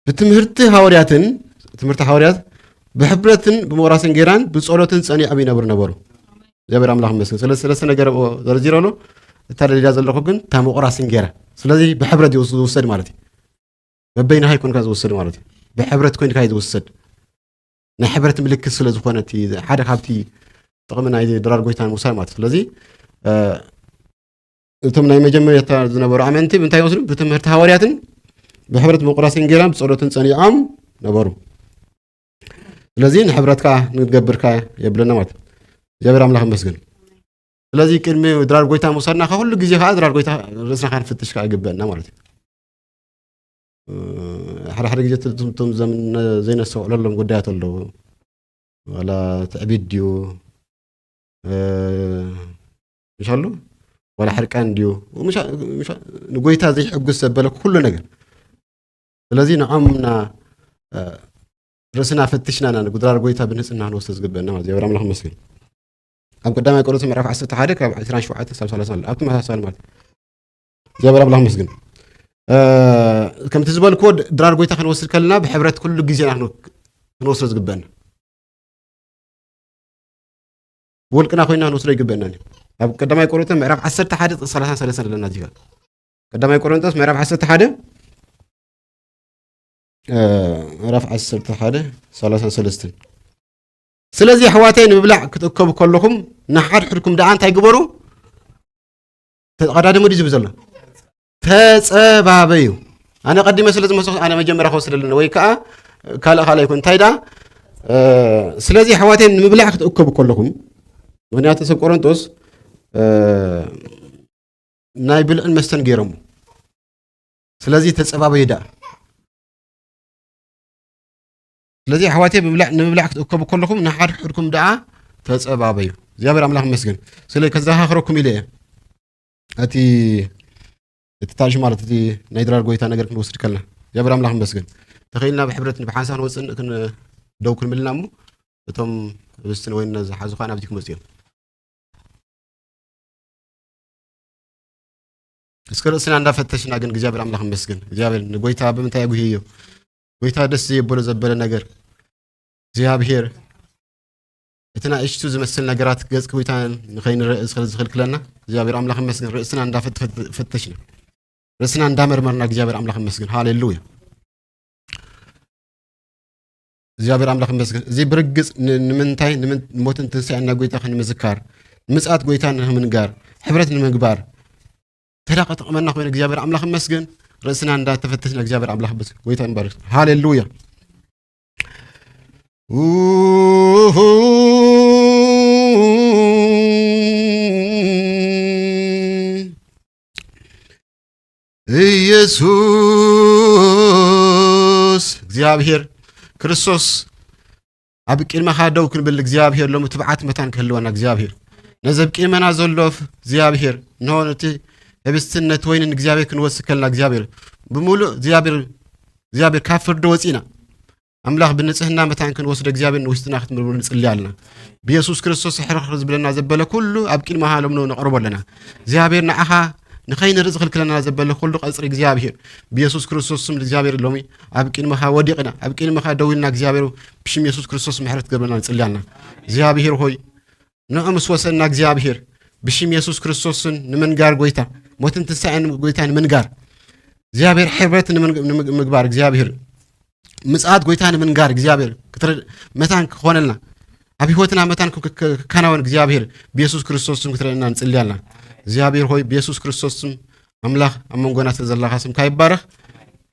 ብትምህርቲ ሃዋርያትን፣ ትምህርቲ ሃዋርያት፣ ብሕብረትን ብምቑራስ እንጌራን ብጸሎትን ጸኒዖም ይነብሩ ነበሩ። እግዚኣብሔር ኣምላኽ ይመስገን። ስለ-፣ ሰለስተ ነገር ኣብኡ ዘርዚረ ኣሎ። እታ ደሊላ ዘለኹ ግን እታ ምቑራስ እንጌራ። ስለዚ ብሕብረት እዩ ዝውሰድ ማለት እዩ። በበይንኻ ኣይኮንካ ዝውሰድ ማለት እዩ። ብሕብረት ኮይንካ እዩ ዝውሰድ። ናይ ሕብረት ምልክት ስለ ዝኾነ እቲ ሓደ ካብቲ ጥቕሚ ናይ ድራር ጎይታ ንምውሳድ ማለት እዩ። ስለዚ፣ እ፣ እቶም ናይ መጀመርታ ዝነበሩ ኣመንቲ ብምንታይ ይወስዱ? ብትምህርቲ ሃዋርያትን ብሕብረት ምቑራስ እንጌራን ብጸሎትን ጸኒዖም ነበሩ። ስለዚ ንሕብረት ከኣ ንገብር ከኣ የብለና ማለት እዩ። እግዚኣብሔር ኣምላኽ ይመስገን። ስለዚ ቅድሚ ድራር ጎይታ ምውሳድና ካብ ኩሉ ግዜ ከኣ ድራር ጎይታ ርእስና ከኣ ንፍትሽ ከኣ ይግበአና ማለት እዩ። እ፣ ሓደ ሓደ ግዜ እቶም፣ እቶም ዘም-፣ ዘይነስተውዕለሎም ጉዳያት ኣለዉ። ዋላ ትዕቢት ድዩ? እ፣ ምሽ ኣሎ? ዋላ ሕርቃን ድዩ? ምሽ-፣ ምሽ-፣ ንጎይታ ዘይሕጉስ ዘበለ ኩሉ ነገር። ስለዚ ንዖምና፣ እ፣ ርእስና ፈትሽና ኢና ንጉድራር ጎይታ ብንጽህና ክንወስዶ ዝግበአና ማለት እዩ። እግዚኣብሔር ኣምላኽ ይመስገን። ኣብ ቀዳማይ ቆሮንቶስ ምዕራፍ ዓሰርተ ሓደ ካብ ዕስራን ሸውዓተን ክሳብ ሰላሳን ኣሎ። ኣብ ተመሳሳሊ ማለት እዩ። እግዚኣብሔር ኣምላኽ ይመስገን። እ፣ ከምቲ ዝበልክዎ ድ-፣ ድራር ጎይታ ክንወስድ ከለና ብሕብረት ኩሉ ግዜና ክንወ-፣ ክንወስዶ ዝግበአና። ብውልቅና ኮይና ክንወስዶ ይግበአና እዩ። ኣብ ቀዳማይ ቆሮንቶስ ምዕራፍ ዓሰርተ ሓደ ጥቕሲ ሰላሳን ሰለስተን ኣለና እዚህ ጋር። ቀዳማይ ቆሮንቶስ ምዕራፍ ዓሰርተ ሓደ፣ እ፣ ምዕራፍ ዓሰርተ ሓደ ሰላሳን ሰለስተን። ስለዚ ኣሕዋተይ ንምብላዕ ክትእከቡ ከለኹም ንሓድሕድኩም ደኣ እንታይ ግበሩ? ተቐዳደሙ ድዩ ዝብል ዘሎ? ተጸባበዩ። ኣነ ቀዲመ ስለ ዝመሰኹ ኣነ መጀመርያ ክወስድ ኣለኒ ወይ ከኣ ካልእ ካልእ ይኹን። እንታይ ደኣ? እ፣ ስለዚ ኣሕዋተይ ንምብላዕ ክትእከቡ ከለኹም፣ ምኽንያቱ ሰብ ቆሮንቶስ፣ እ፣ ናይ ብልዕን መስተን ገይሮሞ። ስለዚ ተጸባበዩ ደኣ። ስለዚ ኣሕዋተይ ብምብላዕ፣ ንምብላዕ ክትእከቡ ከለኹም ንሓድሕድኩም ደኣ ተጸባበዩ። እግዚኣብሔር ኣምላኽ ይመስገን። ስለ ከዘኻኽረኩም ኢለ እየ። እቲ፣ እቲ ታሽ ማለት እቲ ናይ ድራር ጎይታ ነገር ክንወስድ ከለና። እግዚኣብሔር ኣምላኽ ይመስገን። ተኸኢልና ብሕብረት ብሓንሳብ ንወፅእ ክን-፣ ደው ክንብል ኢና እሞ እቶም ህብስትን ወይንን ዝሓዙ ከዓ ናብዚ ክመፁ እዮም። እስከ ርእስና እንዳፈተሽና ግን እግዚኣብሔር ኣምላኽ ይመስገን። እግዚኣብሔር ንጎይታ ብምንታይ ኣጉህዮ? ጎይታ ደስ ዘየበሎ ዘበለ ነገር እግዚኣብሔር እቲ ናእሽቱ ዝመስል ነገራት ገጽ ጎይታ ንኸይንርኢ ዝኸ-፣ ዝኽልክለና እግዚኣብሔር ኣምላኽ ይመስገን። ርእስና እንዳፈት-፣ ፈት-፣ ፈተሽና፣ ርእስና እንዳመርመርና እግዚኣብሔር ኣምላኽ ይመስገን። ሃሌሉያ። እግዚኣብሔር ኣምላኽ ይመስገን። እዚ ብርግጽ ን-፣ ንምንታይ? ንምን-፣ ሞትን ትንሳኤን ናይ ጎይታ ክንምዝካር፣ ምጽኣት ጎይታ ንምንጋር፣ ሕብረት ንምግባር፣ ተዳ ክጠቕመና ኮይኑ እግዚኣብሔር ኣምላኽ ይመስገን። ርእስና እንዳተፈተሽና እግዚኣብሔር ኣምላኽ በስ-፣ ጎይታ ይባረክ። ሃሌሉያ። ኢየሱስ እግዚኣብሔር ክርስቶስ ኣብ ቅድመኻ ደው ክንብል እግዚኣብሔር ሎሚ ትብዓት መታን ክህልወና እግዚኣብሔር ነዚ ኣብ ቅድመና ዘሎ እግዚኣብሔር እንሆ ነቲ ህብስትን ነቲ ወይንን እግዚኣብሔር ክንወስድ ከለና እግዚኣብሔር ብምሉእ እግዚኣብሔር እግዚኣብሔር ካብ ፍርዲ ወፂና ኣምላኽ ብንጽህና መታን ክንወስዶ እግዚኣብሔር ንውሽጥና ክትምርምሩ ንጽሊ ኣለና። ብየሱስ ክርስቶስ ሕርኽር ዝብለና ዘበለ ኩሉ ኣብ ቅድሚ ሃለምኖ ነቕርቦ ኣለና። እግዚኣብሔር ንዓኻ ንኸይንርኢ ዝኽልክለና ዘበለ ኩሉ ቀጽሪ እግዚኣብሔር ብየሱስ ክርስቶስ ስም እግዚኣብሔር ሎሚ ኣብ ቅድመኻ ወዲቕና ኣብ ቅድመኻ ደው ኢልና እግዚኣብሔር ብሽም የሱስ ክርስቶስ ምሕረት ገብረና ንጽሊ ኣለና። እግዚኣብሔር ሆይ ንዑ ምስ ወሰና እግዚኣብሔር ብሽም የሱስ ክርስቶስን ንምንጋር ጎይታ ሞትን ትንሳኤን ጎይታ ንምንጋር እግዚኣብሔር ሕብረት ንምግባር እግዚኣብሔር ምጽኣት ጎይታ ንምንጋር እግዚኣብሔር ክትረ-፣ መታን ክኾነልና ኣብ ህይወትና መታን ክከናወን እግዚኣብሔር ብየሱስ ክርስቶስ ስም ክትረአና ንጽሊ ኣለና። እግዚኣብሔር ሆይ ብየሱስ ክርስቶስ ስም ኣምላኽ ኣብ መንጎና ስለ ዘለኻ ስምካ ይባረኽ።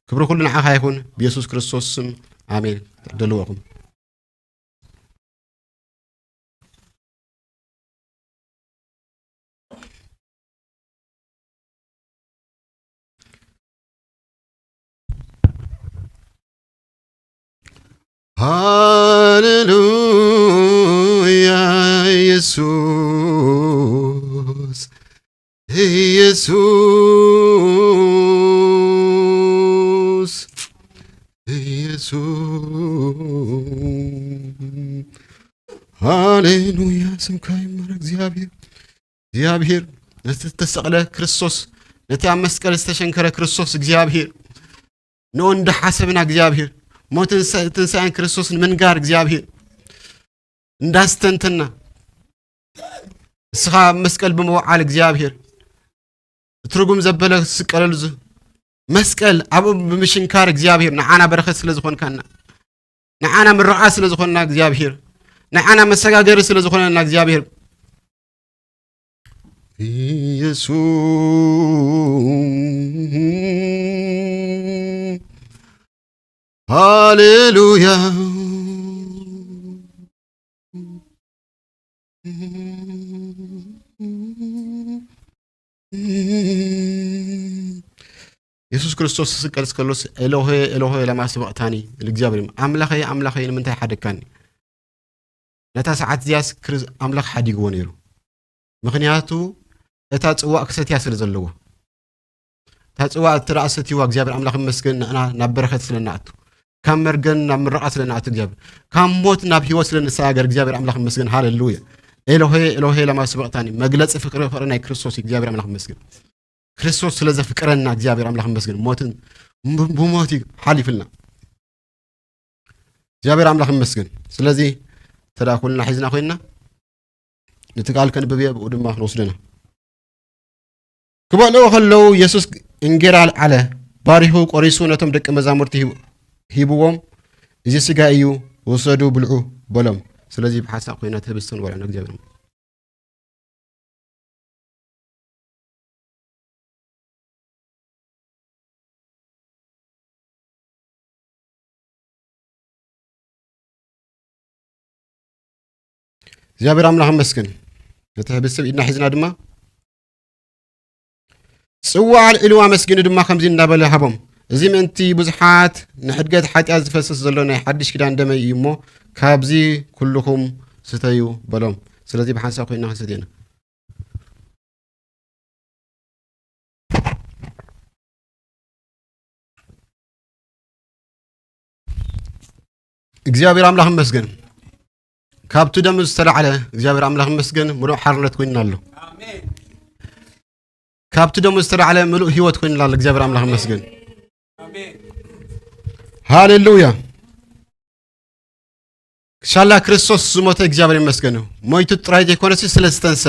ክብሪ ኩሉ ንዓኻ ይኹን ብየሱስ ክርስቶስ ስም ኣሜን። ተደልወኹም። ሃሌሉያ ኢየሱስ ኢየሱስ ኢየሱስ ሃሌሉያ ስምካ ይመረ እግዚኣብሔር። እግዚኣብሔር ነቲ ዝተሰቕለ ክርስቶስ ነቲ ኣብ መስቀል ዝተሸንከረ ክርስቶስ እግዚኣብሔር ንኡ እንዳሓሰብና እግዚኣብሔር ሞትን ትንሳኤን ክርስቶስ ንምንጋር እግዚኣብሔር እንዳስተንተና እስኻ ኣብ መስቀል ብምውዓል እግዚኣብሔር ትርጉም ዘበለ ዝስቀለሉ መስቀል ኣብኡ ብምሽንካር እግዚኣብሔር ንዓና በረኸት ስለ ዝኾንካና ንዓና ምርቓ ስለ ዝኾንና እግዚኣብሔር ንዓና መሰጋገሪ ስለ ዝኾነና እግዚኣብሔር ኢየሱስ ሃሌሉያ። የሱስ ክርስቶስ ክስቀል ከሎስ ኤሎሄ ኤሎሄ ለማ ሰበቅታኒ እግዚኣብሔር ኣምላኸይ ኣምላኸይ ንምንታይ ሓደግካኒ? ነታ ሰዓት እዚኣስ ኣምላኽ ሓዲግዎ ነይሩ። ምኽንያቱ እታ ጽዋእ ክሰትያ ስለ ዘለዎ እታ ጽዋ እቲ ደኣ ሰትይዋ እግዚኣብሔር ኣምላኽ ይመስገን ንዕና ናብ በረኸት ስለ ንኣቱ ካብ መርገም ናብ ምረቓ ስለ ንኣቱ እግዚኣብሔር ካብ ሞት ናብ ህይወት ስለ ንሰጋገር እግዚኣብሔር ኣምላኽ ይመስገን ሃሌሉያ ኤሎሄ ኤሎሄ ለማ ሰበቅታኒ መግለጺ ፍቅሪ ፍቅሪ ናይ ክርስቶስ እዩ እግዚኣብሔር ኣምላኽ ይመስገን ክርስቶስ ስለ ዘፍቅረና እግዚኣብሔር ኣምላኽ ይመስገን ሞትን ብሞት እዩ ሓሊፍልና እግዚኣብሔር ኣምላኽ ይመስገን ስለዚ ተዳ ኩልና ሒዝና ኮይንና ነቲ ቃል ከንብብ እየ ብኡ ድማ ክንወስደና ክበልዑ ከለዉ የሱስ እንጌራ ኣልዓለ ባሪኹ ቆሪሱ ነቶም ደቂ መዛሙርቲ ሂብዎም እዚ ስጋ እዩ ውሰዱ ብልዑ በሎም ስለዚ ብሓሳብ ኮይና ትህብስትን ወልዕና እግዚኣብሔር እግዚኣብሔር ኣምላኽ መስግን ነቲ ሕብስብ ኢድና ሒዝና ድማ ጽዋዕ ኣልዒሉ ኣመስጊኑ ድማ ከምዚ እንዳበለ ሃቦም፣ እዚ ምእንቲ ብዙሓት ንሕድገት ሓጢኣት ዝፈስስ ዘሎ ናይ ሓድሽ ኪዳን ደመይ እዩ እሞ፣ ካብዚ ኩልኹም ስተዩ በሎም። ስለዚ ብሓንሳብ ኮይንና ክንሰትየና። እግዚኣብሔር ኣምላኽ ይመስገን። ካብቲ ደሙ ዝተላዕለ እግዚኣብሔር ኣምላኽ ይመስገን፣ ምሉእ ሓርነት ኮይንና ኣሎ። ካብቲ ደሙ ዝተላዕለ ምሉእ ህይወት ኮይኑላ። እግዚኣብሔር ኣምላኽ ይመስገን። ሃሌሉያ። ሻላ ክርስቶስ ዝሞተ እግዚኣብሔር ይመስገን። ሞይቱ ጥራይ ዘይኮነሲ ስለ ዝተንሰ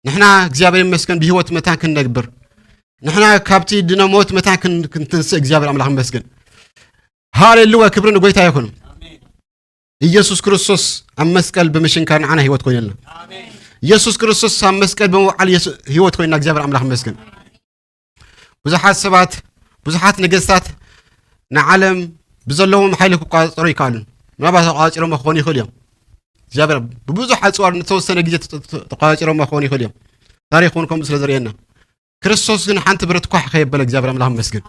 ንሕና እግዚኣብሔር ይመስገን ብህይወት መታን ክንነግብር፣ ንሕና ካብቲ ድነ ሞት መታን ክን- ክንትንስእ እግዚኣብሔር ኣምላኽ ይመስገን። ሃሌሉያ፣ ክብሪ ንጎይታ ይኹን። ኢየሱስ ክርስቶስ ኣብ መስቀል ብምሽንካር ንዓና ህይወት ኮይነልና። ኢየሱስ ክርስቶስ ኣብ መስቀል ብምውዓል የሱ- ህይወት ኮይና እግዚኣብሔር ኣምላኽ ይመስገን። ብዙሓት ሰባት፣ ብዙሓት ነገስታት ንዓለም ብዘለዎም ሓይሊ ክቋጸሩ ይከኣሉን ምናልባት ተቋጺሮም ክኾኑ ይኽእሉ እዮም። እግዚኣብሔር ብብዙሕ ኣጽዋር ንተወሰነ ግዜ ተ- ተ- ተቋጺሮም ክኾኑ ይኽእሉ እዮም። ታሪክ እውን ከምኡ ስለ ዘርእየና፣ ክርስቶስ ግን ሓንቲ ብረት ኳሕ ከየበለ እግዚኣብሔር ኣምላኽ ይመስገን።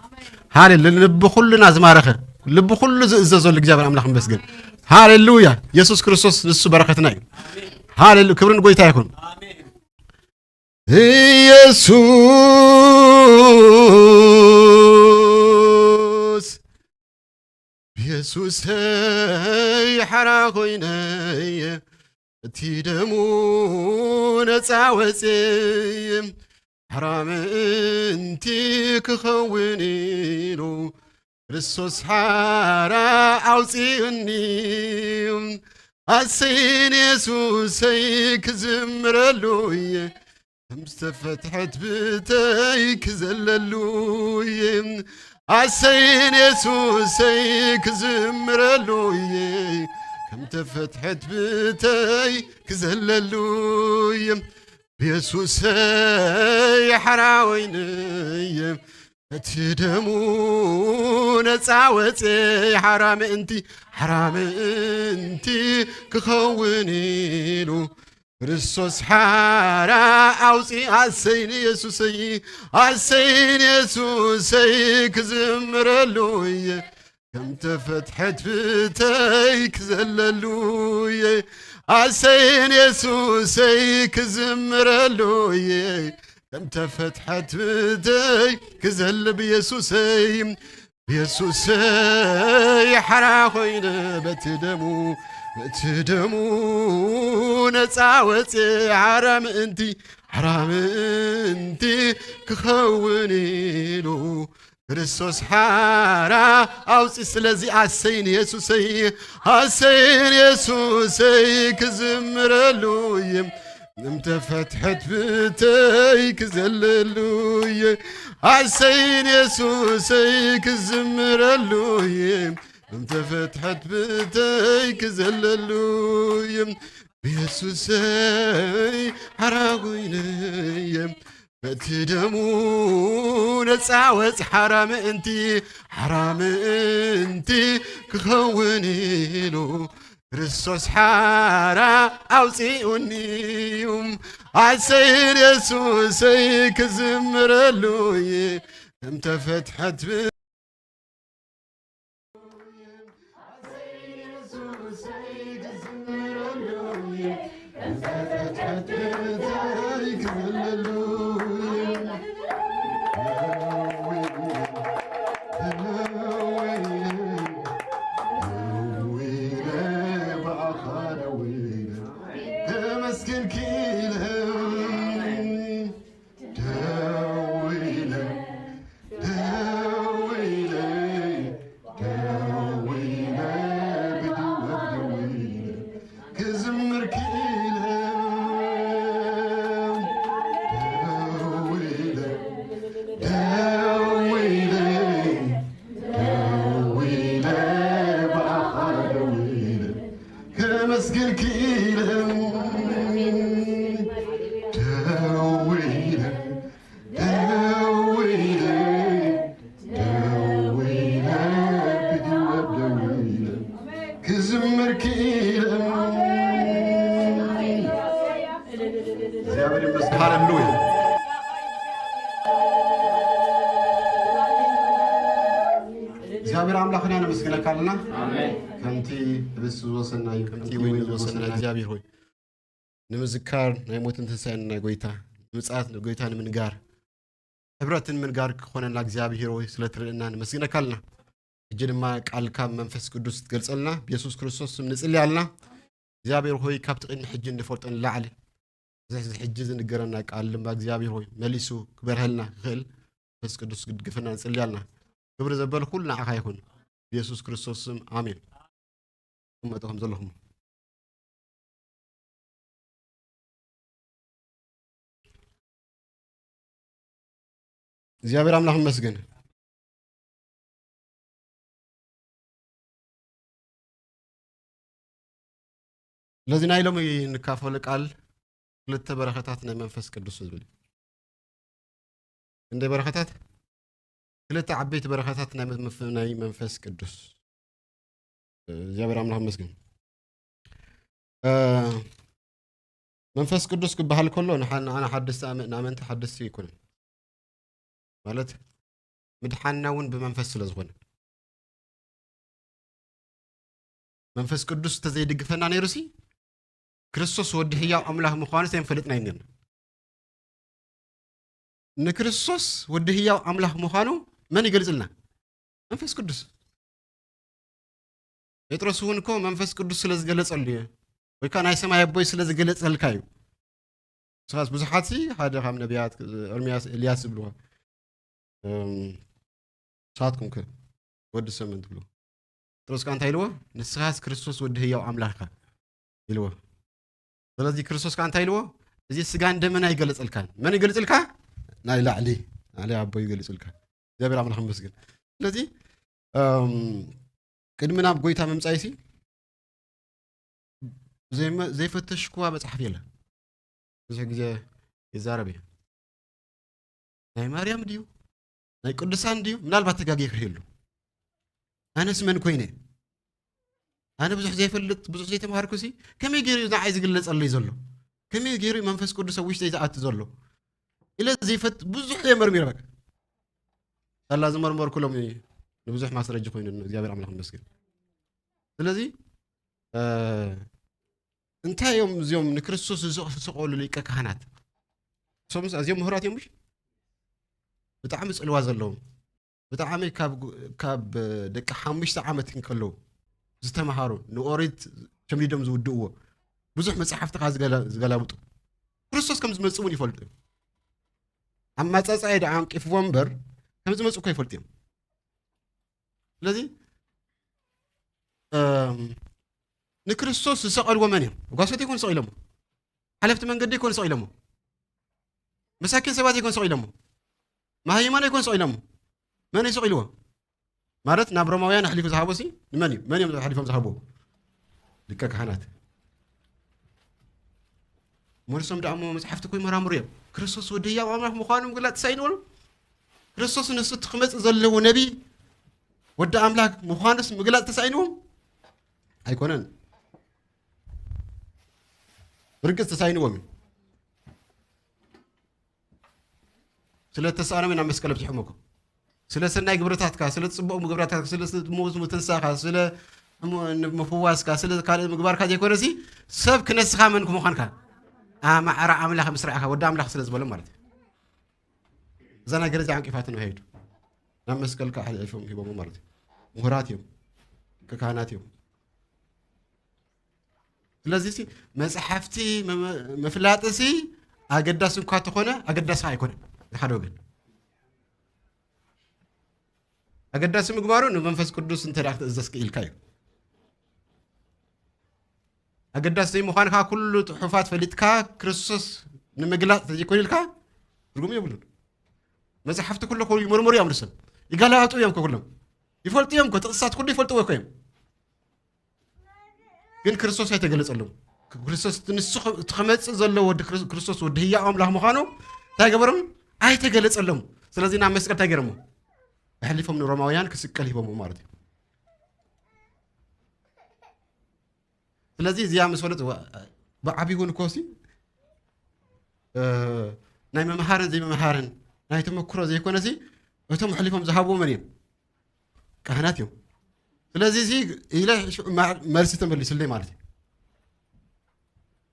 ሃሌሉያ። ልቢ ኩልና ዝማረኸ፣ ልቢ ኩሉ ዝእዘዘሉ እግዚኣብሔር ኣምላኽ ይመስገን። ሃሌሉያ። ኢየሱስ ክርስቶስ ንሱ በረኸትና እዩ። ሃሌሉያ። ክብርን ጎይታ ይኹን። ኢየሱስ ብየሱሰይ ሓራ ኮይነይ እቲ ደሙ ነፃ ወፅየ ሓራ ምእንቲ ክኸውን ኢሉ ክርስቶስ ሓራ ኣውፅእኒ። ኣሰይን የሱሰይ ክዝምረሉ እየ ከም ዝተፈትሐት ብተይ ክዘለሉ እየ። ኣሰይን የሱሰይ ክዝምረሉ እየ ከም ተፈትሐት ብተይ ክዘለሉ እየ። ብየሱሰይ ሓራ ወይነየ እቲ ደሙ ነፃ ወፅየ ሓራ ምእንቲ ሓራ ምእንቲ ክኸውን ኢሉ ክርስቶስ ሓራ ኣውፂ። ኣሰይ ንየሱሰይ ኣሰይ ንየሱሰይ ክዝምረሉ እየ ከም ተፈትሐት ብተይ ክዘለሉ እየ። ኣሰይ ንየሱሰይ ክዝምረሉ እየ ከም ተፈትሐት ብተይ ክዘል ብየሱሰይ ብየሱሰይ ሓራ ኮይነ በቲ ደሙ በቲ ደሙ ነፃ ወፅየ ሓራ ምእንቲ ሓራ ምእንቲ ክኸውን ኢሉ ክርስቶስ ሓራ ኣውፂ። ስለዚ ኣሰይን የሱሰይ ኣሰይን የሱሰይ ክዝምረሉ እየ እምተፈትሐት ብተይ ክዘለሉ እየ ኣሰይን የሱሰይ ክዝምረሉ እየ እምተፈትሐት ብተይ ክዘለሉ እየ ብየሱሰይ ሓራ ኮይነ እየ በቲ ደሙ ነፃ ወፂ ሓራ ምእንቲ ሓራ ምእንቲ ክኸውን ኢሉ ክርስቶስ ሓራ ኣውፂኡኒ እዩ ኣሰይን የሱሰይ ክዝምረሉ እየ ከም ተፈትሐት ተመስገን ክኢለ ደዊለ ደዊለ ደዊለ ብድወት ደዊለ ክዝምር ክኢለ ደዊለ ደዊለ ደዊለ ብኣኻ ደዊለ ከመስግን ክኢለ ደዊለ ደዊለ ደዊለ ብድወት ደዊለ ክዝምር ክኢለ እግዚኣብሔር ይመስገን። ሃሌሉያ። እግዚኣብሔር ኣምላኽና ነመስግነካ ኣለና። ከምቲ ህብስቲ ዝወሰድናዮ፣ ከምቲ ወይኒ ዝወሰድና እግዚኣብሔር ሆይ፣ ንምዝካር ናይ ሞትን ትንሳኤን ናይ ጎይታ፣ ንምጽኣት ጎይታ ንምንጋር፣ ሕብረትን ምንጋር ክኾነና እግዚኣብሔር ሆይ ስለ ትርእየና ነመስግነካ ኣለና። ሕጂ ድማ ቃልካ ብመንፈስ ቅዱስ ትገልጸልና ብየሱስ ክርስቶስ ስም ንጽሊ ኣለና። እግዚኣብሔር ሆይ ካብቲ ቅድሚ ሕጂ እንፈልጦ ንላዕሊ እዚ ሕጂ ዝንገረና ቃል ድማ እግዚኣብሔር ሆይ መሊሱ ክበርሀልና ክኽእል መንፈስ ቅዱስ ክድግፈና ንጽልያልና። ክብሪ ዘበለ ኩሉ ንዓኻ ይኹን። ብየሱስ ክርስቶስ ስም ኣሜን። ትቕመጡ ከም ዘለኹም። እግዚኣብሔር ኣምላኽ ይመስገን። ስለዚ ናይ ሎሚ እንካፈሎ ቃል ክልተ በረኸታት ናይ መንፈስ ቅዱስ ዝብል እዩ። እንደ በረኸታት ክልተ ዓበይቲ በረኸታት ናይ መፍ-፣ ናይ መንፈስ ቅዱስ። እግዚኣብሔር ኣምላኽ ይመስገን። እ፣ መንፈስ ቅዱስ ክበሃል ከሎ ንሓ-፣ ንዓና ሓደስቲ ኣመ-፣ ንኣመንቲ ሓደስቲ ኣይኮነን። ማለት ምድሓንና እውን ብመንፈስ ስለ ዝኾነ። መንፈስ ቅዱስ እንተዘይድግፈና ነይሩሲ፣ ክርስቶስ ወዲ ህያው ኣምላኽ ምዃኑ ኣይንፈልጥና ኢና ነርና። ንክርስቶስ ወዲ ህያው ኣምላኽ ምዃኑ መን ይገልጽልና? መንፈስ ቅዱስ። ጴጥሮስ እውን እኮ መንፈስ ቅዱስ ስለ ዝገለጸሉ እዩ። ወይ ከዓ ናይ ሰማይ ኣቦይ ስለ ዝገለጸልካ እዩ። ንስኻስ ብዙሓት ሲ ሓደ ካብ ነቢያት፣ ኤርምያስ፣ ኤልያስ ዝብልዎ፣ እም፣ ንስኻትኩም ከ ወዲ ሰብ መን ትብልዎ? ጴጥሮስ ከኣ እንታይ ኢልዎ? ንስኻስ ክርስቶስ ወዲ ህያው ኣምላኽ ኢኻ ኢልዎ። ስለዚ ክርስቶስ ከኣ እንታይ ኢልዎ? እዚ ስጋን ደምን ኣይገለጸልካን። መን ይገልጽልካ? ናይ ላዕሊ፣ ናይ ኣቦይ ይገልጽልካ። እግዚኣብሔር ኣምላኽ ይመስገን። ስለዚ፣ እም፣ ቅድሚ ናብ ጎይታ ምምጻእሲ ዘይመ-፣ ዘይፈተሽኩዋ መጽሓፍ የለን። ብዙሕ ግዜ ይዛረብ እየ። ናይ ማርያም ድዩ? ናይ ቅዱሳን ድዩ? ምናልባት ተጋግየ ክህሉ። ኣነስ መን ኮይነ? ኣነ ብዙሕ ዘይፈልጥ፣ ብዙሕ ዘይተማሃርኩሲ፣ ከመይ ገይሩ እዩ ንዓይ ዝግለጸለይ ዘሎ? ከመይ ገይሩ እዩ መንፈስ ቅዱስ ኣብ ውሽጠይ ዝኣቱ ዘሎ? ኢለ ዘይፈት-፣ ብዙሕ እየ መርሚረ በቃ። ሳላ ዝመርመርኩ ሎሚ ንብዙሕ ማስረጂ ኮይኑኒ፣ እግዚኣብሔር ኣምላኽ ይመስገን። ስለዚ፣ እ፣ እንታይ እዮም እዚኦም ንክርስቶስ ዝሰ-፣ ዝሰቐሉ ሊቀ ካህናት? እሶምስ ኣዝዮም ምሁራት እዮም፣ ምሽ? ብጣዕሚ ጽልዋ ዘለዎም፣ ብጣዕሚ ካብ ግ-፣ ካብ ደቂ ሓሙሽተ ዓመት እንከለዉ ዝተምሃሩ፣ ንኦሪት ሸምዲዶም ዝውድእዎ፣ ብዙሕ መጽሓፍቲ ከኣ ዝገላ-፣ ዝገላብጡ፣ ክርስቶስ ከም ዝመጽእ እውን ይፈልጡ እዮም። ኣመጻጽኣይ ደኣ ኣንቂፍዎም እምበር፣ ከም ዝመጽእ እኮ ይፈልጡ እዮም። ስለዚ፣ እም፣ ንክርስቶስ ዝሰቐልዎ መን እዮም? ጓሶት ይኮን ሰቒሎሞ? ሓለፍቲ መንገዲ ይኮን ሰቒሎሞ? መሳኪን ሰባት ይኮን ሰቒሎሞ? መሃይማን ይኮን ሰቒሎሞ? መን እዩ ሰቒልዎ? ማለት ናብ ሮማውያን ኣሕሊፉ ዝሃቦ ሲ ንመን እዩ? መን እዮም ኣሕሊፎም ዝሃብዎ? ሊቀ ካህናት። ሞሪሶም ደኣ እሞ መጽሓፍቲ እኮ ይመራምሩ እዮም። ክርስቶስ ወዲ ህያው ኣምላኽ ምዃኑ ምግላጽ ተሳኢንዎም? ክርስቶስ ንሱ እቲ ክመጽእ ዘለዎ ነቢ ወዲ ኣምላኽ ምዃኑስ ምግላጽ ተሳኢንዎም? ኣይኮነን። ብርግጽ ተሳኢንዎም እዩ። ስለ እተሳእኖም ኢና መስቀል ኣብጺሖም እኮ። ስለ ሰናይ ግብርታትካ፣ ስለ ጽቡቕ ግብርታትካ፣ ስለ ሞት ምትንሳኻ፣ ስለ ም-፣ ምፍዋስካ፣ ስለ ካልእ ምግባርካ ዘይኮነሲ፣ ሰብ ክነስኻ መን ምዃንካ። ኣማዕራ ኣምላኽ ምስ ረኣኻ፣ ወዲ ኣምላኽ ስለ ዝበሎም ማለት እዩ። እዛ ነገር እዚኣ ዓንቂፋትኒ ሄዱ። ናብ መስቀል ከኣ ኣሕሊፎም ሂቦሞ ማለት እዩ። ምሁራት እዮም። ካህናት እዮም። ስለዚ ሲ መጽሓፍቲ መ-፣ ምፍላጥሲ ኣገዳሲ እኳ ተኾነ፣ ኣገዳሲ ኣይኮነን። ሓደ ወገን ኣገዳሲ ምግባሩ ንመንፈስ ቅዱስ እንተ ደኣ ክትእዘዝ ክኢልካ እዩ። ኣገዳሲ ዘይምዃንካ ኩሉ ጽሑፋት ፈሊጥካ ክርስቶስ ንምግላጽ ተዘይኮነ ኢልካ ትርጉም የብሉን። መጽሓፍቲ ኩሉ እኮ ይምርምሩ እዮም ንሶም። ይገላብጡ እዮም እኮ ኩሎም። ይፈልጡ እዮም እኮ፣ ጥቕስታት ኩሉ ይፈልጥዎ እኮ እዮም። ግን ክርስቶስ ኣይተገለጸሎም። ክርስቶስ ንሱ ኸ-፣ እቲ ኸመጽእ ዘሎ ወዲ ክርስ-፣ ክርስቶስ ወዲ ህያው ኣምላኽ ምዃኑ እንታይ ገበሮም? ኣይተገለጸሎም። ስለዚ ናብ መስቀል እንታይ ገይሮሞ? ኣሕሊፎም ንሮማውያን ክስቀል ሂቦሞ ማለት እዩ። ስለዚ እዚኣ ምስ ፈለጡ፣ ብዓቢኡ እውን እኮ ሲ፣ እ፣ ናይ ምምሃርን ዘይምምሃርን ናይ ተመክሮ ዘይኮነሲ፣ እቶም ኣሕሊፎም ዝሃብዎ መን እዮም? ካህናት እዮም። ስለዚ እዚ ኢለ ሽዑ ማ-፣ መልሲ ተመሊሱለይ ማለት እዩ።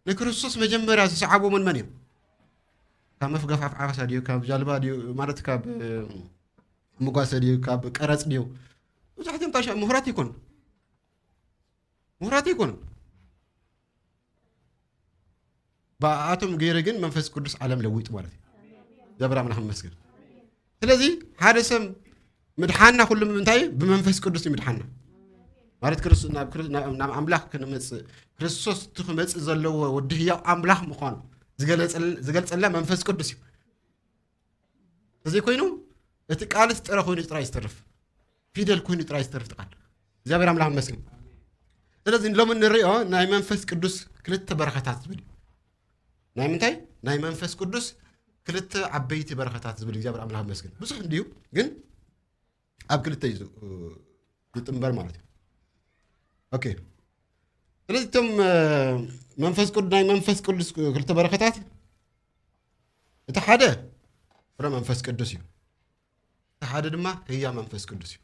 ንክርስቶስ መጀመርያ ዝሰዓብዎ መን መን እዮም? ካብ መፍገፍ ኣፍዓሳ ድዩ? ካብ ጃልባ ድዩ? ማለት ካብ፣ እ፣ መጓሰ ድዩ? ካብ ቀረጽ ድዩ? መብዛሕትኦም ታሻ ምሁራት ይኮኑ። ምሁራት ይኮኑ። ብኣኣቶም ገይረ ግን መንፈስ ቅዱስ ዓለም ለዊጡ ማለት እዩ። እግዚኣብሔር ኣምላኽ ይመስገን። ስለዚ ሓደ ሰብ ምድሓና ኩሉ ብምንታይ እዩ? ብመንፈስ ቅዱስ እዩ ምድሓና። ማለት ክርስ-፣ ናብ ክርስ-፣ ናብ፣ ናብ ኣምላኽ ክንመጽእ፣ ክርስቶስ እቲ ክመጽእ ዘለዎ ወዲ ህያው ኣምላኽ ምዃኑ ዝገለጸል-፣ ዝገልጸልና መንፈስ ቅዱስ እዩ። ተዘይኮይኑ እቲ ቃልስ ጥረ ኮይኑ ጥራይ ዝተርፍ፣ ፊደል ኮይኑ ጥራይ ዝተርፍ እቲ ቃል። እግዚኣብሔር ኣምላኽ ይመስገን። ስለዚ ሎሚ እንሪኦ ናይ መንፈስ ቅዱስ ክልተ በረኸታት ዝብል እዩ። ናይ ምንታይ? ናይ መንፈስ ቅዱስ ክልተ ዓበይቲ በረኸታት ዝብል እግዚኣብሔር ኣምላኽ ይመስገን። ብዙሕ እንድዩ፣ ግን ኣብ ክልተ እዩ ዝ-፣ ዝጥምበር ማለት እዩ። ኦኬ። ስለዚ እቶም፣ እ፣ መንፈስ ቅዱስ፣ ናይ መንፈስ ቅዱስ ክልተ በረኸታት፣ እቲ ሓደ ፍረ መንፈስ ቅዱስ እዩ። እቲ ሓደ ድማ ህያ መንፈስ ቅዱስ እዩ።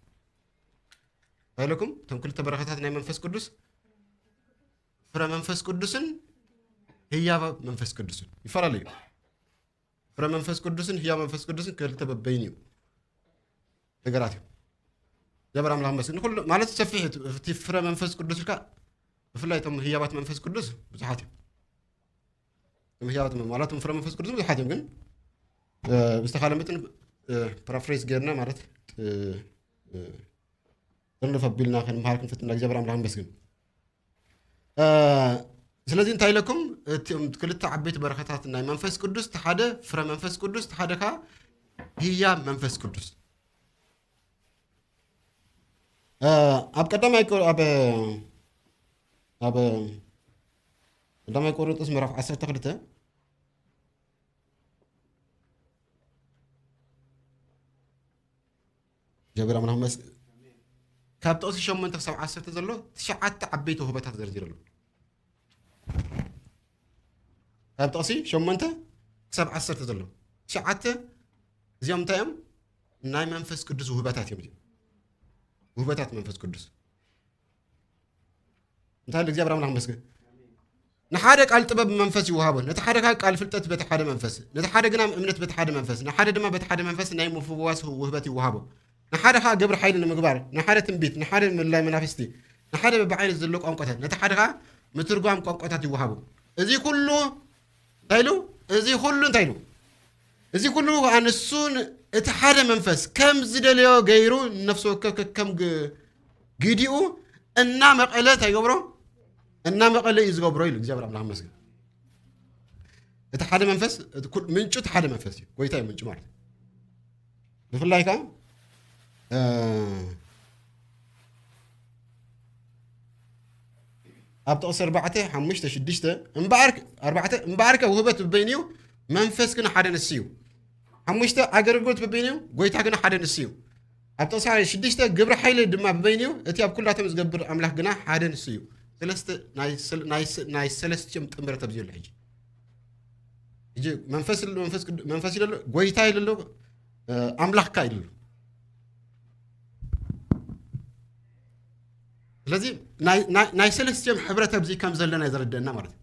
እንታይ ኢለኩም? እቶም ክልተ በረኸታት ናይ መንፈስ ቅዱስ ፍረ መንፈስ ቅዱስን ህያብ መንፈስ ቅዱስን ይፈላለዩ። ፍረ መንፈስ ቅዱስን ህያብ መንፈስ ቅዱስን ክልተ በበይን እዩ ነገራት እዩ። እግዚኣብሔር ኣምላኽ ይመስገን። ንኹሉ ማለት ሰፊሕ እዩ። እቲ ፍረ መንፈስ ቅዱስ ኢልካ ብፍላይ እቶም ህያባት መንፈስ ቅዱስ ብዙሓት እዮም። እቶም ህያባት መ-፣ ማለት እቶም ፍረ መንፈስ ቅዱስ ብዙሓት እዮም፣ ግን፣ እ፣ ብዝተኻለ መጠን፣ እ፣ ፓራፍሬዝ ጌርና ማለት፣ እ፣ እ፣ ጥርንፍ ኣቢልና ክንምሃር ክንፍትን እግዚኣብሔር ኣምላኽ ይመስገን። እ፣ ስለዚ እንታይ ኢለኩም? እቲ ክልተ ዓበይቲ በረኸታት ናይ መንፈስ ቅዱስ፣ እቲ ሓደ ፍረ መንፈስ ቅዱስ፣ እቲ ሓደ ከኣ ህያብ መንፈስ ቅዱስ። እ፣ ኣብ ቀዳማይ ቆ-፣ ኣብ፣ ኣብ ቀዳማይ ቆሮንቶስ ምዕራፍ ዓሰርተ ክልተ፣ እግዚኣብሔር ኣምላኽ መስ-፣ ካብ ጥቕሲ ሸሞንተ ክሳብ ዓሰርተ ዘሎ ትሽዓተ ዓበይቲ ውህበታት ዘርዚሩ ኣሎ። ካብ ጥቕሲ ሸሞንተ ክሳብ ዓሰርተ ዘሎ ትሽዓተ፣ እዚኦም እንታይ እዮም? ናይ መንፈስ ቅዱስ ውህበታት እዮም። እዚኦም ውህበታት መንፈስ ቅዱስ። እንታይ ኢሉ እግዚኣብሔር ኣምላኽ ይመስገን። ንሓደ ቃል ጥበብ ብመንፈስ ይወሃቦ፣ ነቲ ሓደ ቃል ፍልጠት በቲ ሓደ መንፈስ፣ ነቲ ሓደ ግና እምነት በቲ ሓደ መንፈስ፣ ንሓደ ድማ በቲ ሓደ መንፈስ ናይ ምፍዋስ ውህበት ይወሃቦ። ንሓደ ኸዓ ግብሪ ሓይሊ ንምግባር፣ ንሓደ ትንቢት፣ ንሓደ ምልላይ መናፍስቲ፣ ንሓደ በብዓይነት ዘሎ ቋንቋታት፣ ነቲ ሓደ ኸዓ ምትርጓም ቋንቋታት ይወሃቦ። እዚ ኩሉ እንታይ ኢሉ? እዚ ኩሉ እንታይ ኢሉ? እዚ ኩሉ ኸዓ ንሱ ን-፣ እቲ ሓደ መንፈስ ከም ዝደለዮ ገይሩ ነፍሲ ወከፍ ከከም ግ-፣ ግዲኡ እናመቐለ እንታይ ይገብሮ? እናመቐለ እዩ ዝገብሮ ኢሉ እግዚኣብሔር ኣምላኽ ይመስገን። እቲ ሓደ መንፈስ፣ እቲ ኩል-፣ ምንጩ እቲ ሓደ መንፈስ እዩ። ጎይታ እዩ ምንጩ ማለት እዩ። ብፍላይ ከዓ፣ እ፣ ኣብ ጥቕሲ ኣርባዕተ፣ ሓሙሽተ፣ ሽዱሽተ፣ እምበኣር፣ ኣርባዕተ፣ እምበኣርከ ውህበት በበይኑ እዩ፣ መንፈስ ግን ሓደ ንሱ እዩ። ሓሙሽተ፣ ኣገልግሎት በበይኑ እዩ፣ ጎይታ ግን ሓደ ንሱ እዩ። ኣብ ጥቕሲ ሽዱሽተ፣ ግብሪ ሓይሊ ድማ በበይኑ እዩ፣ እቲ ኣብ ኩላቶም ዝገብር ኣምላኽ ግና ሓደ ንሱ እዩ። ሰለስተ፣ ናይ ሰል-፣ ናይ ሰ-፣ ናይ ሰለስቲኦም ጥምረት ኣብዚ ኣሎ ሕጂ። ሕጂ መንፈስ ኣሎ፣ መንፈስ ቅዱ-፣ መንፈስ ኢሉ ኣሎ፣ ጎይታ ኢሉ ኣሎ፣ እ፣ ኣምላኽካ ኢሉ ኣሎ። ስለዚ ናይ፣ ናይ፣ ናይ ሰለስቲኦም ሕብረት ኣብዚ ከም ዘለና እዩ ዘረድአና ማለት እዩ።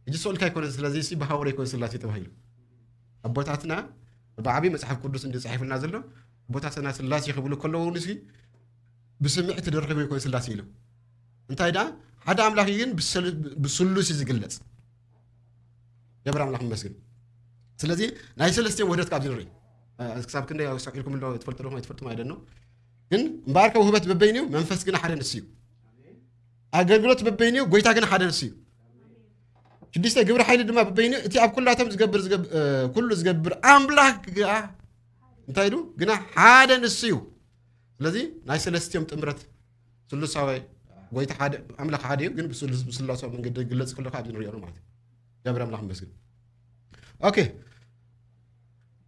ሕጂ ስቕ ኢልካ ኣይኮነን፣ ስለዚ ሲ ብሃወር ኣይኮነ ስላሴ ተባሂሉ። ኣቦታትና ብዓቢ መጽሓፍ ቅዱስ እንዲ ጻሒፉልና ዘሎ፣ ኣቦታትና ስላሴ ክብሉ ከለዉ ንሲ ብስምዒት ተደሪኾም ኣይኮነ ስላሴ ኢሎም። እንታይ ደኣ ሓደ ኣምላኽ እዩ ግን ብሰል-፣ ብስሉስ እዩ ዝግለጽ። ገብረ ኣምላኽ ይመስገን። ስለዚ ናይ ሰለስቲኦም ውህደት ካብዚ ንርኢ። እ፣ ክሳብ ክንደይ ኣስተውዒልኩም ኣሎ ትፈልጡ ዶ ኣይትፈልጡ ኣይደኖ። ግን እምበኣርከ ውህበት በበይኑ እዩ፣ መንፈስ ግን ሓደ ንሱ እዩ። ኣገልግሎት በበይኑ እዩ፣ ጎይታ ግን ሓደ ንሱ እዩ። ሽዱሽተ ግብሪ ሓይሊ ድማ በበይኑ እዩ፣ እቲ ኣብ ኩላቶም ዝገብር፣ ዝገብ-፣ እ፣ ኩሉ ዝገብር ኣምላኽ ግኣ እንታይ ኢሉ? ግና ሓደ ንሱ እዩ። ስለዚ ናይ ሰለስቲኦም ጥምረት ስሉሳዊ ጎይታ ሓደ፣ ኣምላኽ ሓደ እዩ፣ ግን ብስሉስ-፣ ብስላሳዊ መንገዲ ክግለጽ ከሎ ኣብዚ ንሪኦ ነው ማለት እዩ። እግዚኣብሔር ኣምላኽ ይመስገን። ኦኬ።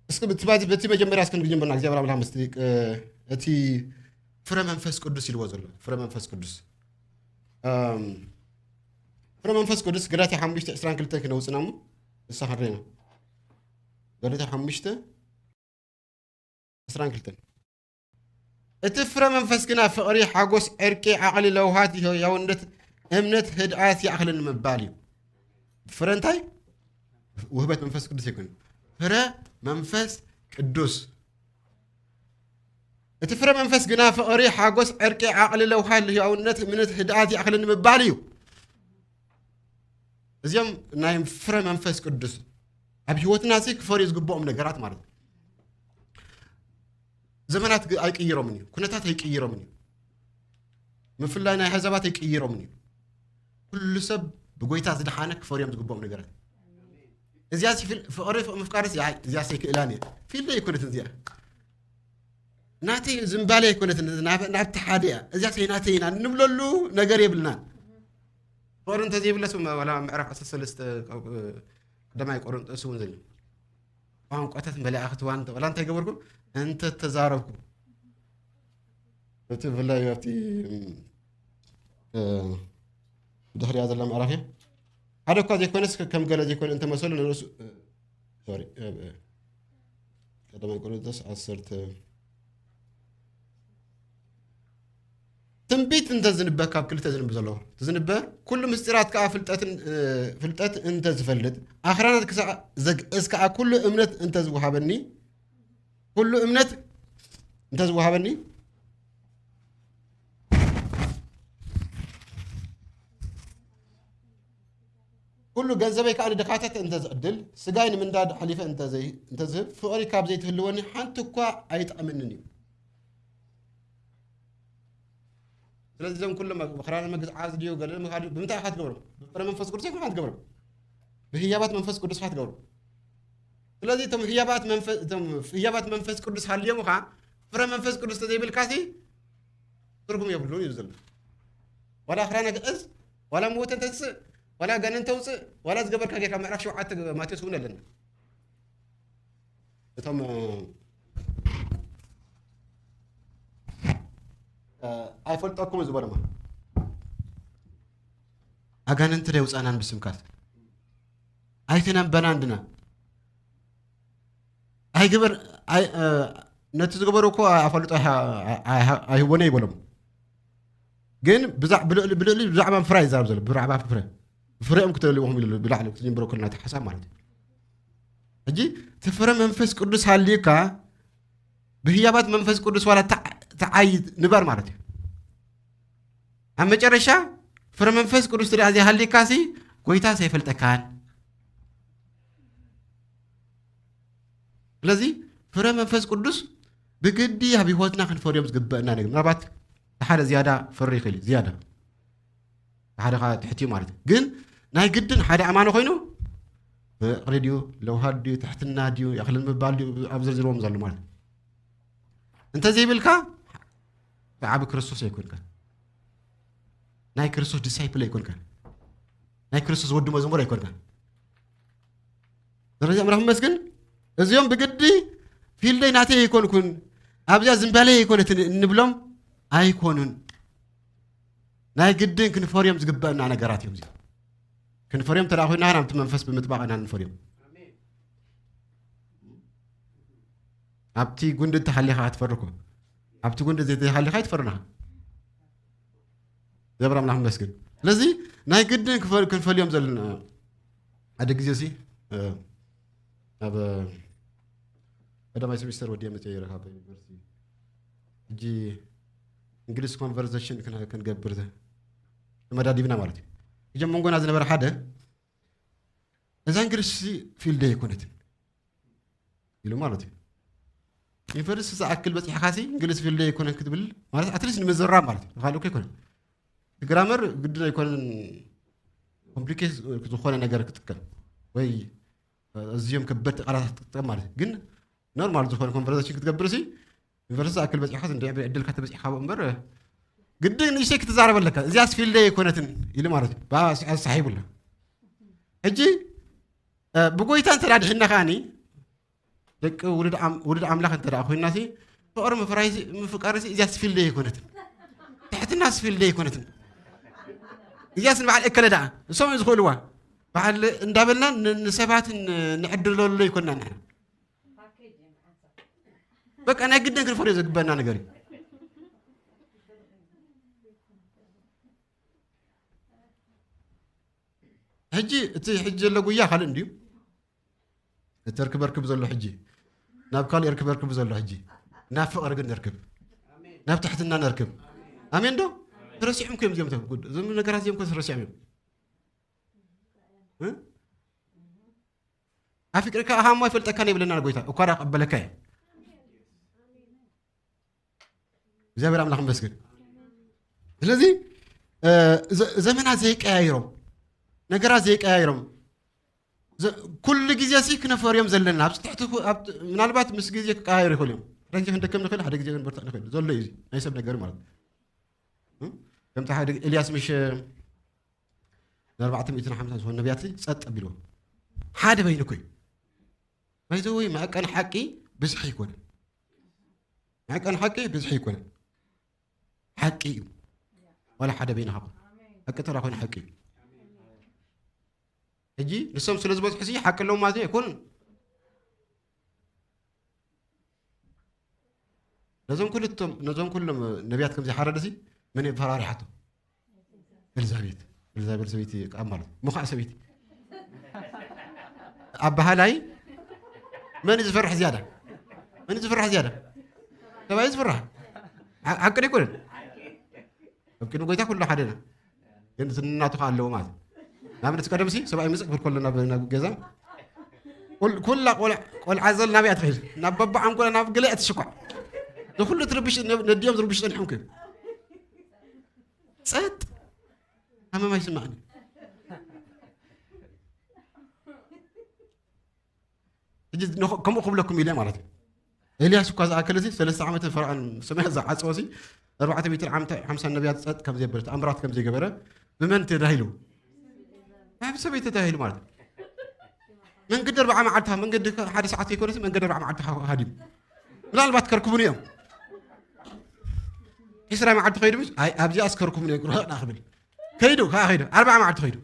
እስኪ በቲ፣ በቲ መጀመርያ እስኪ ንጀምርና። እግዚኣብሔር ኣምላኽ ምስቲ፣ እ፣ እቲ ፍረ መንፈስ ቅዱስ ኢልዎ ዘሎ፣ ፍረ መንፈስ ቅዱስ። እም፣ ፍረ መንፈስ ቅዱስ ገላትያ ሓሙሽተ ዕስራን ክልተን ክነውፅና እሞ ንሳ ክንሪና። ገላትያ ሓሙሽተ ዕስራን ክልተን። እቲ ፍረ መንፈስ ግና ፍቕሪ፣ ሓጎስ፣ ዕርቂ፣ ዓቕሊ፣ ለውሃት፣ ህያውነት፣ እምነት፣ ህድኣት ይኣኽለኒ ምባል እዩ። ፍረ እንታይ? ውህበት መንፈስ ቅዱስ ይኩን። ፍረ መንፈስ ቅዱስ። እቲ ፍረ መንፈስ ግና ፍቕሪ፣ ሓጎስ፣ ዕርቂ፣ ዓቕሊ፣ ለውሃት፣ ህያውነት፣ እምነት፣ ህድኣት ይኣኽለኒ ምባል እዩ። እዚኦም ናይ ፍረ መንፈስ ቅዱስ ኣብ ህይወትና ሲ ክፈርዩ ዝግብኦም ነገራት ማለት እዩ። ዘመናት ግ- ኣይቅይሮምን እዩ። ኩነታት ኣይቅይሮምን እዩ። ምፍላይ ናይ ኣህዛባት ኣይቅይሮምን እዩ። ኩሉ ሰብ ብጎይታ ዝደሓነ ክፈርዮም ዝግብኦም ነገራት። እዚኣ ሲ ፍል- ፍቕሪ ፍቕ- ምፍቃርስ እያ፣ እዚኣ ኣይክእላን እየ። ፊልደ ኣይኮነትን እዚኣ። ናተይ ዝምባለ ኣይኮነትን፣ ናብ- ናብቲ ሓደ እያ። እዚኣ ሰይ ናተይ ኢና እንብለሉ ነገር የብልናን። ፍቕሪ እንተዘይብለስ ዋላ ምዕራፍ ዓሰርተ ሰለስተ ካብ ቀዳማይ ቆሮንጦስ እውን ዘሎ ቋንቋታት መላእኽቲ ዋን ዋላ እንታይ ገበርኩ እንተ ተዛረብኩ እቲ ብፍላይ ኣብቲ ድሕሪያ ዘላ ምዕራፍ እያ። ሓደ እኳ ዘይኮነስ ከም ገለ ዘይኮነ እንተመሰሉ ንርእሱ ሶሪ ቀዳማይ ቆሮንቶስ ዓሰርተ ትንቢት እንተ ዝንበ ካብ ክልተ ዝንብ ዘለዎ ዝንበ ኩሉ ምስጢራት ከዓ ፍልጠትን ፍልጠት እንተ ዝፈልጥ ኣኽራናት ክሳዕ ዘግእዝ ከዓ ኩሉ እምነት እንተ ዝወሃበኒ ኩሉ እምነት እንተ ዝወሃበኒ ኩሉ ገንዘበይ ከዓ ንድኻታት እንተ ዝዕድል ስጋይ ንምንዳድ ሓሊፈ እንተ ዝህብ ፍቕሪ ካብ ዘይትህልወኒ ሓንቲ እኳ ኣይጠቕመንን እዩ። ስለዚ እዞም ኩሎም መክራን መግዝዓዝ ድዩ ገለ ምኻድ ብምንታይ ኢኻ ትገብሮም? ብፍረ መንፈስ ቅዱስ ኢኻ ትገብሮም። ብህያባት መንፈስ ቅዱስ ኢኻ ትገብሮም። ስለዚ እቶም ህያባት መንፈስ እቶም ህያባት መንፈስ ቅዱስ ሃልዮም ኻ ፍረ መንፈስ ቅዱስ ተዘይብልካሲ ትርጉም የብሉን እዩ ዘሎ። ዋላ ኣኽራን ግዕዝ ዋላ ምውት እንተትስእ ዋላ ገነ እንተውፅእ ዋላ ዝገበርካ ጌርካ ምዕራፍ ሸውዓተ ማቴዎስ እውን ኣለና። እቶም ኣይፈልጠኩም ዝበለማ ኣጋንንቲ ዶ የውፃናን ብስምካስ ኣይትነንበናን ድና ኣይግበር ነቲ ዝገበሩ እኮ ኣፈልጦ ኣይህቦነ ይበሎም። ግን ብልዕሊ ብዛዕባ ፍረ ይዛረብ ዘሎ ብዛዕባ ፍረ ፍረኦም ክተልዎም ኢሉ ብላዕሊ ክትጅምሮ ከለና እቲ ሓሳብ ማለት እዩ። ሕጂ እቲ ፍረ መንፈስ ቅዱስ ሃልዩካ ብህያባት መንፈስ ቅዱስ ዋላ ተዓይ ንበር ማለት እዩ። ኣብ መጨረሻ ፍረ መንፈስ ቅዱስ ትሪኣ ዘይሃልዩካ ሲ ጎይታ ሰይፈልጠካን። ስለዚ ፍረ መንፈስ ቅዱስ ብግዲ ኣብ ህይወትና ክንፈርዮም ዝግበአና ነገር ምናልባት ሓደ ዝያዳ ፈሪ ይኽእል እዩ ዝያዳ ሓደ ከዓ ትሕቲ እዩ ማለት እዩ። ግን ናይ ግድን ሓደ ኣማኒ ኮይኑ ፍቕሪ ድዩ ለውሃድ ድዩ ትሕትና ድዩ ያኽልን ምባል ድዩ ኣብ ዝርዝርዎም ዘሎ ማለት እዩ። እንተዘይብልካ ዓቢ ክርስቶስ ኣይኮንካን። ናይ ክርስቶስ ዲሳይፕል ኣይኮንካን። ናይ ክርስቶስ ወዲ መዝሙር ኣይኮንካን። ስለዚ ኣምላኽ ይመስገን እዚኦም ብግዲ ፊልደይ ናተይ ኣይኮንኩን ኣብዚኣ ዝምባለይ ኣይኮነትን እንብሎም ኣይኮኑን። ናይ ግድን ክንፈርዮም ዝግበአና ነገራት እዮም እዚኦም። ክንፈርዮም ተደኣ ኮይና ናብቲ መንፈስ ብምጥባቕ ኢና ንፈርዮም። ኣብቲ ጉንዲ እንተሃሊኻ ትፈርኮ ኣብቲ ጉንዲ ዘይተሃሊኻ ኣይትፈርናኻ። እግዚኣብሔር ኣምላኽ ይመስገን። ስለዚ ናይ ግድን ክንፈልዮም ዘለና ሓደ ግዜ ሲ ኣብ ቀዳማይ ሴሚስተር ወዲየ መፅእ ይረካ ዩኒቨርሲቲ ሕጂ እንግሊዝ ኮንቨርሴሽን ክንገብር ተመዳዲብና ማለት እዩ። እጀም መንጎና ዝነበረ ሓደ እዛ እንግሊዝ ፊልደ ኣይኮነትን ኢሉ ማለት እዩ። ዩኒቨርሲቲ ዝኣክል በፂሕካ ሲ እንግሊዝ ፊልደ ኣይኮነን ክትብል ማለት ኣትሊስት ንምዝራብ ማለት እዩ። ካልእ እኮ ኣይኮነን። ግራመር ግድን ኣይኮነን። ኮምፕሊኬት ዝኾነ ነገር ክጥቀም ወይ ኣዝዮም ከበድቲ ቃላት ክትጥቀም ማለት እዩ። ግን ኖርማል ዝኾነ ኮንቨርሴሽን ክትገብር ሲ ዩኒቨርሲቲ ዝኣክል በፂሕካ እንደ ዕድልካ ተበፂሕካ እምበር ግድን ንእሽተይ ክትዛረብ ኣለካ። እዚኣስ ፊልደይ ኣይኮነትን ኢሉ ማለት እዩ። ብኣ ኣሳሒቡላ። ሕጂ ብጎይታ እንተ ድሕና ከዓኒ ደቂ ውሉድ ኣምላኽ እንተ ኮይንና ሲ ፍቕሪ ምፍራይ ምፍቃር ሲ እዚኣስ ፊልደይ ኣይኮነትን። ትሕትናስ ፊልደይ ኣይኮነትን። እዚኣስ ንበዓል እከለ ደኣ እሶም ዝኽእልዋ በዓል እንዳበልና ንሰባትን ንዕድለሉ ኣይኮንና ንሕና በቃ ናይ ግድን ክንፈርዮ ዝግበና ነገር እዩ። ሕጂ እቲ ሕጂ ዘሎ ጉያ ካልእ እንድዩ። እቲ ርክብ ርክብ ዘሎ ሕጂ ናብ ካልእ ርክብ ርክብ ዘሎ ሕጂ ናብ ፍቕሪ ግን ንርክብ ናብ ትሕትና ንርክብ። ኣሜን ዶ? ተረሲዖም እዮም እዚኦም ተጉድ እዞም ነገራት እዚኦም ተረሲዖም እዮም። እ? ኣፍቅርካ ኣኻ እሞ ኣይፈልጠካን ይብለና ጎይታ። እኳ ደኣ ቀበለካ እየ። እግዚኣብሔር ኣምላኽ ይመስገን። ስለዚ፣ እ፣ ዘ-፣ ዘመናት ዘይቀያይሮም፣ ነገራት ዘይቀያይሮም፣ ዘ-፣ ኩሉ ግዜ ሲ ክነፈርዮም ዘለና። ኣብ ትሕቲ ኩ-፣ ኣብ ት-፣ ምናልባት ምስ ግዜ ክቀያየሩ ይኽእሉ እዮም። ሓደ ግዜ ክንደከም ንኽእል፣ ሓደ ግዜ ክንበርትዕ ንኽእል። ዘሎ እዩ እዚ ናይ ሰብ ነገር ማለት። እ? ከምቲ ሓደ ኤልያስ ምሽ ንኣርባዕተ ሚእትን ሓምሳን ዝኾኑ ነቢያት ጸጥ ኣቢልዎ። ሓደ በይኑ እኮ እዩ። ባይዘወይ መዐቀኒ ሓቂ ብዝሒ ኣይኮነን። መዐቀኒ ሓቂ ብዝሒ ኣይኮነን። ሓቂ እዩ። ዋላ ሓደ በይንኻ ኮን። ሓቂ ተራ ኮይኑ ሓቂ እዩ። ሕጂ ንሶም ስለ ዝበዝሑ ሲ ሓቂ ኣለዎም ማለት ኣይኮኑን። ነዞም ኩልቶም፣ ነዞም ኩሎም ነቢያት ከም ዘይሓረደ ሲ መን እየ ፈራሪሓቶ? ኤልዛቤት። ኤልዛቤል ሰበይቲ ቃል ማለት ምዃእ ሰበይቲ። ኣበሃላይ መን እዩ ዝፈርሕ ዝያዳ? መን እዩ ዝፈርሕ ዝያዳ? ሰብኣይ ዝፈርሕ። ሓ-፣ ሓቂ ዶ ኣይኮነን? ኣብ ቅድሚ ጎይታ ኩሉ ሓደ ኢና። ግን ዝናቱ ከኣ ኣለዎ ማለት እዩ። ንኣብነት ቀደም ሲ ሰብኣይ ምጽእ ክብል ከሎ ናብ፣ ናብ ገዛ ኩል-፣ ኩላ ቆልዓ፣ ቆልዓ ዘል ናብያ ትኸይድ። ናብ በባዓንጎላ ናብ ገለ እያ ትሽኳዕ። ንኹሉ ትርብሽ፣ ነ-፣ ነዲኦም ዝርብሽ ጸኒሖም ከዩ። ጸጥ። ሃመማ ይስማዕኒ። ሕጂ ንኸ-፣ ከምኡ ክብለኩም ኢለ ማለት እዩ። ኤልያስ እኳ ዝኣከለ እዚ ሰለስተ ዓመትን ፈርዖን ሰማያት ዝዓጸወ ሲ ኣርባዕተ ሚእትን ዓምተ ሓምሳ ነቢያት ጸጥ ከም ዘየበለ፣ ተኣምራት ከም ዘይገበረ ብመን ተዳሂሉ? ኣብ ሰበይቲ ተዳሂሉ ማለት እዩ። መንገዲ ኣርባዓ መዓልቲ፣ መንገዲ ሓደ ሰዓት ዘይኮነስ መንገዲ ኣርባዓ መዓልቲ ሃ-፣ ሃዲሙ። ምናልባት ከርክቡኒ እዮም። ዒስራ መዓልቲ ከይዱ፣ ምስ፣ ኣይ፣ ኣብዚኣስ ከርክቡኒ እዮም፣ ርሕቕ ደኣ ክብል። ከይዱ፣ ከኣ ከይዱ። ኣርባዓ መዓልቲ ከይዱ።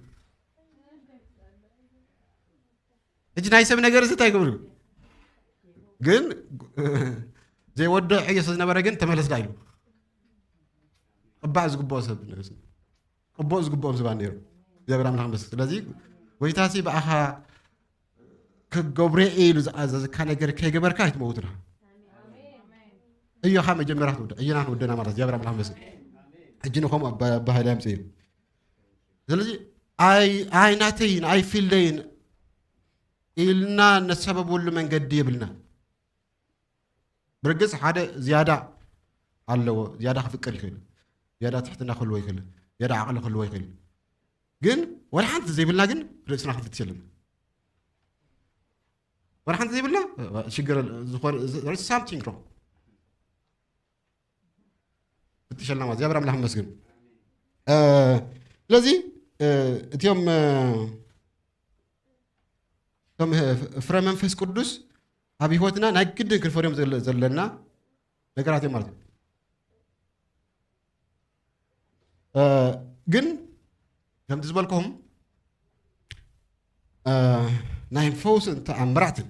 ሕጂ ናይ ሰብ ነገር እዚ እንታይ ክብሉ? ግን ዘይወዶ ዕዮ ስለ ዝነበረ ግን ተመለስ ዳ ኢሉ። ቅባእ ዝግብኦ ሰብ፣ ቅቡእ ዝግብኦም ሰባት ነይሩ። እግዚኣብሔር ኣምላኽ ይመስገን። ስለዚ ጎይታ ሲ ብኣኻ ክገብሮ እየ ኢሉ ዝኣዘዝካ ነገር ከይገበርካ ኣይትመውት ኢኻ። ዕዮኻ መጀመርያ ክትውዳእ፣ ዕዮና ክንውደና ማለት እግዚኣብሔር ኣምላኽ ይመስገን። ሕጂ ንኸምኡ ኣባ-፣ ኣባህላ የምጽእ እዩ። ስለዚ ኣይ፣ ኣይ ናተይን ኣይ ፊልደይን ኢልና ነሰበበሉ መንገዲ የብልና። ብርግጽ ሓደ ዝያዳ ኣለዎ፣ ዝያዳ ክፍቅር ይኽእል፣ ዝያዳ ትሕትና ክህልዎ ይኽእል፣ ዝያዳ ዓቕሊ ክህልዎ ይኽእል። ግን ወላ ሓንቲ ዘይብልና ግን ርእስና ክንፍትሽ ኣለና። ወላ ሓንቲ ዘይብልና ሽግር ዝኾነ፣ there is something wrong። ፍትሸልና ማለት እግዚኣብሔር ኣምላኽ ይመስገን። እ፣ ስለዚ፣ እ፣ እቲኦም፣ እ፣ እቶም፣ እ፣ ፍረ መንፈስ ቅዱስ ኣብ ህይወትና ናይ ግድን ክንፈርዮም ዘለ-፣ ዘለና ነገራት እዮም ማለት እዩ። እ፣ ግን ከምቲ ዝበልኩም፣ እ፣ ናይ ፈውስን ተኣምራትን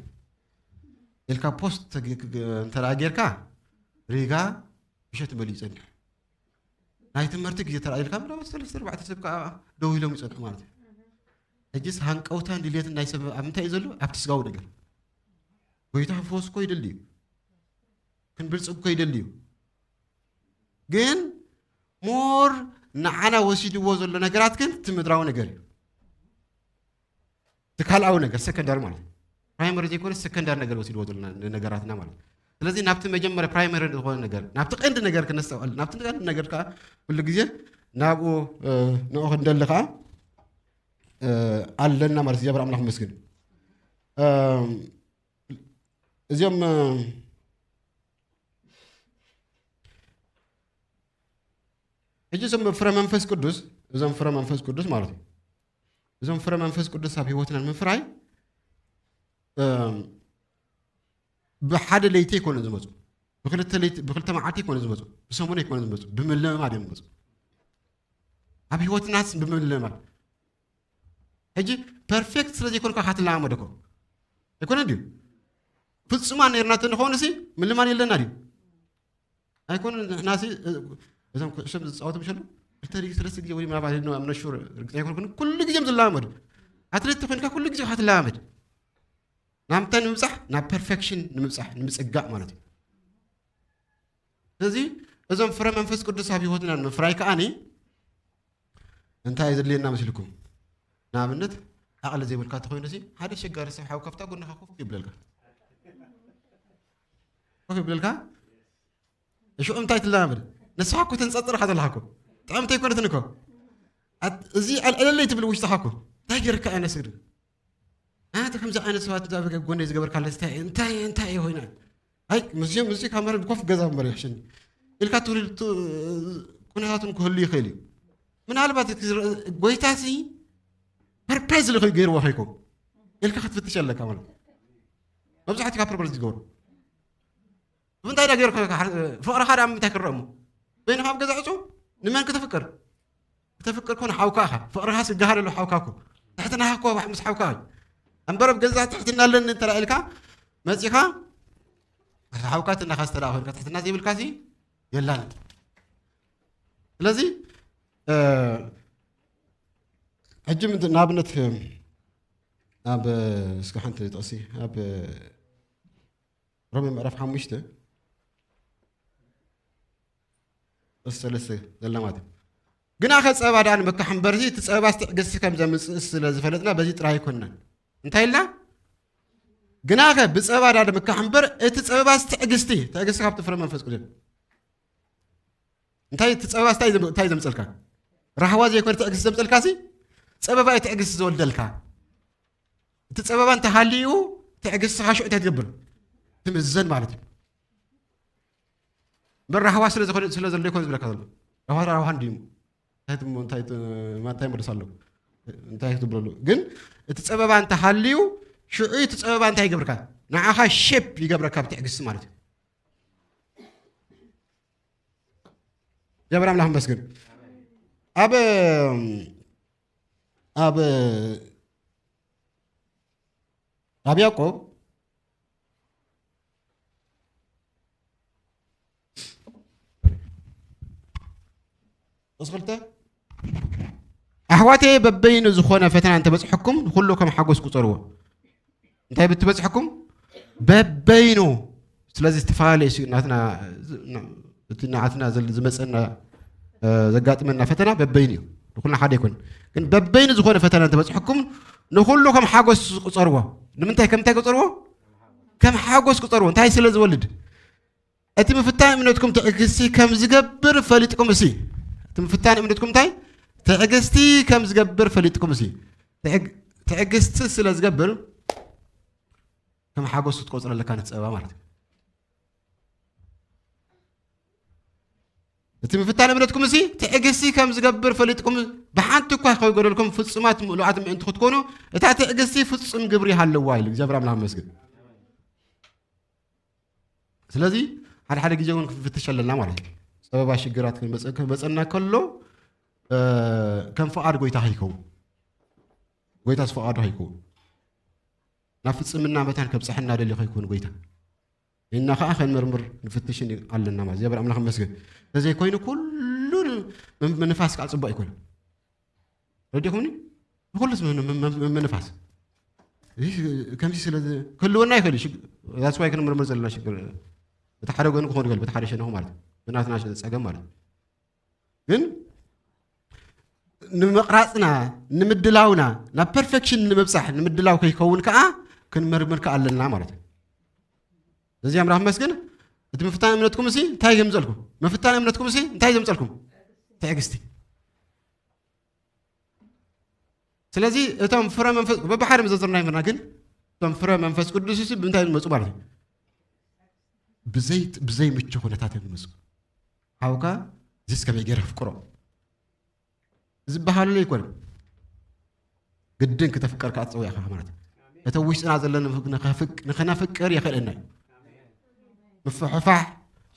ኢልካ ፖስት ተግ-፣ እንተ ደኣ ጌርካ ሪጋ ምሸት መሊኡ ይጸንሕ። ናይ ትምህርቲ ግዜ ተራእዩልካ ምናልባት ሰለስተ ኣርባዕተ ሰብ ከኣ ደው ኢሎም ይጸንሑ ማለት እዩ። ሕጂስ ሃንቀውታን ድልየትን ናይ ሰብ ኣብ ምንታይ እዩ ዘሎ? ኣብቲ ስጋዊ ነገር። ጎይታ ክፈውስ እኮ ይደሊ እዩ። ክንብልጽግ እኮ ይደሊ እዩ። ግን ሞር ንዓና ወሲድዎ ዘሎ ነገራት ግን እቲ ምድራዊ ነገር እዩ። እቲ ካልኣዊ ነገር ሰከንዳሪ ማለት እዩ። ፕራይመሪ ዘይኮነ ሰከንዳሪ ነገር ወሲድዎ ዘሎ ነ-፣ ነገራትና ማለት እዩ። ስለዚ ናብቲ መጀመርያ ፕራይመሪ ዝኾነ ነገር፣ ናብቲ ቀንዲ ነገር ክነስተውዕል፣ ናብቲ ቀንዲ ነገር ከዓ ኩሉ ግዜ ናብኡ፣ እ፣ ንኡ ክንደሊ ከዓ፣ እ፣ ኣለና ማለት እዩ። እግዚኣብሔር ኣምላኽ ይመስገን። እም፣ እዚኦም፣ እ፣ ሕጂ እዞም ፍረ መንፈስ ቅዱስ፣ እዞም ፍረ መንፈስ ቅዱስ ማለት እዩ። እዞም ፍረ መንፈስ ቅዱስ ኣብ ህይወትና ንምፍራይ፣ እም፣ ብሓደ ለይቲ ኣይኮነን ዝመፁ፣ ብክልተ ለይቲ፣ ብክልተ መዓልቲ ኣይኮነን ዝመፁ፣ ብሰሙን ኣይኮነን ዝመፁ፣ ብምልምማድ እዮም ዝመፁ። ኣብ ህይወትናስ ብምልምማድ። ሕጂ ፐርፌክት ስለ ዘይኮንካ ካትለማመዶ እኮ ኣይኮነን ድዩ? ፍጹማን ነርና እንተንኸውን ሲ ምልማድ የለና ድዩ? ኣይኮነን። ንሕና ሲ፣ እ፣ እዞም ኩዕሾ ዝጻወቱ ምሽ ኣለዉ፣ ክልተ ድዩ ሰለስተ ግዜ ወይ ምናልባት፣ I'm not sure፣ ርግጸኛ ኣይኮንኩን፣ ኩሉ ግዜ እዮም ዝለማመዱ። ኣትሌት ተኾይንካ ኩሉ ግዜ ኢኻ ትለማመድ። ናብ ምንታይ ንምብጻሕ? ናብ ፐርፌክሽን ንምብጻሕ፣ ንምጽጋዕ ማለት እዩ። ስለዚ እዞም ፍረ መንፈስ ቅዱስ ኣብ ህይወትና ንምፍራይ ከኣኒ እንታይ እዩ ዘድልየና መሲልኩም? ንኣብነት፣ ዓቕሊ ዘይብልካ ተኾይኑ ሲ ሓደ ሸጋሪ ሰብ ሓው ካብታ ጎንኻ ኮፍ ይብለልካ። ኮፍ ይብለልካ። ሽዑ እንታይ ትለማመድ? ንስኻ እኮ ተንጸጽር ኢኻ ዘለኻ እኮ። ጥዕምቲ ኣይኮነትን እኮ። ኣት-፣ እዚ ኣልዕለለይ ትብል ውሽጥኻ እኮ። እንታይ ገይርካ ኣነ ስግዲ? ኣቲ ከምዚ ዓይነት ሰባት እዛ በገ ጎነይ ዝገበርካለስ እንታይ፣ እንታይ፣ እንታይ እዩ ኮይና? ኣይ፣ ምስዚኦም፣ ምስዚ ካብ መረብ ኮፍ ገዛ እምበር ይሕሸኒ ኢልካ ትውልድ ቱ-፣ ኩነታቱን ክህሉ ይኽእል እዩ። ምናልባት እቲ ዝረ-፣ ጎይታሲ ፐርፐዝ ልኸ ገይርዎ ኸይኮም ኢልካ ክትፍትሽ ኣለካ ማለት እዩ። መብዛሕትኡ ካብ ፐርፐዝ ዝገብሩ። ብምንታይ ዳ ገይርካ ፍቕርኻ ዳ ምንታይ ክረአ እሞ? በይንኻ ኣብ ገዛ ዕጹ፣ ንመን ክተፍቅር? ክተፍቅር ኮን ሓውካ ኢኻ። ፍቕርኻ ስጋሃ ደሎ ሓውካ እኮ። ትሕትናኻ እኮ ባሕ ምስ ሓውካ እዩ። እምበር ኣብ ገዛ ትሕትና ኣለኒ እንተ ኢልካ መጺኻ ሓውካ ትናኻ ዝተደኣ ኮይንካ ትሕትና ዘይብልካ ሲ የላን። ስለዚ፣ እ፣ ሕጂ ምንት-፣ ንኣብነት፣ ኣብ፣ እስከ ሓንቲ ጥቕሲ፣ ኣብ ሮሜ ምዕራፍ ሓሙሽተ፣ ጥቕሲ ሰለስተ ዘላ ማለት እዩ። ግናኸ ጸባ ደኣ ንምካሕ እምበርሲ፣ እቲ ጸባስ ትዕግስቲ ከም ዘምጽእ ስለ ዝፈለጥና፣ በዚ ጥራይ ኣይኮንናን። እንታይ ኢልና? ግናኸ ብጸባ ደኣ ንምካሕ እምበር፣ እቲ ጸባስ ትዕግስቲ፣ ትዕግስቲ ካብቲ ፍረ መንፈስ ቅዱስ። እንታይ እቲ ጸባስ እንታይ ዘም-፣ እንታይ ዘምጸልካ? ራህዋ ዘይኮነ ትዕግስቲ ዘምጸልካ ሲ፣ ጸበባ እዩ ትዕግስቲ ዝወልደልካ። እቲ ጸበባ እንተሃልዩ፣ ትዕግስቲ ሽዑ እንታይ ትገብር? ትምዘን ማለት እዩ። እምበር ራህዋ ስለ ዝኾነ፣ ስለ ዘሎ ይኮን ዝብለካ ዘሎ። ራህዋ፣ ራህዋ እንዲዩ። እንታይ ትም-፣ እንታይ ት-፣ ማ-፣ እንታይ መልስ ኣለዎ? እንታይ ክትብለሉ? ግን እቲ ጸበባ እንተሃልዩ፣ ሽዑ እቲ ጸበባ እንታይ ይገብርካ? ንዓኻ ሼፕ ይገብረካ ብትዕግስቲ ማለት እዩ። እግዚኣብሔር ኣምላኽ ይመስገን። ኣብ፣ ኣብ፣ ኣብ ያዕቆብ ቁጽሪ ክልተ፣ ኣሕዋተየ በበይኑ ዝኾነ ፈተና እንተበጽሐኩም ንኹሉ ከም ሓጎስ ቁጸርዎ። እንታይ ብትበጽሐኩም? በበይኑ። ስለዚ ዝተፈላለየ ሲ-፣ ናትና፣ ዝ-፣ ና-፣ እቲ ናትና ዘል-፣ ዝመጸና፣ እ፣ ዘጋጥመና ፈተና በበይኑ እዩ። ንኹልና ሓደ ይኮን። ግን በበይኑ ዝኾነ ፈተና እንተበጽሐኩም ንኹሉ ከም ሓጎስ ቁጸርዎ። ንምንታይ ከም እንታይ ቁጸርዎ? ከም ሓጎስ ቁጸርዎ። እንታይ ስለ ዝወልድ? እቲ ምፍታን እምነትኩም ትዕግስቲ ከም ዝገብር ፈሊጥኩም እሲ። እቲ ምፍታን እምነትኩም እንታይ? ትዕግስቲ ከም ዝገብር ፈሊጥኩም እሲ። ትዕግ-፣ ትዕግስቲ ስለ ዝገብር ከም ሓጎስ ክትቆጽሮ ኣለካ ነቲ ጸበባ ማለት እዩ። እቲ ምፍታን እምነትኩም እሲ ትዕግስቲ ከም ዝገብር ፈሊጥኩም ብሓንቲ እኳ ከይጎደልኩም ፍጹማት ምሉኣት ምእንቲ ክትኮኑ እታ ትዕግስቲ ፍጹም ግብሪ ይሃለዋ ኢሉ እግዚኣብሔር ኣምላኽ ይመስገን። ስለዚ ሓደ ሓደ ግዜ እውን ክንፍትሽ ኣለና ማለት እዩ። ጸበባ ሽግራት ክንመጸ-፣ ክመጸና ከሎ፣ እ፣ ከም ፍቓድ ጎይታ ከይከውን፣ ጎይታስ ፍቓዱ ከይከውን፣ ናብ ፍጽምና መታን ከብጽሐና ደልዩ ከይከውን ጎይታ፣ ንሕና ከኣ ክንምርምር ንፍትሽን ኣለና ማለት እዩ። እግዚኣብሔር ኣምላኽ ይመስገን። እንተዘይኮይኑ ኩሉ ም-፣ ምንፋስ ከኣ ጽቡቕ ኣይኮነን። ረዲኹምኒ? ንኹሉስ ምን-፣ ምን-፣ ምን-፣ ምንፋስ። ይህ ከምዚ ስለ ዝ-፣ ክህልወና ይኽእል እዩ። ሽግ-፣ that's why ክንምርምር ዘለና ሽግር። በቲ ሓደ ጎኑ ክኸውን ይኽእል፣ በቲ ሓደ ሸነኹ ማለት እዩ። ብናትና ሸ-፣ ጸገም ማለት እዩ። ግን ንምቕራጽና፣ ንምድላውና፣ ናብ ፐርፌክሽን ንምብጻሕ፣ ንምድላው ከይከውን ከኣ ክንምርምር ከኣ ኣለና ማለት እዩ። እዚ ኣምላኽ መስግን፣ እቲ ምፍታን እምነትኩም እሲ እንታይ የምጸልኩም? ምፍታን እምነትኩም እሲ እንታይ ዘምጸልኩም? ትዕግስቲ። ስለዚ እቶም ፍረ መንፈስ፣ በብሓደ ምዘዘርና ይምና፣ ግን እቶም ፍረ መንፈስ ቅዱስ እሲ ብምንታይ ዝመጹ ማለት እዩ? ብዘይ፣ ብዘይ ምቹ ኩነታት እዮም ዝመጹ። ሓውካ እዚስ ከመይ ገይረ ክፍቅሮ ዝበሃሉ ኣይኮነን። ግድን ክተፍቀር ከኣ ትጸውዕ ኢኻ ማለት እዩ። እቲ ውሽጥና ዘሎ ንፍ-፣ ንኸፍቅ-፣ ንኸነፍቅር የኽእለና እዩ። ምፍሕፋሕ፣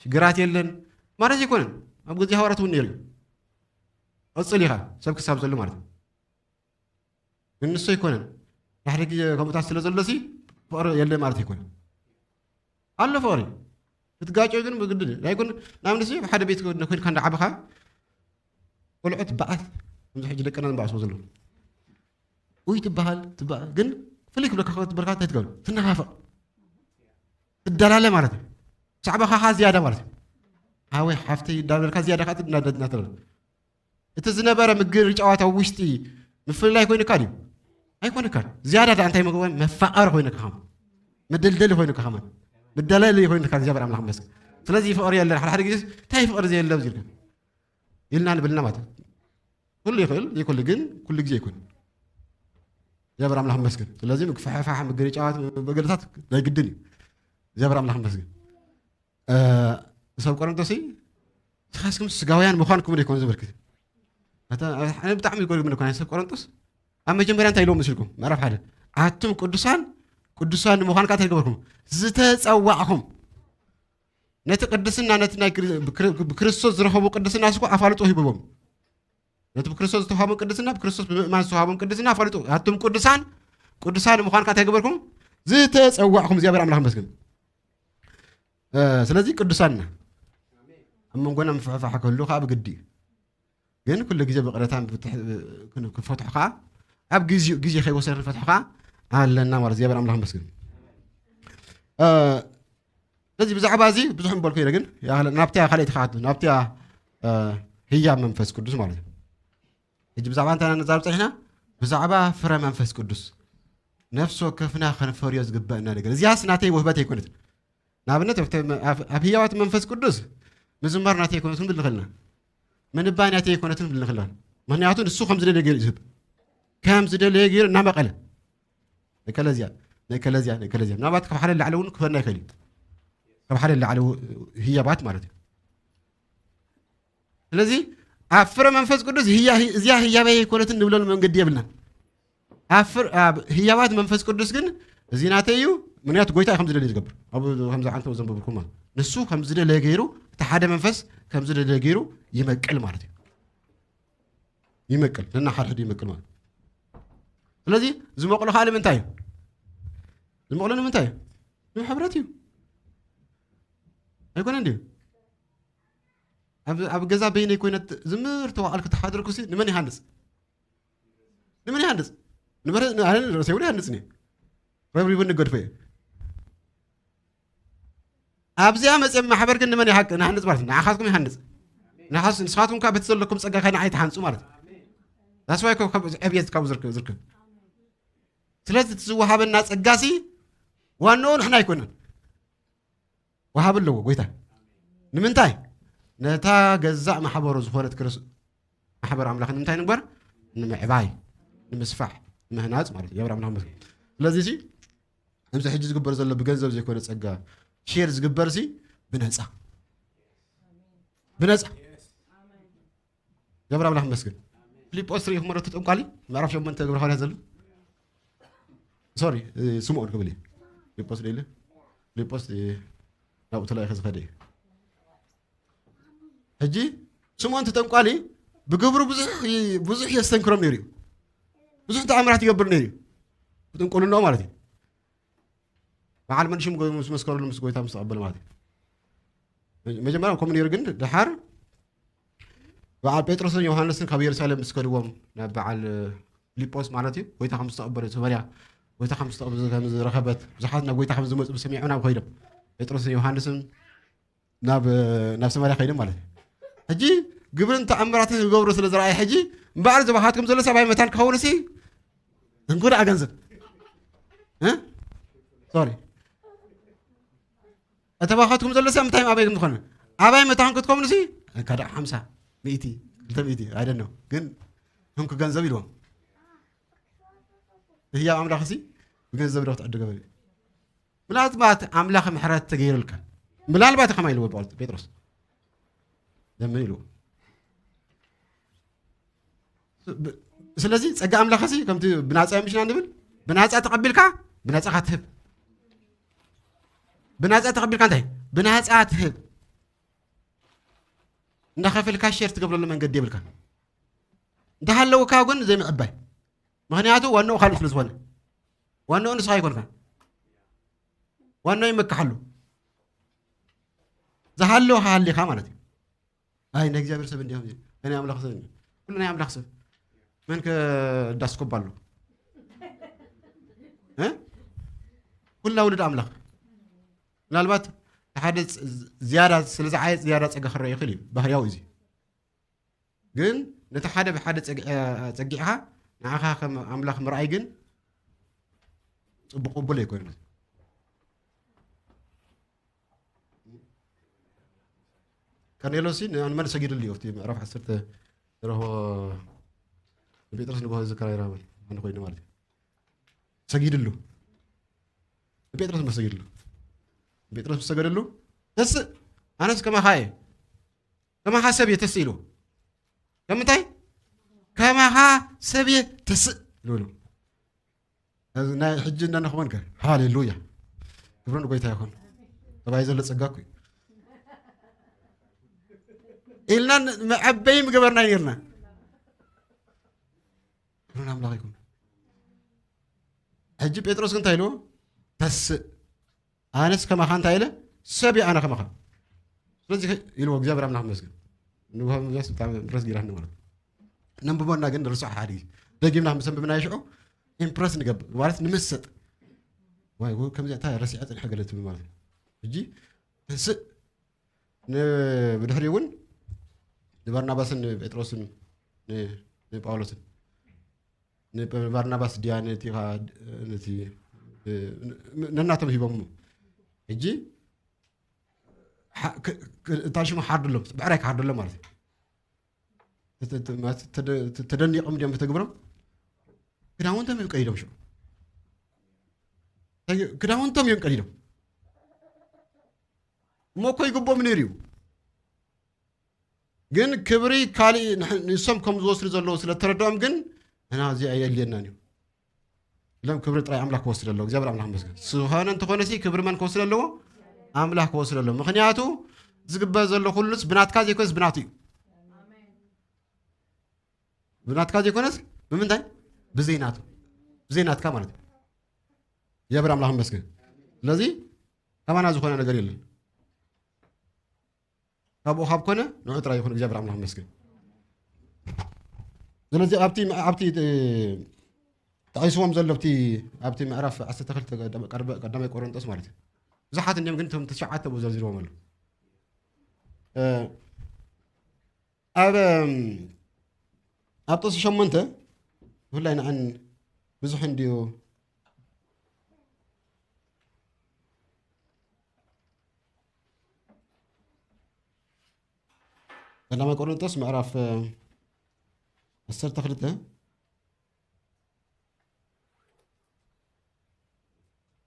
ሽግራት የለን ማለት ኣይኮነን። ኣብ ግዜ ሃዋርያት እውን ነይሩ እዩ። ቀጽል ኢኻ፣ ሰብ ክሳብ ዘሎ ማለት እዩ። ግን ንሱ ኣይኮነን። ድሕሪ ግዜ ከምኡታት ስለ ዘሎሲ ፍቕሪ የለ ማለት ኣይኮነን። ኣሎ ፍቕሪ። ክትጋጨ ግን ብግድን እዩ። ኣይኮን፣ ንኣብነት፣ ሓደ ቤት ኮይንካ እንዳዓበኻ፣ ቆልዑት በኣስ፣ ከምዚ ሕጂ ደቅና ንበኣሶ ዘለዉ። ኡይ ትበሃል፣ ትበ-፣ ግን ፍልይ ክብለካ፣ ክትበልካ እንታይ ትገብር? ትነፋፈቕ። ትደላለ ማለት እዩ። ሳዕባኻኻ ዝያዳ ማለት እዩ። ሓወይ፣ ሓፍተይ እንዳበልካ ዝያዳ ከዓ ትናደድ እናተበለ። እቲ ዝነበረ ምግር ጨዋታ ውሽጢ ምፍልላይ ኮይኑካ ድዩ? ኣይኮነካን። ዝያዳ ደኣ እንታይ መግበን? መፋቐሪ ኮይኑካ ኸማን፣ መደልደሊ ኮይኑካ ኸማን፣ መደላሊ ኮይኑካ እግዚኣብሔር ኣምላኽ መስገን። ስለዚ ፍቕሪ የለን። ሓደ ሓደ ግዜ እንታይ ፍቕሪ ዘየለ ኣብዚ ኢልካ ኢልና ንብልና ማለት እዩ። ኩሉ ይኽእል ዘይኩሉ ግን ኩሉ ግዜ ይኩን። እግዚኣብሔር ኣምላኽ መስገን። ስለዚ ምግፍሕፋሕ ምግርጫዋት መገለታት ናይ ግድን እዩ። እግዚኣብሔር ኣምላኽ መስገን። ሰብ ቆሮንቶስ ንስኻስኩም ስጋውያን ምዃንኩም ዶ ይኮን ዝብል? ኣነ ብጣዕሚ ይጎርግም እኮ ናይ ሰብ ቆሮንቶስ። ኣብ መጀመርያ እንታይ ኢልዎም መስልኩም? ምዕራፍ ሓደ ኣቱም ቅዱሳን ቅዱሳን ንምዃን ከ እንታይ ገበርኩም? ዝተጸዋዕኹም ነቲ ቅድስና ነቲ ናይ ብክርስቶስ ዝረኸቡ ቅድስና ስኮ ኣፋልጦ ሂብዎም። ነቲ ብክርስቶስ ዝተዋሃቦም ቅድስና ብክርስቶስ ብምእማን ዝተዋሃቦም ቅድስና ኣፋልጡ። ኣቱም ቅዱሳን ቅዱሳን ምዃን ከ እንታይ ገበርኩም? ዝተጸዋዕኹም እግዚኣብሔር ኣምላኽ መስግን። ስለዚ ቅዱሳንና ኣብ መንጎና ምፍሕፋሕ ክህሉ ከዓ ብግዲ እዩ። ግን ኩሉ ግዜ ብቕረታን ክፈትሑ ከዓ ኣብ ግዜኡ ግዜ ከይወሰደ ክንፈትሑ ከዓ ኣለና ማለት እግዚኣብሔር ኣምላኽ መስግን። ስለዚ ብዛዕባ እዚ ብዙሕ ምበልኩ ኢለ ግን ናብታ ካልኣይቲ ክኣቱ ናብታ ህያ መንፈስ ቅዱስ ማለት እዩ። ሕጂ ብዛዕባ እንታይ ንዛረብ ፀኒሕና? ብዛዕባ ፍረ መንፈስ ቅዱስ ነፍሲ ወከፍና ከንፈርዮ ዝግበእና ነገር። እዚያስ ናተይ ውህበት ኣይኮነትን። ንኣብነት ኣብ ህያዋት መንፈስ ቅዱስ ምዝማር ናተይ ኣይኮነትን ብል ንኽእልና፣ ምንባይ ናተይ ኣይኮነትን ብል ንኽእልና። ምክንያቱ ንሱ ከም ዝደለየ ገይሩ ዝህብ፣ ከም ዝደለየ ገይሩ እናመቐለ ንከለዚያ ንከለዚያ ንከለዚያ ምናልባት ካብ ሓደ ላዕሊ እውን ክህበና ይኽእል እዩ። ካብ ሓደ ላዕሊ ህያባት ማለት እዩ። ስለዚ ኣብ ፍረ መንፈስ ቅዱስ እዚያ ህያበይ ኣይኮነትን ንብለሉ መንገዲ የብልናን። ኣብ ህያባት መንፈስ ቅዱስ ግን እዚ ናተይ እዩ። ምክንያቱ ጎይታ እዩ ከምዚ ደልዩ ዝገብር። ኣብ ከምዚ ዓንተ ዘንበብኩም ማለት ንሱ ከምዚ ደለየ ገይሩ እቲ ሓደ መንፈስ ከምዚ ደለየ ገይሩ ይመቅል ማለት እዩ። ይመቅል ነና ሓደ ሕዱ ይመቅል ማለት። ስለዚ ዝመቕሎ ካልእ ምንታይ እዩ? ዝመቕሎ ንምንታይ እዩ? ንሕብረት እዩ። ኣይኮነ እንዲዩ ኣብ ገዛ በይነይ ኮይነ ዝምር ተዋዕል ክትሓድርኩ ሲ ንመን ይሃንጽ? ንመን ይሃንጽ? ንበረ ኣነ ርእሰይ እውን ይሃንጽ እኔ ረብሪቡ ንገድፎ እየ። ኣብዚኣ መፅኦም ማሕበር ግን ንመን ይሃቅ ንሃንጽ ማለት ንዓኻትኩም ይሃንጽ። ንኻስ ንስኻትኩም ካብ ቤት ዘለኩም ጸጋ ከ ንዓይ ትሃንጹ ማለት እዩ። ዳስዋይ ካብ ዕብየት ካብ ዝርከብ ዝርከብ ስለዚ እቲ ዝወሃበና ጸጋሲ ዋናኡ ንሕና ኣይኮነን። ወሃቢ ኣለዎ ጎይታ። ንምንታይ? ነታ ገዛእ ማሕበሩ ዝኾነት ክርስ ማሕበር ኣምላኽ ንምንታይ ንግበር? ንምዕባይ፣ ንምስፋሕ፣ ንምህናፅ ማለት እዩ። የብር ኣምላኽ መስገን። ስለዚ ሲ እዚ ሕጂ ዝግበር ዘሎ ብገንዘብ ዘይኮነ ጸጋ ሼር ዝግበር ሲ ብነፃ ብነፃ የብር ኣምላኽ መስገን። ፊልጶስ ርኢኹም ዶ ተጠንቋሊ ምዕራፍ ሸሞንተ ግብረ ሃዋርያት ዘሎ ሶሪ ስምኦን ክብል እዩ። ፊልጶስ ደለ ፊልጶስ ናብኡ ተላኢኸ ዝኸደ እዩ። ሕጂ ስምኦን ተጠንቋሊ ብግብሩ ብዙሕ ብዙሕ የስተንክሮም ነይሩ እዩ። ብዙሕ ተኣምራት ይገብር ነይሩ እዩ። ብጥንቁልናኡ ማለት እዩ። በዓል መንሽም ምስ መስከረሉ ምስ ጎይታ ምስ ተቐበለ ማለት እዩ። መጀመርያ ከምኡ ነይሩ ግን ድሓር በዓል ጴጥሮስን ዮሃንስን ካብ የሩሳሌም ምስ ከድዎም ናብ በዓል ፊልጶስ ማለት እዩ ጎይታ ከም ዝተቐበለ ሰማርያ ጎይታ ከም ዝተቐበለ ከም ዝረኸበት ብዙሓት ናብ ጎይታ ከም ዝመፁ ሰሚዖም ናብ ኮይዶም ጴጥሮስን ዮሃንስን ናብ ናብ ሰማርያ ከይዶም ማለት እዩ። ሕጂ ግብርን ተኣምራትን ዝገብሩ ስለ ዝረኣየ ሕጂ እምበኣር ዝባኻትኩም ዘሎ ሰብኣይ መታን ክኸውን ሲ እንኩ ደኣ ገንዘብ ሶሪ እተባኻትኩም ዘሎ ሰብ እንታይ ኣበይ ምኾነ ኣበይ መታን ክትኮምኑ ሲ ካዳ ሓምሳ ሚእቲ ክልተ ሚእቲ ኣይደን ነው ግን ህንኩ ገንዘብ ኢልዎም ህያብ ኣምላኽ ሲ ብገንዘብ ዶ ክትዕድገበ ምናልባት ኣምላኽ ምሕረት ተገይሩልካ ምናልባት ከማ ኢልዎ ጳውሎስ ጴጥሮስ ለምን ኢልዎ ስለዚ ጸጋ ኣምላኽ ሲ ከምቲ ብናጻ ምሽና ንብል ብናጻ ተቐቢልካ ብናጻኻ ትህብ ብናጻ ተቐቢልካ እንታይ ብናጻ ትህብ እንዳኸፈልካ ሸር ትገብረሉ መንገዲ የብልካ እንተሃለውካ ግን ዘይምዕባይ ምክንያቱ ዋናኡ ካልእ ስለ ዝኾነ ዋናኡ ንስኻ ይኮንካ ዋናኡ ይመካሓሉ ዝሃለውካ ሃሊኻ ማለት እዩ ኣይ ናይ እግዚኣብሔር ሰብ እንዲሆም ናይ ኣምላኽ ሰብ ኩሉ ናይ ኣምላኽ ሰብ መን ከዳስኮባ ኣሎ ኩላ ውልድ ኣምላኽ ምናልባት ሓደ ዝያዳ ስለ ዝዓየ ዝያዳ ፀጋ ክረአ ይኽእል እዩ ባህርያዊ እዚ ግን ነቲ ሓደ ብሓደ ፀጊዕኻ ንዓኻ ከም ኣምላኽ ምርኣይ ግን ጽቡቕ ቅቡል ኣይኮነን። ቀርኔሎስ ንመን ሰጊድሉ እዩ? ኣብቲ ምዕራፍ ዓሰርተ ዝረኽቦ ንጴጥሮስ ንግሆ ዝከራ ይረኸበ ኣነ ኮይኑ ማለት እዩ። ሰጊድሉ። ንጴጥሮስ መሰጊድሉ። ጴጥሮስ ምስ ሰገደሉ፣ "ተስእ፣ ኣነስ ከማኻ እየ። ከማኻ ሰብ እየ፣ ተስእ" ኢሉ። ከምንታይ? "ከማኻ ሰብ እየ፣ ተስእ" ኢሉ። እዚ ናይ ሕጂ እንዳነኽወን ከ? ሃሌሉያ። ክብሪ ንጎይታ ይኹን። ተባይ ዘሎ ጸጋ እኮ እዩ። ኢልና ን-፣ መዐበይ ምገበርና ነርና። ክብሪ ንኣምላኽ ይኹን። ሕጂ ጴጥሮስ እንታይ ኢልዎ? "ተስእ፣ ኣነስ ከማኻ እንታይ ኢለ? ሰብ እየ ኣነ ከማኻ። ስለዚህ ከ-" ኢልዎ። እግዚኣብሔር ኣምላኽ ይመስገን። ንግሆ ምክንያት ብጣዕሚ ኢምፕረስ ጌራኒ ማለት ነው። ነንብቦና ግን ንርስዖ ሓደ ግዜ። ደጊምና ምስ ኣንብብናዮ ሽዑ ኢምፕረስ ንገብር፣ ማለት ንምሰጥ። ዋይ፣ ወይ ከምዚኣ እንታይ ረሲዐ ጽንሐ ገለ ትብል ማለት ነው። ሕጂ ተስእ ን-፣ ብድሕሪኡ እውን ንባርናባስን ንጴጥሮስን ን-፣ ንጳውሎስን ንባርናባስ ድያ ነቲ ኻ-፣ ነቲ፣ እ፣ ን-፣ ነናቶም ሂቦም። ሕጂ ሓ-፣ ክ-፣ ክ-፣ እታ ሽሙ ሓርድሎም፣ ብዕራይ ክሓርድሎም ማለት እዩ። ተ-፣ ተ-፣ ተ-፣ ማለት ተደ-፣ ተ-፣ ተደኒቖም ድዮም ብተግብሮም? ክዳውንቶም እዮም ቀዲዶም ሽዑ። ክዳውንቶም እዮም ቀዲዶም። እሞ እኮ ይግብኦም ነይሩ እዩ። ግን ክብሪ ካልእ ንሕ-፣ ንሶም ከም ዝወስዱ ዘለዉ ስለ እተረድኦም ግን፣ "ንሕና እዚ ኣየድልየናን እዩ" ኢሎም ክብሪ ጥራይ ኣምላኽ ክወስድ ኣለዎ። እግዚኣብሔር ኣምላኽ ይመስገን። ዝኾነ እንተኾነ ሲ ክብሪ መን ክወስድ ኣለዎ? ኣምላኽ ክወስድ ኣለዎ። ምኽንያቱ ዝግበር ዘሎ ኩሉስ ብናትካ ዘይኮነስ ብናቱ እዩ። ብናትካ ዘይኮነስ ብምንታይ? ብዘይ ናቱ። ብዘይ ናትካ ማለት እዩ። እግዚኣብሔር ኣምላኽ ይመስገን። ስለዚ ካባና ዝኾነ ነገር የለን። ካብኡ ካብ ኮነ ንዑ ጥራይ ይኹን። እግዚኣብሔር ኣምላኽ ይመስገን። ስለዚ ኣብቲ፣ ኣብቲ፣ እ፣ ተቐይስዎም ዘሎ ኣብቲ፣ ኣብቲ ምዕራፍ ዓሰርተ ክልተ ቀዳመ-፣ ቀዳመ-፣ ቀዳማይ ቆሮንጦስ ማለት እዩ። ብዙሓት እንዲዮም ግን እቶም ትሽዓተ ብኡ ዘርዚርዎም ኣሎ። እ፣ ኣብ፣ እም፣ ኣብ ጥቕሲ ሸሞንተ ብፍላይ ንዓን ብዙሕ እንድዩ ቀዳማይ ቆሮንጦስ ምዕራፍ፣ እ፣ ዓሰርተ ክልተ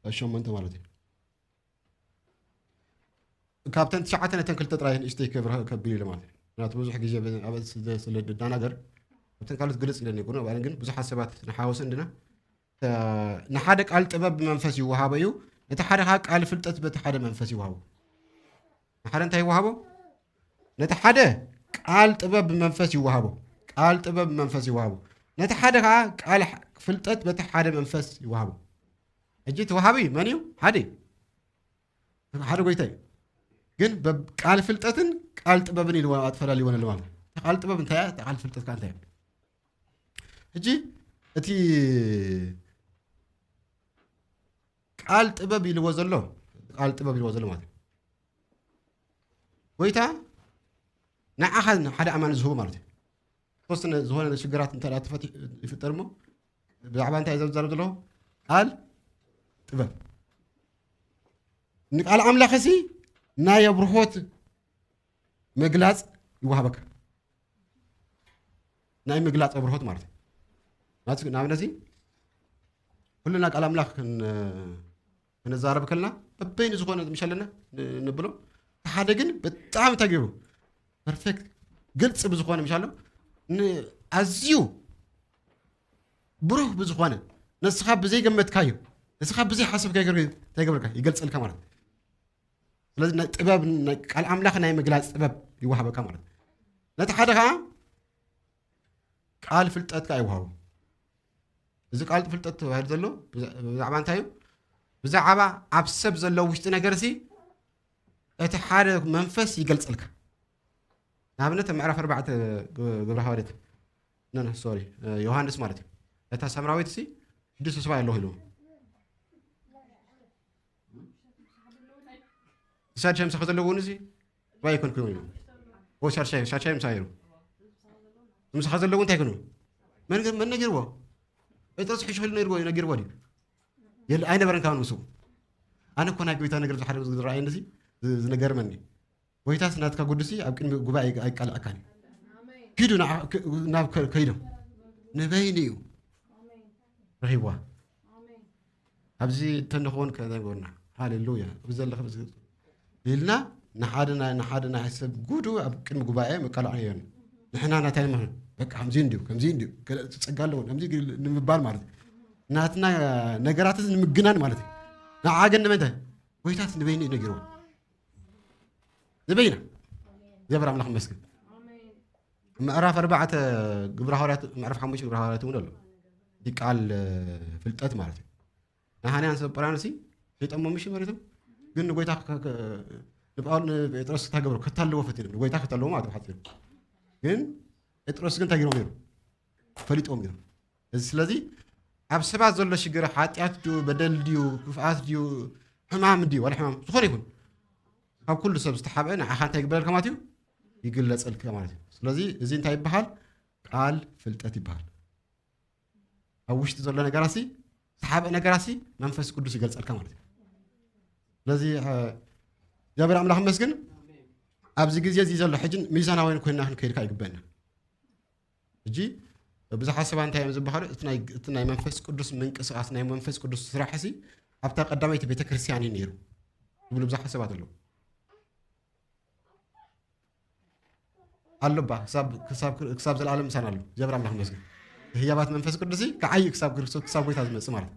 ሸሞንተ ማለት እዩ። ካብተን ትሽዓተ ነተን ክልተ ጥራይ ንእሽተይ ክብርህ ከቢሉ ኢለ ማለት እዩ። ምክንያቱ ብዙሕ ግዜ ብ-፣ ኣብ ስለ፣ ስለ ድናገር ኣብተን ካልኦት ግልጽ ኢለን ይኮኑ፣ ኣብኣን ግን ብዙሓት ሰባት ንሓወስ እንድና። እ፣ ንሓደ ቃል ጥበብ ብመንፈስ ይወሃቦ እዩ፣ ነቲ ሓደ ኸኣ ቃል ፍልጠት በቲ ሓደ መንፈስ ይወሃቦ። ንሓደ እንታይ ይወሃቦ? ነቲ ሓደ ቃል ጥበብ ብመንፈስ ይወሃቦ። ቃል ጥበብ ብመንፈስ ይወሃቦ። ነቲ ሓደ ኸኣ ቃል ሕ-፣ ፍልጠት በቲ ሓደ መንፈስ ይወሃቦ። ሕጂ እቲ ወሃቢ መን እዩ? ሓደ እዩ። ሓደ ጎይታ እዩ። ግን በብ-፣ ቃል ፍልጠትን ቃል ጥበብን ኢልዎ ኣትፈላልይወን ኣሎ ማለት እዩ። እታ ቃል ጥበብ እንታይ እያ? እታ ቃል ፍልጠት ከኣ እንታይ እያ? ሕጂ እቲ ቃል ጥበብ ኢልዎ ዘሎ፣ ቃል ጥበብ ኢልዎ ዘሎ ማለት እዩ። ጎይታ ንዓኻ ንሓደ ኣማኒ ዝህቡ ማለት እዩ። ዝተወሰነ ዝኾነ ሽግራት እንተ ደኣ ተፈቲ-፣ ይፍጠር እሞ፣ ብዛዕባ እንታይ እየ ዝዛረብ ዘለኹ? ቃል ጥበብ። ንቃል ኣምላኽሲ ናይ ኣብርሆት ምግላጽ ይወሃበካ። ናይ ምግላጽ ኣብርሆት ማለት እዩ። ማለት ንኣብነት እዚ ኩልና ቃል ኣምላኽ ክን-፣ ክንዛረብ ከለና በበይኑ ዝኾነ ምሽ ኣለና ን-፣ ንብሎ። እቲ ሓደ ግን ብጣዕሚ እንታይ ገይሩ ፐርፌክት ግልጽ ብዝኾነ ምሽ ኣሎ ን-፣ ኣዝዩ ብሩህ ብዝኾነ ነስኻ ብዘይገመትካዮ፣ ነስኻ ብዘይሓሰብካዮ ገይሩ እንታይ ይገብረካ? ይገልጸልካ ማለት እዩ። ስለዚ ናይ ጥበብ፣ ናይ ቃል ኣምላኽ ናይ ምግላጽ ጥበብ ይወሃበካ ማለት እዩ። ነቲ ሓደ ኸዓ ቃል ፍልጠት ከኣ ይወሃቦ። እዚ ቃል ፍልጠት ተባሂሉ ዘሎ ብዛ-፣ ብዛዕባ እንታይ እዩ? ብዛዕባ ኣብ ሰብ ዘሎ ውሽጢ ነገርሲ እቲ ሓደ መንፈስ ይገልጸልካ። ንኣብነት ኣብ ምዕራፍ ኣርባዕተ ግ-፣ ግብረ ሃዋርያት፣ ኖ፣ ኖ፣ ሶሪ፣ ዮሃንስ ማለት እዩ። እታ ሳምራዊት ሲ ሽዱሽተ ሰብኣይ ኣለኹ ኢልዎ። ሻድሻይ ምሳኻ ዘለዎ እውን እዚ ባ ኣይኮንኩን ኢሉ። ኦ፣ ሻድሻይ፣ ሻድሻይ ምሳ ነይሩ። ምሳኻ ዘለዎ እንታይ ኮኑ? መን፣ መን ነጊርዎ? ጴጥሮስ ሕሹ ኢሉ ነጊርዎ፣ ነጊርዎ ድዩ? የለ፣ ኣይነበረን ካብ ንሱ። ኣነ እኮ ናይ ጎይታ ነገር ዝሓደ ዝረኣየኒ እዚ ዝ- ዝነገርመኒ። ጎይታስ ናትካ ጉዱሲ ኣብ ቅድሚ ጉባኤ ኣይቃልዐካን እዩ። ኪዱ ንዓ- ክ- ናብ ከ- ከይዶም ንበይኑ እዩ ረኺብዋ። ኣብዚ እንተንኸውን ከነገርና ሃሌሉያ። ኣብዚ ዘለኸ ኢልና ንሓደ ናይ ንሓደ ናይ ሰብ ጉዱ ኣብ ቅድሚ ጉባኤ መቃልዖ ነይሩ። ንሕና ናታይ ንመኽን በቃ ከምዚ እንዲዩ ከምዚ እንዲዩ ገለ ጸጋ ኣለዎ ከምዚ ገለ ንምባል ማለት እዩ። ናትና ነገራት ንምግናን ማለት እዩ። ንዓ ግን ንምንታይ ጎይታት ንበይኑ እዩ ነጊርዎ። ንበይና እግዚኣብሔር ኣምላኽ ይመስገን። ምዕራፍ ኣርባዕተ ግብረ ሃዋርያት ምዕራፍ ሓሙሽተ ግብረ ሃዋርያት እውን ኣሎ። እቲ ቃል ፍልጠት ማለት እዩ። ንሃንያን ሰጳራን ሲ ሸይጦሞ ምሽ መሬቶም ግን ንጎይታ ከ- ከ- ንጳውል ንጴጥሮስ እንታይ ገብሮ ከታልዎ ፈቲኖም ንጎይታ ከታልዎ ማለት ሓፂሩ ግን ጴጥሮስ ግን እንታይ ገይሮም ነይሩ ፈሊጦም ነይሩ። እዚ ስለዚ ኣብ ሰባት ዘሎ ሽግር ሓጢኣት ድዩ በደል ድዩ ክፍኣት ድዩ ሕማም ድዩ ዋላ ሕማም ዝኾነ ይኹን ካብ ኩሉ ሰብ ዝተሓብአ ንዓኻ እንታይ ይግበረልካ ማለት እዩ ይግለፀልካ ማለት እዩ። ስለዚ እዚ እንታይ ይበሃል? ቃል ፍልጠት ይበሃል። ኣብ ውሽጢ ዘሎ ነገራሲ ዝሓበ ነገራሲ መንፈስ ቅዱስ ይገልጸልካ ማለት እዩ። ስለዚ እግዚኣብሔር ኣምላኽ መስግን ኣብዚ ግዜ እዚ ዘሎ ሕጂ ሚዛናውያን ኮይና ክንከይድካ ይግበና። ሕጂ ብዙሓት ሰባት እንታይ እዮም ዝበሃሉ? እቲ ናይ መንፈስ ቅዱስ ምንቅስቃስ ናይ መንፈስ ቅዱስ ስራሕ ሲ ኣብታ ቀዳመይቲ ቤተክርስትያን እዩ ነይሩ ዝብሉ ብዙሓት ሰባት ኣለዉ። ኣሎ ባ ክሳብ ዘለኣለም ምሳና ኣሎ። እግዚኣብሔር ኣምላኽ ይመስገን። ህያባት መንፈስ ቅዱስ ከዓይ ክሳብ ክርስቶስ ክሳብ ጎይታ ዝመጽእ ማለት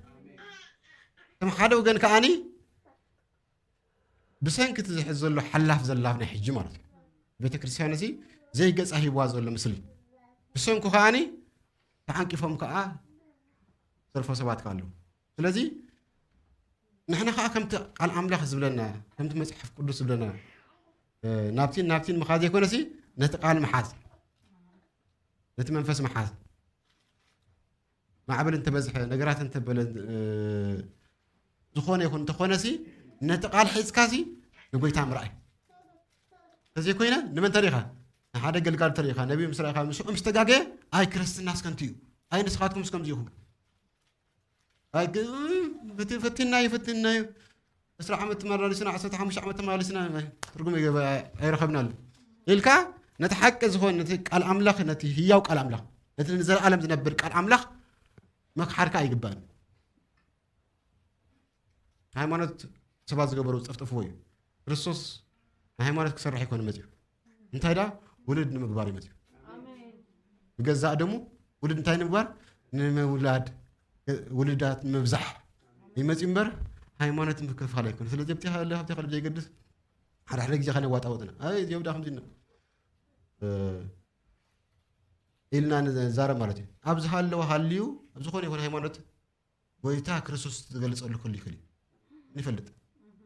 ከም ሓደ ወገን ከዓኒ ብሰንኪ እቲ ዝሕዝ ዘሎ ሓላፍ ዘላፍ ናይ ሕጂ ማለት እዩ። ቤተ ክርስቲያን እዚ ዘይገጻ ሂብዋ ዘሎ ምስሊ ብሰንኩ ከዓኒ ተዓንቂፎም ከዓ ዘርፎ ሰባት ከ ኣለዉ። ስለዚ ንሕና ከዓ ከምቲ ቃል ኣምላኽ ዝብለና ከምቲ መፅሓፍ ቅዱስ ዝብለና ናብቲን ናብቲን ምኻ ዘይኮነሲ ነቲ ቃል መሓዝ ነቲ መንፈስ መሓዝ ማዕበል እንተበዝሐ ነገራት እንተበለ ዝኾነ ይኹን እንተኾነሲ ነቲ ቃል ሒዝካሲ ንጎይታ ምርኣይ ተዘይኮይነ ንመን ተሪኻ ንሓደ ገልጋል ተሪኻ ነቢ ምስ ረእኻ ምስዑ ምስ ተጋገየ ኣይ ክርስትናስ ከንቱ እዩ ኣይ ንስኻትኩም ምስ ከምዚ ኢኹም ፈቲናዮ ፈቲናዮ ዕስራ ዓመት ተመላሊስና ዓሰርተ ሓሙሽተ ዓመት ተመላሊስና ትርጉም ኣይረኸብናሉ ኢልካ ነቲ ሓቂ ዝኾነ ነቲ ቃል ኣምላኽ ነቲ ህያው ቃል ኣምላኽ ነቲ ንዘለኣለም ዝነብር ቃል ኣምላኽ መክሓድካ ኣይግባእን። ሃይማኖት ሰባት ዝገበሩ ዝጠፍጠፍዎ እዩ። ክርስቶስ ንሃይማኖት ክሰርሕ ኣይኮነ መፅኡ እንታይ ዳ ውልድ ንምግባር ይመፅኡ ብገዛእ ደሙ ውልድ እንታይ ንምግባር ንምውላድ ውልዳት ንምብዛሕ ይመፅኡ እምበር ሃይማኖት ምክፍፋል ኣይኮነ። ስለዚ ኣብቲ ሃለ ኣብቲ ካልእ ዘይገድስ ሓደ ሓደ ግዜ ከነዋጣወጥና ኣይ እዚኦም ዳ ከምዚ ኢልና ንዛረብ ማለት እዩ። ኣብ ዝሃለወ ሃልዩ ኣብ ዝኾነ ይኹን ሃይማኖት ጎይታ ክርስቶስ ዝገልፀሉ ክህሉ ይኽእል እዩ። ንፈልጥ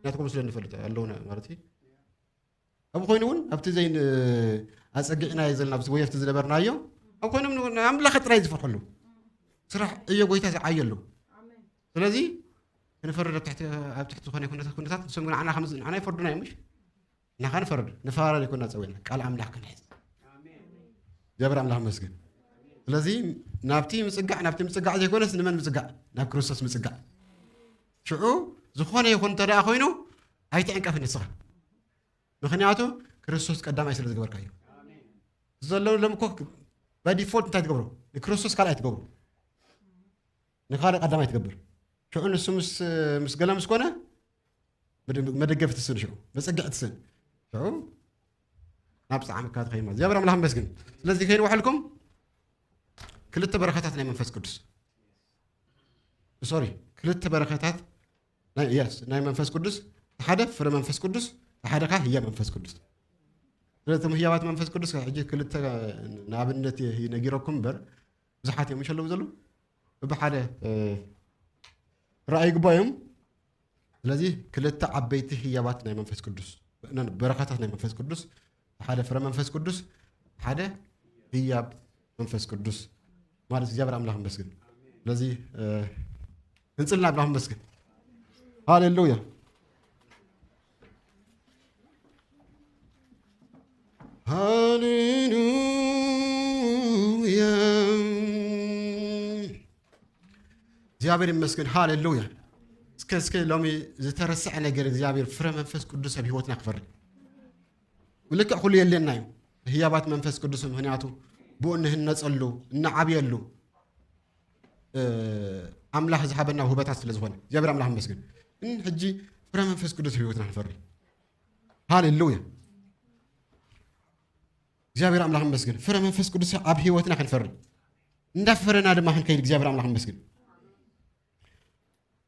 ናትኩም ስለ ንፈልጥ ኣለውና ማለት እዩ። ኣብ ኮይኑ እውን ኣብቲ ዘይ ኣፀጊዕናዮ ዘለና ወይ ኣብቲ ዝነበርናዮ ኣብ ኮይኖም ኣምላኸ ጥራይ ዝፈርሐሉ ስራሕ እዮ ጎይታ ዝዓየሉ። ስለዚ ክንፈርድ ኣብ ትሕቲ ዝኾነ ኩነታት ንሶም ንዓና ከም ንዓና ይፈርዱና እዮም ምሽ ንኻ ንፈርድ ንፈራረድ ይኮና ፀዊዕና ቃል ኣምላኽ ክንሕዝ እግዚኣብሔር ኣምላኽ መስግን። ስለዚ ናብቲ ምፅጋዕ ናብቲ ምፅጋዕ ዘይኮነስ ንመን ምፅጋዕ ናብ ክርስቶስ ምፅጋዕ። ሽዑ ዝኾነ ይኹን እንተ ደኣ ኮይኑ ኣይትዕንቀፍ ንስኻ ምኽንያቱ ክርስቶስ ቀዳማይ ስለ ዝገበርካ እዩ። ዘለዉ ሎም እኮ by default እንታይ ትገብሮ ንክርስቶስ ካልኣይ ትገብሮ ንኻልእ ቀዳማይ ትገብር። ሽዑ ንሱ ምስ ገለ ምስ ኮነ መደገፍ ትስን ሽዑ መፀግዕ ትስን ሽዑ ናብ ፃዕምካ ትኸይማ እግዚኣብሔር ኣምላኽ መስግን። ስለዚ ከይንውሐልኩም ክልተ በረኸታት ናይ መንፈስ ቅዱስ ሶሪ ክልተ በረኸታት ናይ መንፈስ ቅዱስ ሓደ ፍረ መንፈስ ቅዱስ ሓደ ካ ህያ መንፈስ ቅዱስ። ስለቶም ህያባት መንፈስ ቅዱስ ሕጂ ክልተ ንኣብነት ነጊረኩም እምበር ብዙሓት እዮም ይሸለዉ ዘለዉ ብብሓደ ራእይ ግባዮም። ስለዚ ክልተ ዓበይቲ ህያባት ናይ መንፈስ ቅዱስ በረኸታት ናይ መንፈስ ቅዱስ ሓደ ፍረ መንፈስ ቅዱስ ሓደ ህያብ መንፈስ ቅዱስ ማለት እግዚኣብሔር ኣምላኽ መስግን። ስለዚ እንጽልና ኣምላኽ መስግን። ሃሌሉያ ሃሌሉያ። እግዚኣብሔር ይመስገን። ሃሌሉያ። እስከ እስከ ሎሚ ዝተረስዐ ነገር እግዚኣብሔር ፍረ መንፈስ ቅዱስ ኣብ ህይወትና ክፈሪ። ልክዕ ኩሉ የለና እዩ። ህያባት መንፈስ ቅዱስ ምኽንያቱ ብኡ እንህነጸሉ፣ እንዓብየሉ፣ እ፣ ኣምላኽ ዝሃበና ውህበታት ስለ ዝኾነ እግዚኣብሔር ኣምላኽ ይመስገን። እን ሕጂ ፍረ መንፈስ ቅዱስ ኣብ ህይወትና ንፈሪ። ሃሌሉያ። እግዚኣብሔር ኣምላኽ ይመስገን። ፍረ መንፈስ ቅዱስ ኣብ ህይወትና ክንፈሪ፣ እንዳፈረና ድማ ክንከይድ እግዚኣብሔር ኣምላኽ ይመስገን።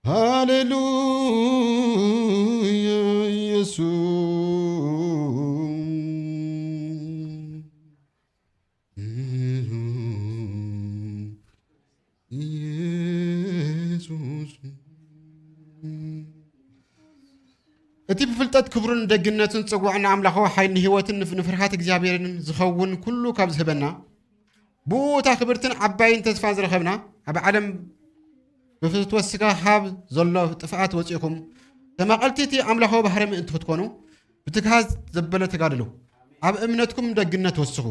ሃሌሉያ ኢየሱስ። ኢየሱስ። እቲ ብፍልጠት ክብሩን ደግነቱን ጽዋዕን ኣምላኻዊ ሓይልን ህይወትን ንፍ-፣ ንፍርሃት እግዚኣብሔርን ዝኸውን ኩሉ ካብ ዝህበና፣ ብኡ እታ ክብርትን ዓባይን ተስፋ ዝረኸብና፣ ኣብ ዓለም ብፍትወት ስጋ ካብ ዘሎ ጥፍኣት ወጺእኩም፣ ተማቐልቲ እቲ ኣምላኻዊ ባህሪ ምእንቲ ክትኮኑ፣ ብትግሃት ዘበለ ተጋድሉ፣ ኣብ እምነትኩም ደግነት ወስኹ።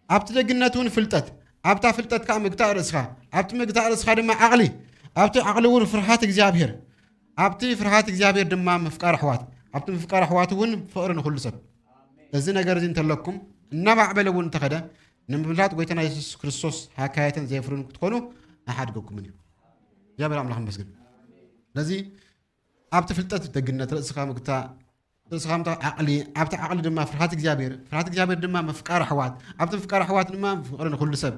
ኣብቲ ደግነት እውን ፍልጠት፣ ኣብታ ፍልጠት ከኣ ምግታእ ርእስኻ፣ ኣብቲ ምግታእ ርእስኻ ድማ ዓቕሊ፣ ኣብቲ ዓቕሊ እውን ፍርሃት እግዚኣብሔር፣ ኣብቲ ፍርሃት እግዚኣብሔር ድማ ምፍቃር ኣሕዋት፣ ኣብቲ ምፍቃር ኣሕዋት እውን ፍቕሪ ንኹሉ ሰብ። እዚ ነገር እዚ እንተለኩም፣ እናማዕበለ እውን እንተኸደ፣ ንምፍላጥ ጎይታና የሱስ ክርስቶስ ሓካያትን ዘየፍርን ክትኮኑ ኣይሓድገኩምን እዩ። እግዚኣብሔር ኣምላኽ ይመስገን። ስለዚ ኣብቲ ፍልጠት ደግነት፣ ርእስኻ ምግታእ፣ ርእስኻ ምታ ዓቕሊ፣ ኣብቲ ዓቕሊ ድማ ፍርሃት እግዚኣብሔር፣ ፍርሃት እግዚኣብሔር ድማ ምፍቃር ኣሕዋት፣ ኣብቲ ምፍቃር ኣሕዋት ድማ ፍቕሪ ንኹሉ ሰብ።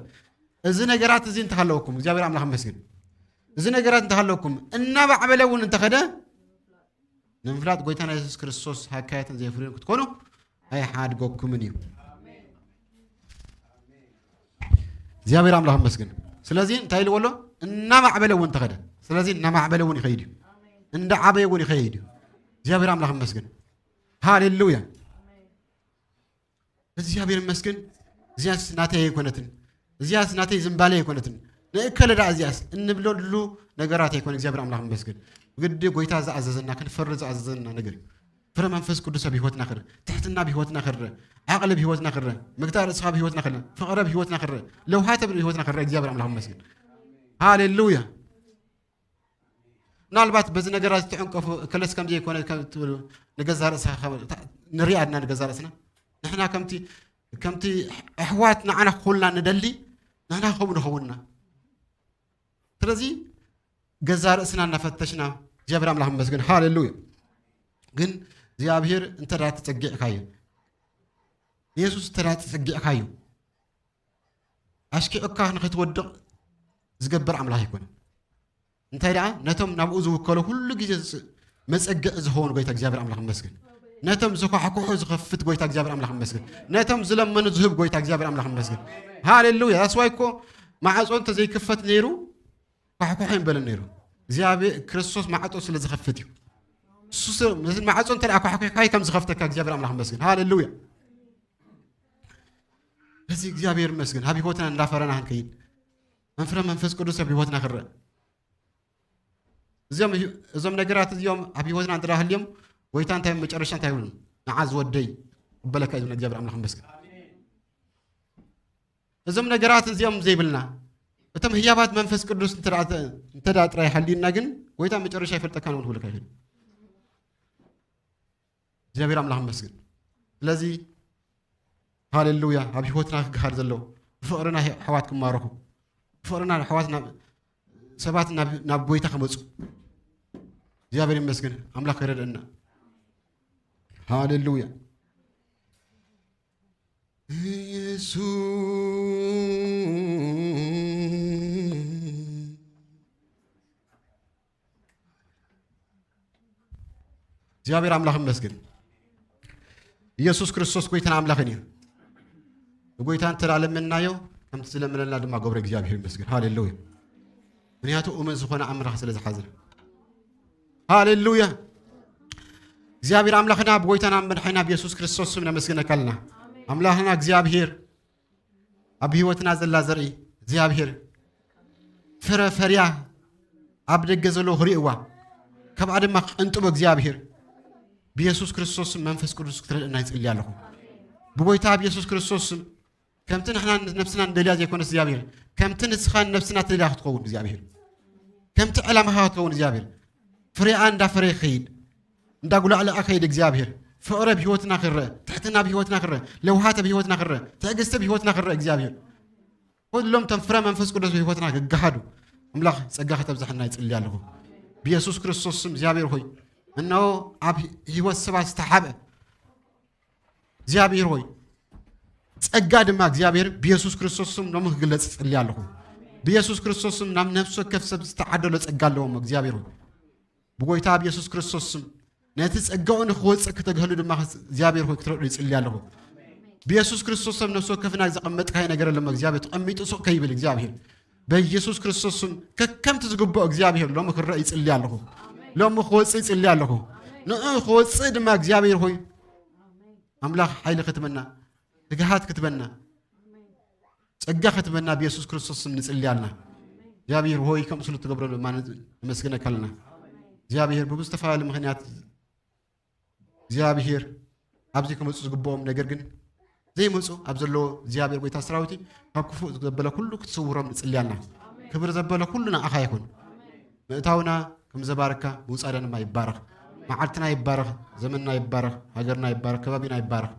እዚ ነገራት እዚ እንተሃለወኩም፣ እግዚኣብሔር ኣምላኽ ይመስገን። እዚ ነገራት እንተሃለወኩም፣ እናማዕበለ እውን እንተኸደ፣ ንምፍላጥ ጎይታና የሱስ ክርስቶስ ሓካያትን ዘየፍርዮን ክትኮኑ ኣይሓድገኩምን እዩ። እግዚኣብሔር ኣምላኽ ይመስገን። ስለዚ እንታይ ኢልዎ ኣሎ? እናማዕበለ እውን ተኸደ። ስለዚ እናማዕበለ እውን ይኸይድ እዩ። እንዳ ዓበየ እውን ይኸይድ እዩ። እግዚኣብሔር ኣምላኽ ይመስገን። ሃሌሉያ። እግዚኣብሔር ይመስገን። እዚያስ ናተይ ኣይኮነትን፣ እዚያስ ናተይ ዝምባለይ ኣይኮነትን፣ ንእከለ ደኣ እዚያስ እንብለሉ ነገራት ኣይኮነ። እግዚኣብሔር ኣምላኽ ይመስገን። ግዲ ጎይታ ዝኣዘዘና፣ ክንፈሪ ዝኣዘዘና ነገር እዩ። ፍረ መንፈስ ቅዱስ ኣብ ህይወትና ክረ፣ ትሕትና ኣብ ህይወትና ክረ፣ ዓቕሊ ኣብ ህይወትና ክረ፣ ምግታእ ርእስኻ ኣብ ህይወትና ክረ፣ ፍቕሪ ኣብ ህይወትና ክረ፣ ለውሃት ኣብ ህይወትና ክረ። እግዚኣብሔር ኣምላኽ ይመስገን። ሃሌሉያ። ምናልባት በዚ ነገራት ትዕንቀፉ፣ እከለስ ከምዚ ኣይኮነ ከም ትብሉ፣ ንገዛ ርእስኻ ከም-፣ ንሪኣ ኣድና ንገዛ ርእስና። ንሕና ከምቲ፣ ከምቲ ኣሕዋት ንዓና ክኾንና ንደሊ፣ ንሕና ከምኡ ንኸውንና። ስለዚ ገዛ ርእስና እናፈተሽና፣ እግዚኣብሔር ኣምላኽ ይመስገን፣ ሃሌሉያ። ግን እግዚኣብሔር እንተ ደኣ ተጸጊዕካዮ፣ የሱስ እንተ ደኣ ተጸጊዕካዮ፣ ኣሽኪዑካ ንኽትወድቕ ዝገብር ኣምላኽ ኣይኮነን። እንታይ ደኣ፣ ነቶም ናብኡ ዝውከሉ ኩሉ ግዜ ዝ-፣ መጸግዒ ዝኸውን ጎይታ እግዚኣብሔር ኣምላኽ ይመስገን። ነቶም ዝኳሕኩሑ ዝኸፍት ጎይታ እግዚኣብሔር ኣምላኽ ይመስገን። ነቶም ዝለመኑ ዝህብ ጎይታ እግዚኣብሔር ኣምላኽ ይመስገን። ሃሌሉያ። That's why እኮ ማዕጾ እንተ ዘይክፈት ነይሩ፣ ኳሕኳሕ ኣይምበለን ነይሩ። እግዚኣብሔር ክርስቶስ ማዕጾ ስለ ዝኸፍት እዩ። እሱ ስ-፣ ነዚ ማዕጾ እንተ ደኣ ኳሕኳሕካይ ከም ዝኸፍተካ እግዚኣብሔር ኣምላኽ ይመስገን። ሃሌሉያ። እዚ እግዚኣብሔር ይመስገን። ኣብ ህይወትና እንዳፈረና ክንከይድ፣ መንፍረ መንፈስ ቅዱስ ኣብ ህይወትና ክረአ። እዚኦም እዩ፣ እዞም ነገራት እዚኦም ኣብ ህይወትና እንተ ደኣ ሃልዮም፣ ጎይታ እንታይ መጨረሻ እንታይ ይብሉ? ንዓ ዝወደይ፣ እበለካ እዩ ዝብለና እግዚኣብሔር ኣምላኽ ይመስገን። እዞም ነገራት እዚኦም ዘይብልና፣ እቶም ህያባት መንፈስ ቅዱስ እንተ ደኣ፣ እንተ ደኣ ጥራይ ሃልዩና ግን፣ ጎይታ መጨረሻ ይፈልጠካ ነው ክብለካ ይኽእል። እግዚኣብሔር ኣምላኽ ይመስገን። ስለዚ፣ ሃሌሉያ፣ ኣብ ህይወትና ክግሃር ዘሎ፣ ብፍቕርና ኣሕዋት ክማረኹ፣ ብፍቕርና ኣሕዋት ናብ፣ ሰባት ናብ፣ ናብ ጎይታ ክመጹ። እግዚኣብሔር ይመስገን፣ ኣምላኽ ይረድአና። ሃሌሉያ። ኢየሱስ። እግዚኣብሔር ኣምላኽ ይመስገን። ኢየሱስ ክርስቶስ ጎይታን ኣምላኽን እዩ። ንጎይታ እንተ ለመንናዮ፣ ከምቲ ዝለመነልና ድማ ገብረ እግዚኣብሔር ይመስገን። ሃሌሉያ። ምኽንያቱ እሙን ዝኾነ ኣምላኽ ስለ ዝሓዝና። ሃሌሉያ። እግዚኣብሔር ኣምላኽና ብጎይታና መድሓኒና ብየሱስ ክርስቶስ ስም ነመስግነካ ኣለና። ኣምላኽና እግዚኣብሔር ኣብ ህይወትና ዘላ ዘርኢ እግዚኣብሔር ፍረ ፈርያ ኣብ ደገ ዘሎ ክርእይዋ፣ ካብኣ ድማ ክቕንጥቦ እግዚኣብሔር ብየሱስ ክርስቶስ መንፈስ ቅዱስ ክትረድእና ይጽሊ ኣለኹ። ብጎይታ ብየሱስ ክርስቶስ ስም፣ ከምቲ ንሕና ነብስና ንደልያ ዘይኮነስ እግዚኣብሔር፣ ከምቲ ንስኻ ነብስና ትደልያ ክትኸውን እግዚኣብሔር፣ ከምቲ ዕላማኻ ክትኸውን እግዚኣብሔር፣ ፍሬኣ እንዳፈረየ ክኸይድ፣ እንዳጉላዕለዐ ክኸይድ እግዚኣብሔር ፍቕሪ ኣብ ህይወትና ክረአ፣ ትሕትና ኣብ ህይወትና ክረአ፣ ለውሃት ኣብ ህይወትና ክረአ፣ ትዕግስቲ ኣብ ህይወትና ክረአ እግዚኣብሔር ኩሎም እቶም ፍረ መንፈስ ቅዱስ ኣብ ህይወትና ክገሃዱ ኣምላኽ ጸጋ ከተብዝሐና ይጽሊ ኣለኹ። ብየሱስ ክርስቶስ ስም እግዚኣብሔር ሆይ እነሆ ኣብ ህይወት ሰባት ዝተሓብአ እግዚኣብሔር ሆይ ጸጋ ድማ እግዚኣብሔር ብየሱስ ክርስቶስ ስም ሎሚ ክግለጽ ይጽሊ ኣለኹ። ብየሱስ ክርስቶስ ስም ናብ ነፍሲ ወከፍ ሰብ ዝተዓደሎ ጸጋ ኣለዎም እግዚኣብሔር ሆይ ብጎይታ ብየሱስ ክርስቶስ ስም ነቲ ጸጋኡ ንክወጽእ ክተግህሉ ድማ እግዚኣብሔር ሆይ ክትረዱ ይጽሊ ኣለኹ። ብየሱስ ክርስቶስ ሰብ ነፍሲ ወከፍና ዘቐመጥካዮ ነገር ኣለሞ እግዚኣብሔር ተቐሚጡ ሱቕ ከይብል እግዚኣብሔር በኢየሱስ ክርስቶስ ስም ከከምቲ ዝግብኦ እግዚኣብሔር ሎሚ ክረአ ይጽሊ ኣለኹ። ሎሚ ክወጽእ ይጽሊ ኣለኹ። ንኡ ክወጽእ ድማ እግዚኣብሔር ሆይ ኣምላኽ ሓይሊ ክትበና ትግሃት ክትበና ጸጋ ክትበና ብየሱስ ክርስቶስ ስም ንጽሊ ኣልና። እግዚኣብሔር ሆይ ከም ስሉ ትገብሮ ድማ ንመስግነካ ኣለና። እግዚኣብሔር ብብዝተፈላለዩ ምኽንያት እግዚኣብሔር ኣብዚ ክመፁ ዝግብኦም ነገር ግን ዘይመፁ ኣብ ዘለዎ እግዚኣብሔር ጎይታ ሰራዊት ካብ ክፉእ ዘበለ ኩሉ ክትስውሮም ንጽሊ ኣልና። ክብሪ ዘበለ ኩሉ ንኣኻ ይኹን። ምእታውና ከም ዘባረካ ምውጻእና ድማ ይባረኽ። መዓልትና ይባረኽ፣ ዘመንና ይባረኽ፣ ሃገርና ይባረኽ፣ ከባቢና ይባረኽ።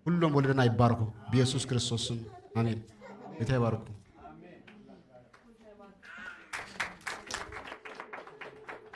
ኩሎም ወለደና ይባረኹ ብየሱስ ክርስቶስ ስም ኣሜን። ጌታ ይባርኩም።